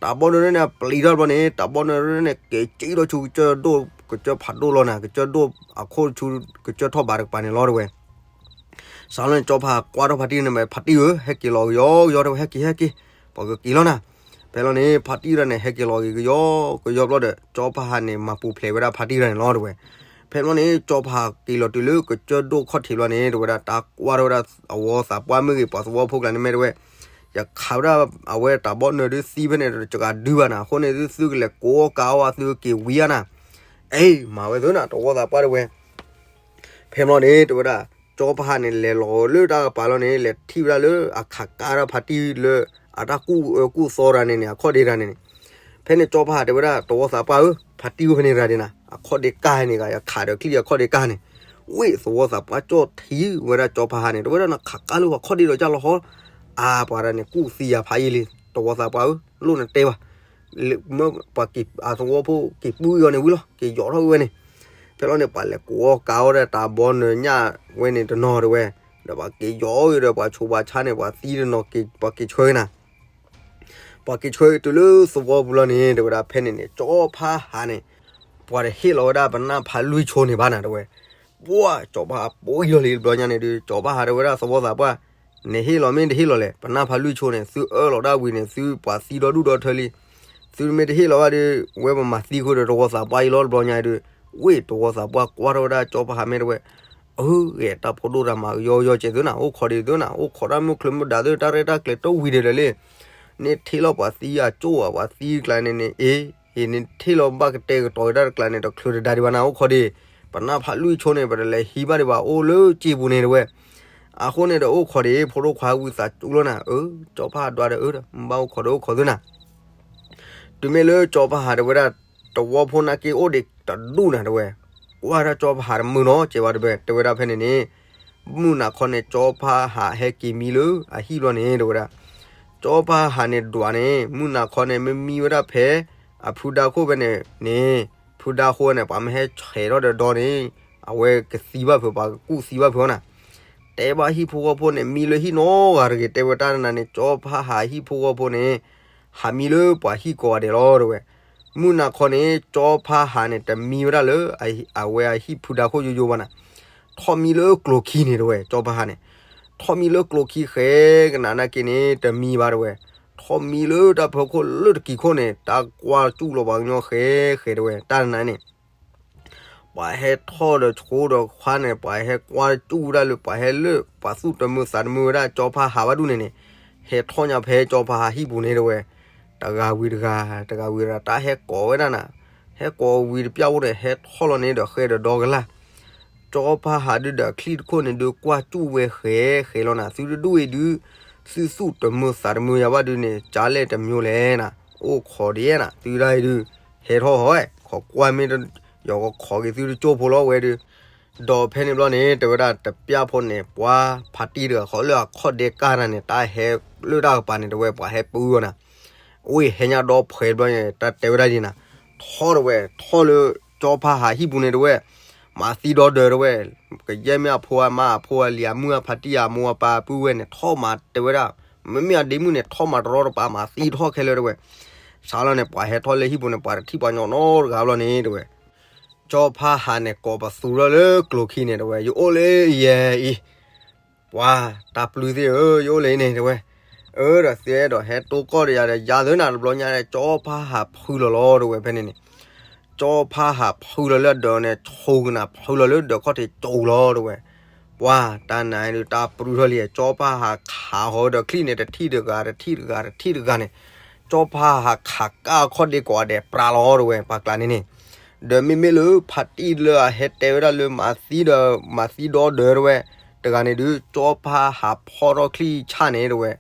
တၢ်ဘီနုာ်န့ၣ် ပျံၤထီၣ်ဘျီန့ၣ် တၢ်ဘီနုာ်န့ၣ် က့ၤကံၣ်ထီၣ်ဆူကစၢၢ်ဒိၣ် ကစၢၢ်ဖးဒိၣ်လီၤနၤ, ကစၢၢ်ဒိၣ်အခိၣ်ဆူ ကစၢၢ်ထီၣ်ဘးတကပၤန့ၣ်လီၤ တဲဝဲ. စးလီၤန့ၣ် ကၠီဖးဟးကွၢ်ထီၣ်ဖါတံၢ်န့ၣ် ဖါတံၢ်ဧၢ ဟဲက့ၤလီၤကယီကယီ တဲဝဲ ဟဲက့ၤ ဟဲက့ၤ, ပှၤကက့ၤလီၤနၤ. ဖဲလီၤန့ၣ် ဖါတံၢ်တဂၤန့ၣ် ဟဲက့ၤလီၤက့ၤကယီကယီဘျီဒီး ကၠီဖးဟးန့ၣ် မၤပူၤဖျဲးဝဲဒၣ်ဖါတံၢ်တဂၤန့ၣ်လီၤ တဲဝဲ. ဖဲလီၤန့ၣ် ကၠီဖးဟးက့ၤလီၤတုၤလၢကစၢၢ်ဒိၣ်ခီၣ်ထံးဘျီန့ၣ် တဲဝဲဒၣ် တၢ်ကွၢ်ထီၣ်ဝဲဒၣ်အဝီသးပှၢ်မ့ၢ်ဂ့ၤ ပှၤသဝီဖိကျါန့ၣ်မ့ၢ် တဲဝဲ, ယခးဝဲဒၣ်အဝဲတၢ်ဘီနုာ်ဒုးသံဖဲန့ၣ် တကးဒုဘၣ်နၤ, အဃိန့ၣ် သုသုကလဲၤကိးအီၣ်ကးအီၣ် သုက့ၤဝံၤဧါနၤ. အ့ မၤဝဲသုနၤ တဝီသးပှၢ် တဲဝဲ. ဖဲမီၤန့ၣ် တဲဝဲဒၣ် ကၠီဖးဟးန့ၣ် လဲၤလီၤလၢတၢ်ကပၤလီၤန့ၣ် လဲၤထံၣ်ဝဲဒၣ်လၢအခးကါဒၣ်ဖါတံၢ်လၢ အတၢ်ကူၣ်အၢကူၣ်သီတဂၤန့ၣ်န့ၣ် အခီၣ်ဒ့တဂၤန့ၣ်န့ၣ်. ဖဲန့ၣ် ကၠီဖးဟးတဲဝဲဒၣ် တဝီသးပှၢ်ဧၢ, ဖါတံၢ်အိၣ်ဖဲန့ၣ်တဂၤဒံးနၤ, အခီၣ်ဒ့ကါန့ၣ်ဂၤ ယခးဒီးချံၣ်အခီၣ်ဒ့ကါန့ၣ်. ဝ့ၢ်သဝီသးပှၢ်ကၠီၣ်ထံဝဲဒၣ်ကၠီဖးဟးန့ၣ် တဲဝဲဒၣ် နခးကါလၢပှၤခီၣ်ဒ့ဒီးကၢ်လီၤဟီ, အါ ပှၤဒၣ်န့ၣ် ကူၣ်သံယၤဖးယံာ်လံ, တဝီသးပှၢ်ဧၢ, လိၣ်နတဲဘၣ် မ့ၢ်ပှၤက့ၤအသဝီဖိက့ၤပုၢ်အီၤန့ၣ်ဝံၤလီၤ, က့ၤယီၤထီၣ်ဝဲန့ၣ်. ဖဲလီၤန့ၣ် ပှၤလဲၤကိးအီၣ်ကးအီၣ်ဒီးတၢ်ဘီနုာ်ညၣ်ဝဲန့ၣ်တနီၤတဲဝဲ, ဒီးပှၤက့ၤယီၤအီၤဒီးပှၤဆူးပှၤဆါန့ၣ် ပှၤသံတနီၤက့ၤ ပှၤက့ၤဆှၢက့ၤနၤ, ပှၤက့ၤဆှၢက့ၤတုၤလၢသဝီပူၤလီၤန့ၣ် တဲဝဲဒၣ်ဖဲန့ၣ်န့ၣ် ကၠီဖးဟးန့ၣ် ပှၤတဟ့ၣ်လီၤဝဲဒၣ်ပနၢ်ဖးလွံၢ်ဆိန့ၣ်ဘၣ်နၤတဲဝဲ. ပှၤကၠီဖးဟးပိၢ်ယီၤလံတဘျီညါန့ၣ်ဒုး ကၠီဖးဟးတဲဝဲဒၣ်သဝီသးပှၢ်, နဟ့ၣ်လီၤမ့ၢ်တဟ့ၣ်လီၤလဲၣ်, ပနၢ်ဖးလွံၢ်ဆိန့ၣ် သုအၢၣ်လီၤဒၣ်ဝံၤန့ၣ် သုပှၤသံဒီဒူၣ်ဒီထၢလံ, သုမ့ၢ်တဟ့ၣ်လီၤဘၣ်ဒီး ဝဲပမၤသံဃုာ်ဒီးတဝီသးပှၢ်အံၤလီၤတဘျီညါဒုး, ဝ့ၢ်တဝီသးပှၢ်ကွၢ်ထီၣ်ဝဲဒၣ်ကၠီဖးဟးမ့ၢ်တဲဝဲ, အၢ ဂ့ၤတၢ်ဖိဒိၣ်တၢ်မၤကယီယီကဲသုနၤ, အိၣ်ခိးဒံးသုနၤ, အိၣ်ခိးတၢ်မုၢ်ချၢမုၢ်ဒါသု တၢ်ရဲၣ်တၢ်ကျဲၤတဝံၤဒံးဒီးလံ, နထံၣ်လီၤပှၤသံအကၠိၣ် ပှၤသံကျါန့ၣ်န့ၣ် အ့ အ့ နထံၣ်လီၤဘၣ်ကတဲာ်ကတီၤတၢ်တကျါန့ၣ် တချုးတဒါဒံးဘၣ်နၤ အိၣ်ခိးဒံး, ပနၢ်ဖးလွံၢ်ဆိန့ၣ် ပတလဲၤဟံးဘၣ်ဒံးဘၣ် အိၣ်လၢစ့ပူၤန့ၣ်တဲဝဲ. အဃိန့ၣ်ဒီးအိၣ်ခိးဒံး ဖိဒိၣ်ခွါဝံသးစူၤလီၤနၤ, အၢ ကၠီဖးဟးဒွးဒီးအၢ မ့ၢ်ဘၣ်အိၣ်ခိးဒီးအိၣ်ခိးသုနၤ တုၤမ့ၢ်လၢကၠီဖးဟးတဲဝဲဒၣ် တဝီဖိနာ်က့အိၣ်ဒံးတဒူၣ်နၤတဲဝဲ, ကွၢ်ဒၣ်ကၠီဖးဟးတမုာ်နီၤ ကဲဝဲတဲဝဲဒၣ်ဖဲန့ၣ်န့ၣ်, မုၢ်နၤခီန့ၣ် ကၠီဖးဟးဟဲက့ၤမံလၢအဟံၣ်ဘျီန့ၣ် တဲဝဲဒၣ်, ကၠီဖးဟးန့ၣ်ဒွးန့ၣ် မုၢ်နၤခီန့ၣ် မ့ၢ်မံဝဲဒၣ်ဖဲ အဖုဒါခိၣ်ဖဲန့ၣ်န့ၣ်, ဖုဒါခိၣ်န့ၣ် ပှၤမ့ၢ်ဟဲဆဲးထီၣ်ဒီးဒီန့ၣ် အဝဲကသံဘၣ်ဖုး ပှၤကကူၣ်သံဘၣ်ဖုးအီၤနၤ တဲဘၣ်ဟံၣ်ဖိဃီဖိန့ၣ် မံလၢဟံၣ်နီတဂၤတဂ့ၤ တဲဝဲတၢ်နၤန့ၣ် ကၠီဖးဟးဟံၣ်ဖိဃီဖိန့ၣ် ဟးမံလၢပှၤဟံၣ်ကိးဂၤဒဲးလီၤတဲဝဲ. မုၢ်နၤခီန့ၣ် ကၠီဖးဟးန့ၣ် တမံဝဲဒၣ်လၢ အဝဲအဟံၣ်ဖုဒါခိၣ်ယိယိဘၣ်နၤ, ထီၣ်မံလၢကျိၤခံန့ၣ်တဲဝဲ ကၠီဖးဟးန့ၣ်, ထီၣ်မံလၢကျိၤခံဃဲကနးနာ်က့န့ၣ် တမံဘၣ်တဲဝဲ, ထီၣ်မံလၢတၢ်ဖီခိၣ်လၢတကံၤခိၣ်န့ၣ် တၢ်ကွၢ်စူၣ်လီၤပှၤကညီဃဲဃဲတဲဝဲ တၢ်နၤန့ၣ် ပှၤဟဲထီၣ်ဒီးဆိဒီးခွါန့ၣ် ပှၤဟဲကွၢ်စူၣ်ဝဲဒၣ်လၢ ပှၤဟဲလၢ ပှၤသူၣ်တမုာ်သးတမုာ်ဝဲဒၣ် ကၠီဖးဟးဘၣ်ဒူၣ်န့ၣ်န့ၣ်, ဟဲထီၣ်ညါဖဲကၠီဖးဟးဟံၣ်ပူၤန့ၣ်တဲဝဲ, တဂၤဝံၤတဂၤ တဂၤဝံၤတဂၤ တၢ်ဟဲကိးဝဲဒၣ်နၤ, ဟဲကိးဝံၤတပျၢ်အိၣ်န့ၣ် ဟဲထီၣ်လီၤန့ၣ်ဒီးဃဲဒီးဒီကလၢ် ကၠီဖးဟးဒုးဒီးအချံၣ်တခိၣ်န့ၣ်ဒုး ကွၢ်စူၣ်ဝဲဃဲဃဲလီၤနၤ, သုတဒူၣ်အံၤဒုး သုသူၣ်တမုာ်သးတမုာ်ယၤဘၣ်ဒုးန့ၣ် ကၢ်လဲၣ်တမံၤလဲၣ်နၤ, အိၣ်ခိးဒ်နၤ သုဒၣ်အံၤဒုး ဟဲထီၣ်ဟီဝဲ ခိးကွၢ်မ့ၢ် ယကခိးက့ၤသုတကၠိၢ်ဖိလီၤဝဲဒုး, ဒီးဖဲန့ၣ်ဘျီန့ၣ် တဲဝဲဒၣ်တပျၢ်ဖိန့ၣ် ပှၤဖါတံၢ်တဂၤဃီလၢအခီၣ်ဒဲးကၢ်တၢ်န့ၣ် တၢ်ဟဲလၢတၢ်ကပၤန့ၣ် တဲဝဲ ပှၤဟဲပၢအီၤနၤ အဝဲဟဲညါဒီဖှဲးတဘျီန့ၣ် တၢ်တဲဝဲဒၣ်ဒ်နၤ, ထီၣ်တဲဝဲ ထီၣ်လၢကၠီဖးဟးဟံၣ်ပူၤန့ၣ်တဲဝဲ, မၤသံဒီဒၢးတဲဝဲ, ကယဲၢ်မ့ၢ်အဖိအမါအဖိအလံၤအမုၢ်အဖါတံၢ်အမိၢ်အပၢ်အပုၢ်ဝဲၢ်န့ၣ် ထီၣ်မၤတဲဝဲဒၣ်, မ့မ့ၢ်အဒ့မုၣ်န့ၣ် ထီၣ်မၤတရီတပါ မၤသံထီၣ်ခဲလၢာ်တဲဝဲ, စးလီၤန့ၣ် ပှၤဟဲထီၣ်လၢဟံၣ်ပူၤန့ၣ် ပှၤတထံၣ်ပှၤညီနီတဂၤဘျီန့ၣ်တဲဝဲ ကၠီဖးဟးန့ၣ် ကိးပသူထီၣ်လၢကျိၤခံန့ၣ်တဲဝဲ ယအိၣ်လၢယဲအံၤ, ပှၤတၢ်ပျုၢ်သ့ၣ်ဧၢ, ယအိၣ်လၢအံၤန့ၣ်တဲဝဲ, အၢ ဒီးသုအဲၣ်ဒိးဟဲတိၢ်ကီၢ်ဒီးယၤဒီး ယၤသုနၤတဘျီညါဒီး ကၠီဖါဟးဖုလီၤလီၤ တဲဝဲဖဲန့ၣ်န့ၣ်, ကၠီဖါဟးဖုလီၤလၢအဒၢးန့ၣ် ဆိကနၣ်ဖုလီၤလၢဒၢးခီၣ်ထံးကၠိလီၤ တဲဝဲ. ပှၤတၢ်နၤဒုး တၢ်ပြူထီၣ်လံ ကၠီဖါဟးခးဃီဒီးချံၣ်န့ၣ် တထံၣ်တဂၤ တထံၣ်တဂၤ တထံၣ်တဂၤန့ၣ်, ကၠီဖါဟးခးကၢ်အခီၣ်ဒ့ကိးဂၤဒဲးပြးလီၤ တဲဝဲ ပှၤကျါန့ၣ်န့ၣ်. ဒီးမ့မ့ၢ်လၢဖါတံၢ်လၢအဟဲတဲဝဲဒၣ်လၢမၤသံဒီး မၤသံဒီဒၢး တဲဝဲ တဂၤန့ၣ်ဒုး ကၠီဖါဟးဖီၣ်ထီၣ်ချံၣ်ဆၣ်န့ၣ် တဲဝဲ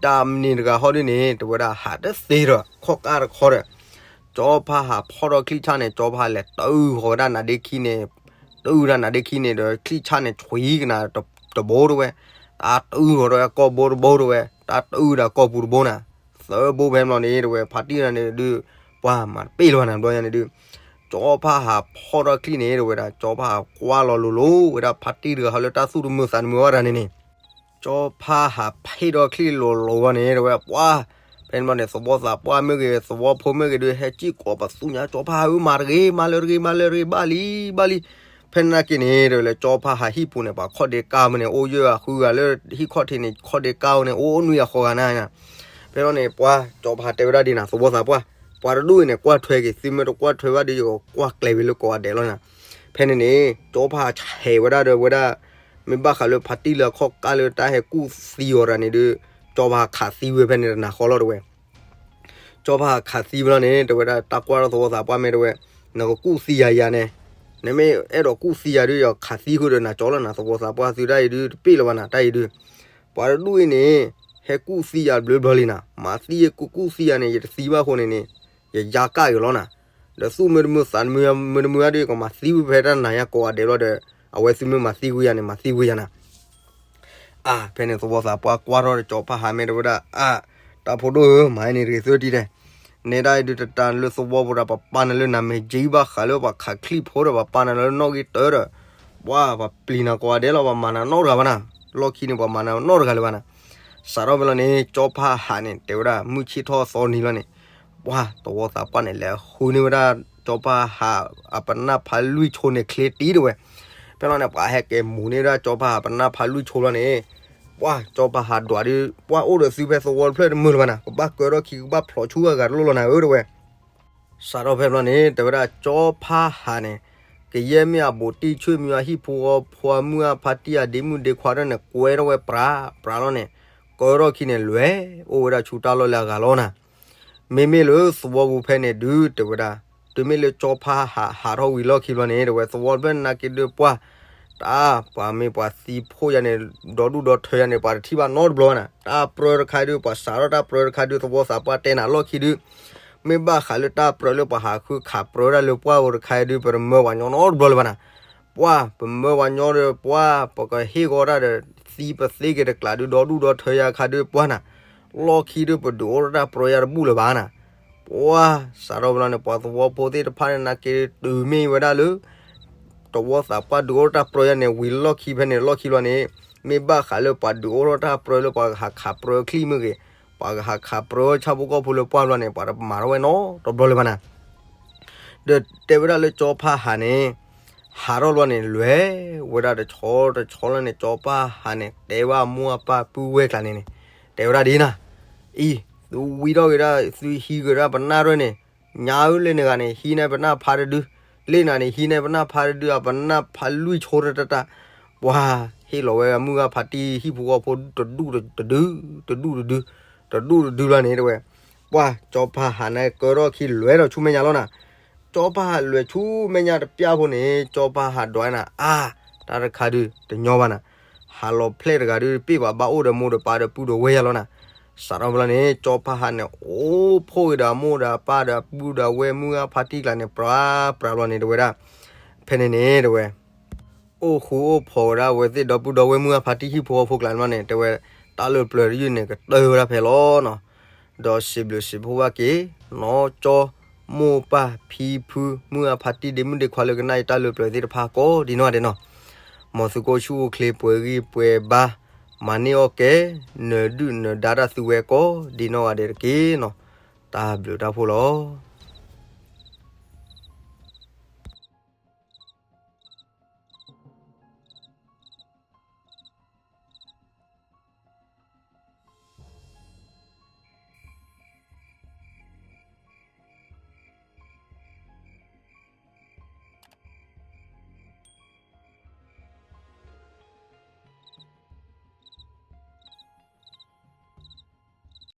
တၢ်မနုၤတဂၤဟီဒုးန့ၣ် တဲဝဲဒၣ် ဟးတသ့ဒီး ခီၣ်ကၢ်တခီဒီး ကၠီဖါဟးဖီၣ်ထီၣ်ချံၣ်ဆၣ်န့ၣ် ကၠီဖါလဲၤတုၤဃီၤဝဲဒၣ်နါဒ့ခံန့ၣ်, တုၤဒၣ်နါဒ့ခံန့ၣ်ဒီး ချံၣ်ဆၣ်န့ၣ် ဆွံကနၤတဘိ တဲဝဲ, တၢ်တုၤဃီၤဒီးကီၢ်ဘိတဘိ တဲဝဲ, တၢ်တုၤဒၣ်ကီၢ်ပူၤတဘိနၤ, သၢဘိဖဲန့ၣ်ဘျီန့ၣ် တဲဝဲ ဖါတံၢ်တဂၤန့ၣ်ဒုး ပှၤမၤတပ့ၢ်လၢၤဘၣ်နၤ ဘျီညါန့ၣ်ဒုး ကၠီဖါဟးဖီၣ်ထီၣ်ချံၣ်န့ၣ် တဲဝဲဒၣ် ကၠီဖါဟးကွၢ်လီၤလိၤလိၤဝဲဒၣ် ဖါတံၢ်တဂၤဟီလၢတၢ်သူၣ်တမုာ်သးတမုာ်ဝဲဒၣ်န့ၣ်န့ၣ် ကၠီဖါဟးဖီၣ်ထီၣ်ချံၣ်လိၤလိၤဘျီန့ၣ် တဲဝဲ ပှၤ ဖဲန့ၣ်ဘျီန့ၣ် သဝီသးပှၢ်မ့ၢ်ဂ့ၤ သဝီဖိမ့ၢ်ဂ့ၤဒုး ဟဲစံၣ်ကိးပသူညါ ကၠီဖါဧၢ မၤတဂ့ၤ မၤလၢတဂ့ၤ မၤလၢတဂ့ၤ ဘၣ်လံ ဘၣ်လံ. ဖဲနာ်က့န့ၣ် တဲဝဲလၢ ကၠီဖါဟးဟံၣ်ပူၤန့ၣ် ပှၤခီၣ်ဒ့ကါမ့ၢ်န့ၣ် အိၣ်ယဲၢ်ဂၤဃုဂၤလၢဟံၣ်ခီၣ်ထံးန့ၣ် ခီၣ်ဒ့ကါအိၣ်န့ၣ် အိၣ်နွံဂၤဃိးဂၤနၤ. ဖဲလီၤန့ၣ် ပှၤ ကၠီဖါတဲဝဲဒၣ်ဒ်နၤ သဝီသးပှၢ်, ပှၤတဒူၣ်အံၤန့ၣ် ကွၢ်ထွဲက့ၤ သုမ့ၢ်တကွၢ်ထွဲဘၣ်ဒီး ယကကွၢ်ကျဲၤဝဲလၢကိးဂၤဒဲးလီၤနၤ. ဖဲန့ၣ်န့ၣ် ကၠီဖါဆဲးဝဲဒၣ်ဒီးဝဲဒၣ် မ့ၢ်ဘၣ်ဃးလၢဖါတံၢ်လၢအခီၣ်ကၢ်လၢတၢ်ဟဲကူၣ်သံအီၤတဂၤန့ၣ်ဒုး ကၠီဖါခးသံဝဲဖဲန့ၣ်တနၤဃီလီၤ တဲဝဲ. ကၠီဖါခးသံဝဲလီၤန့ၣ် တဲဝဲဒၣ် တၢ်ကွၢ်ထီၣ်သဝီသးပှၢ်မ့ၢ်တဲဝဲ, နကကူၣ်သံယၤယၤန့ၣ်, နမ့ၢ်အဲၣ်ဒိးကူၣ်သံယၤဒုး ယခးသံဃုာ်ဒီးနၤကၠီလီၤနၤ သဝီသးပှၢ် သုတၢ်အံၤဒုး တပ့ၢ်လၢၤဘၣ်နၤ တၢ်အံၤဒုး ပှၤတဒူၣ်အံၤန့ၣ် ဟဲကူၣ်သံယၤဘျုးဘျီလံနၤ, မၤသံယကူၣ်ကူၣ်သံယၤန့ၣ် ယတသံဘၣ်အဃိန့ၣ်န့ၣ် ယယါကၢ်က့ၤလီၤနၤ, ဒီးသူၣ်မုာ်တမုာ်သးမုာ်မုာ်တမုာ်အါဒုး ကမၤသံဝဲဖဲတၢ်နၤယါကိးဂၤဒဲးလီၤဒီး အဝဲသုမ့ၢ်မၤသံကွံာ်ယၤန့ၣ် မၤသံကွံာ်ယၤနၤ အါ ဖဲန့ၣ် သဝီသးပှၢ်ကွၢ်ထီၣ်ဒီးကၠီဖါဟးမ့ၢ်တဲဝဲဒၣ် အါ တၢ်ဖိဒိၣ်ဧၢ မၤန့ၢ်တဂ့ၤသုတံၢ်တဲ, နဲဒၣ်အံၤဒုးတတၤလၢသဝီပူၤဒီး ပပာ်နၤလၢနမဲာ်ကၠံဘၣ်ဃးလၢပှၤခးချံၣ်ဖိဒီး ပပာ်နၤလၢနီၣ်ဂံၢ်တၢဒီး ပှၤ ပှၤပျံၤနၤကိးဂၤဒဲးလီၤ ပှၤမၤနၤနီတဂၤဘၣ်နၤ, လီၢ်ခံန့ၣ် ပှၤမၤနၤနီတဂၤလၢၤဘၣ်နၤ. စးထီၣ်ဖဲလီၤန့ၣ် ကၠီဖါဟးန့ၣ် တဲဝဲဒၣ် မုၢ်ဆ့ၣ်ထီၣ်သီနံၤလီၤန့ၣ် ပှၤသဝီသးပှၢ်န့ၣ် လဲၤဃုန့ၢ်ဝဲဒၣ် ကၠီဖါဟးအပနၢ်ဖးလွံၢ်ဆိန့ၣ် ချ့တံၢ်တဲဝဲ. ဖဲလီၤန့ၣ် ပှၤဟဲက့ၤမူၤန့ၢ်ဝဲဒၣ် ကၠီဖါဟးပနၢ်ဖးလွံၢ်ဆိလီၤန့ၣ် ပှၤ ကၠီဖါဟးဒွးဒုး ပှၤအိၣ်ဒီးသုဖဲသဝီတဖျၢၣ်တမုာ်လၢၤဘၣ်နၤ, ကဘၣ်ကၢထီၣ်ခံ ကဘၣ်ဖျိးဆူအဂၤတလိၣ်လီၤနၤဧၢ တဲဝဲ. စးထီၣ်ဖဲလီၤန့ၣ် တဲဝဲဒၣ် ကၠီဖါဟးန့ၣ် ကယဲၢ်မ့ၢ်အဘူးတံၢ် ဆှၢမုၢ်အဟံၣ်ဖိဃီဖိ မုၢ်အဖါတံၢ်အဒ့မုၣ်ဒ့ခွါထီၣ်န့ၣ် ကွဲထီၣ်ဝဲပြးပြးလီၤန့ၣ် ကၢထီၣ်ခံန့ၣ် လဲၤအိၣ်ဝဲဒၣ်ဆူတၢ်လီၢ်လၢအဂၤလီၤနၤ. မ့မ့ၢ်လၢသဝီပူၤဖဲန့ၣ်ဒုး တဲဝဲဒၣ် တုၤမ့ၢ်လၢကၠီဖါဟး ဟးထီၣ်ဝံၤလီၢ်ခံဘျီန့ၣ် တဲဝဲ သဝီဖျၢၣ်နာ်က့ဒုးပှၤ တၢ် ပှၤမ့ၢ်ပှၤသံဖှိၣ်ယၤန့ၣ် ဒီဒူၣ်ဒီထၢယၤန့ၣ် ပှၤတထံၣ်ဘၣ်နီတဘျီဘၣ်နၤ, တၢ်ပြၢတခါဒုး ပှၤစးထီၣ်တၢ်ပြၢတခါဒုး သဝီသးပှၢ်တဲနၤလီၢ်ခံဒုး မ့ၢ်ဘၣ်ဃးလၢတၢ်ပြၢလၢပှၤဟးဃုခးပြၢဒၣ်လၢပှၢ်ဧိၤတခါဒုး ပတမၢပှၤညီနီတဘျီလၢၤဘၣ်နၤ. ပှၤ ပမၢပှၤညီဒီးပှၤ ပကဟ့ၣ်ဂီၤတၢ်ဒီး သံပသ့က့ၤတကျးဒုး ဒီဒူၣ်ဒီထၢယၤခါဒုးပှၤနၤ, လီၢ်ခံဒုး ပဒုးအိၣ်ထီၣ်တၢ်ပြၢယၤတဘူၣ်လၢၤဘၣ်နၤ. ပှၤ စးထီၣ်ဖဲလီၤန့ၣ် ပှၤသဝီဖိသ့ၣ်တဖၣ်န့ၣ် နာ်က့တုၤမ့ၢ်ဝဲဒၣ်လၢ သဝီသးပှၢ်ဒုးအိၣ်ထီၣ်တၢ်ပြၢယၤန့ၣ် ဝံၤလီၢ်ခံဖဲန့ၣ် လီၢ်ခံလီၤန့ၣ် မ့ၢ်ဘၣ်ဃးလၢပှၤဒုးအိၣ်ထီၣ်တၢ်ပြၢလၢပှၤဟးခးပြၢချံၣ်မ့ၢ်ဂ့ၤ, ပှၤဟးခးပြၢဆၣ်ဖိကီၢ်ဖိလၢပှၢ်ဘျီန့ၣ် ပှၤတမၤထီၣ်ဝဲနီတဘျီလၢၤဘၣ်နၤ. ဒီးတဲဝဲဒၣ်လၢကၠီဖါဟးန့ၣ် ဟးထီၣ်ဘျီန့ၣ် လဲၤဝဲဒၣ်တဆီတဆီလီၤန့ၣ် ကၠီဖါဟးန့ၣ် တဲဘၣ်အမိၢ်အပၢ်ပုၢ်ဝဲၢ်ကျါန့ၣ်န့ၣ် တဲဝဲဒၣ်ဒ်နၤ, အံၤ သုဝံထီၣ်က့ၤဒၣ် သုဟံးက့ၤဒၣ်ပနၢ်ရဲၣ်န့ၣ် ညါဧၢ လၢနဂၤန့ၣ် ဟံးန့ၢ်ပနၢ်ဖးတဒု, လၢနၤန့ၣ် ဟံးန့ၢ်ပနၢ်ဖးတဒု အပနၢ်ဖးလွံၢ်ဆိတတၢ်, ပှၤဟ့ၣ်လီၤဝဲမုၢ်ဂၢ်ဖါတံၢ်ဟံၣ်ဖိဃီဖိတဒူၣ်တဒု, တဒူၣ်တဒု, တဒူၣ်တဒုလီၤန့ၣ် တဲဝဲ, ပှၤ ကၠီဖါဟးန့ၣ် ကၢထီၣ်ခံလွဲၢ်ဒီးဆူမဲာ်ညါလီၤနၤ. ကၠီဖါဟးလွဲၢ်ဆူမဲာ်ညါတပျၢ်ဖိန့ၣ် ကၠီဖါဟးဒွးနၤ အါ တၢ်တခါဒုး တညီဘၣ်နၤ, ဟးလီၤဖျဲၣ်တဂၤဒုး ပ့ၢ်ဘၣ်ဘၣ်အိၣ်ဒီးမိၢ်ဒီးပၢ်ဒီးပုၢ်ဒီးဝဲၢ်ယၤလီၤနၤ. စးထီၣ်ဖဲလီၤန့ၣ် ကၠီဖါဟးန့ၣ် အိၣ်ဖှိၣ်က့ၤဒီးအမိၢ်ဒီးအပၢ်ဒီးအပုၢ်ဒီးဝဲၢ်မုၢ်ဂၢ်ဖါတံၢ်ကျါန့ၣ် ပြးပြးလီၤန့ၣ် တဲဝဲဒၣ်, ဖဲန့ၣ်န့ၣ် တဲဝဲ အိၣ်ဃူအိၣ်ဖိးဝဲဒၣ်အဝဲသ့ၣ်ဒီပုၢ်ဒီဝဲၢ်မုၢ်ဂၢ်ဖါတံၢ်ဟံၣ်ဖိဃီဖိကျါန့ၣ်လီၤန့ၣ် တဲဝဲ တၢ်လၢပျၢၤတယုၢ်န့ၣ် ကတၢၢ်ဝဲဒၣ်ဖဲလီၤနီၤ. ဒီးစံးဘျုးစံးဖှိၣ်ဘၣ်က့ၤ နီၢ်ကၠီ မိၢ်ပၢ်ဖံဖု မုၢ်ဂၢ်ဖါတံၢ်ဒ့မုၣ်ဒ့ခွါလၢကနၣ်အံၤတၢ်လၢပျၢၤသ့ၣ်တဖၣ်ကိးဒ်နီၢ်ဂၤဒဲးနီၤ. မ်သုကအိၣ်ဆူၣ်အိၣ်ချ့ပှဲၤဂံၢ်ပှဲၤဘါ, မၤန့ၢ်အီၣ်ကဲ နၢၤဒုၣ်နၢၤဒါတၢ်သုဝဲကိးဒ်နီၢ်ဂၤဒဲးတက့ၢ်နီၤ. တၢ်ဘျုးတၢ်ဖှိၣ်လီၤ.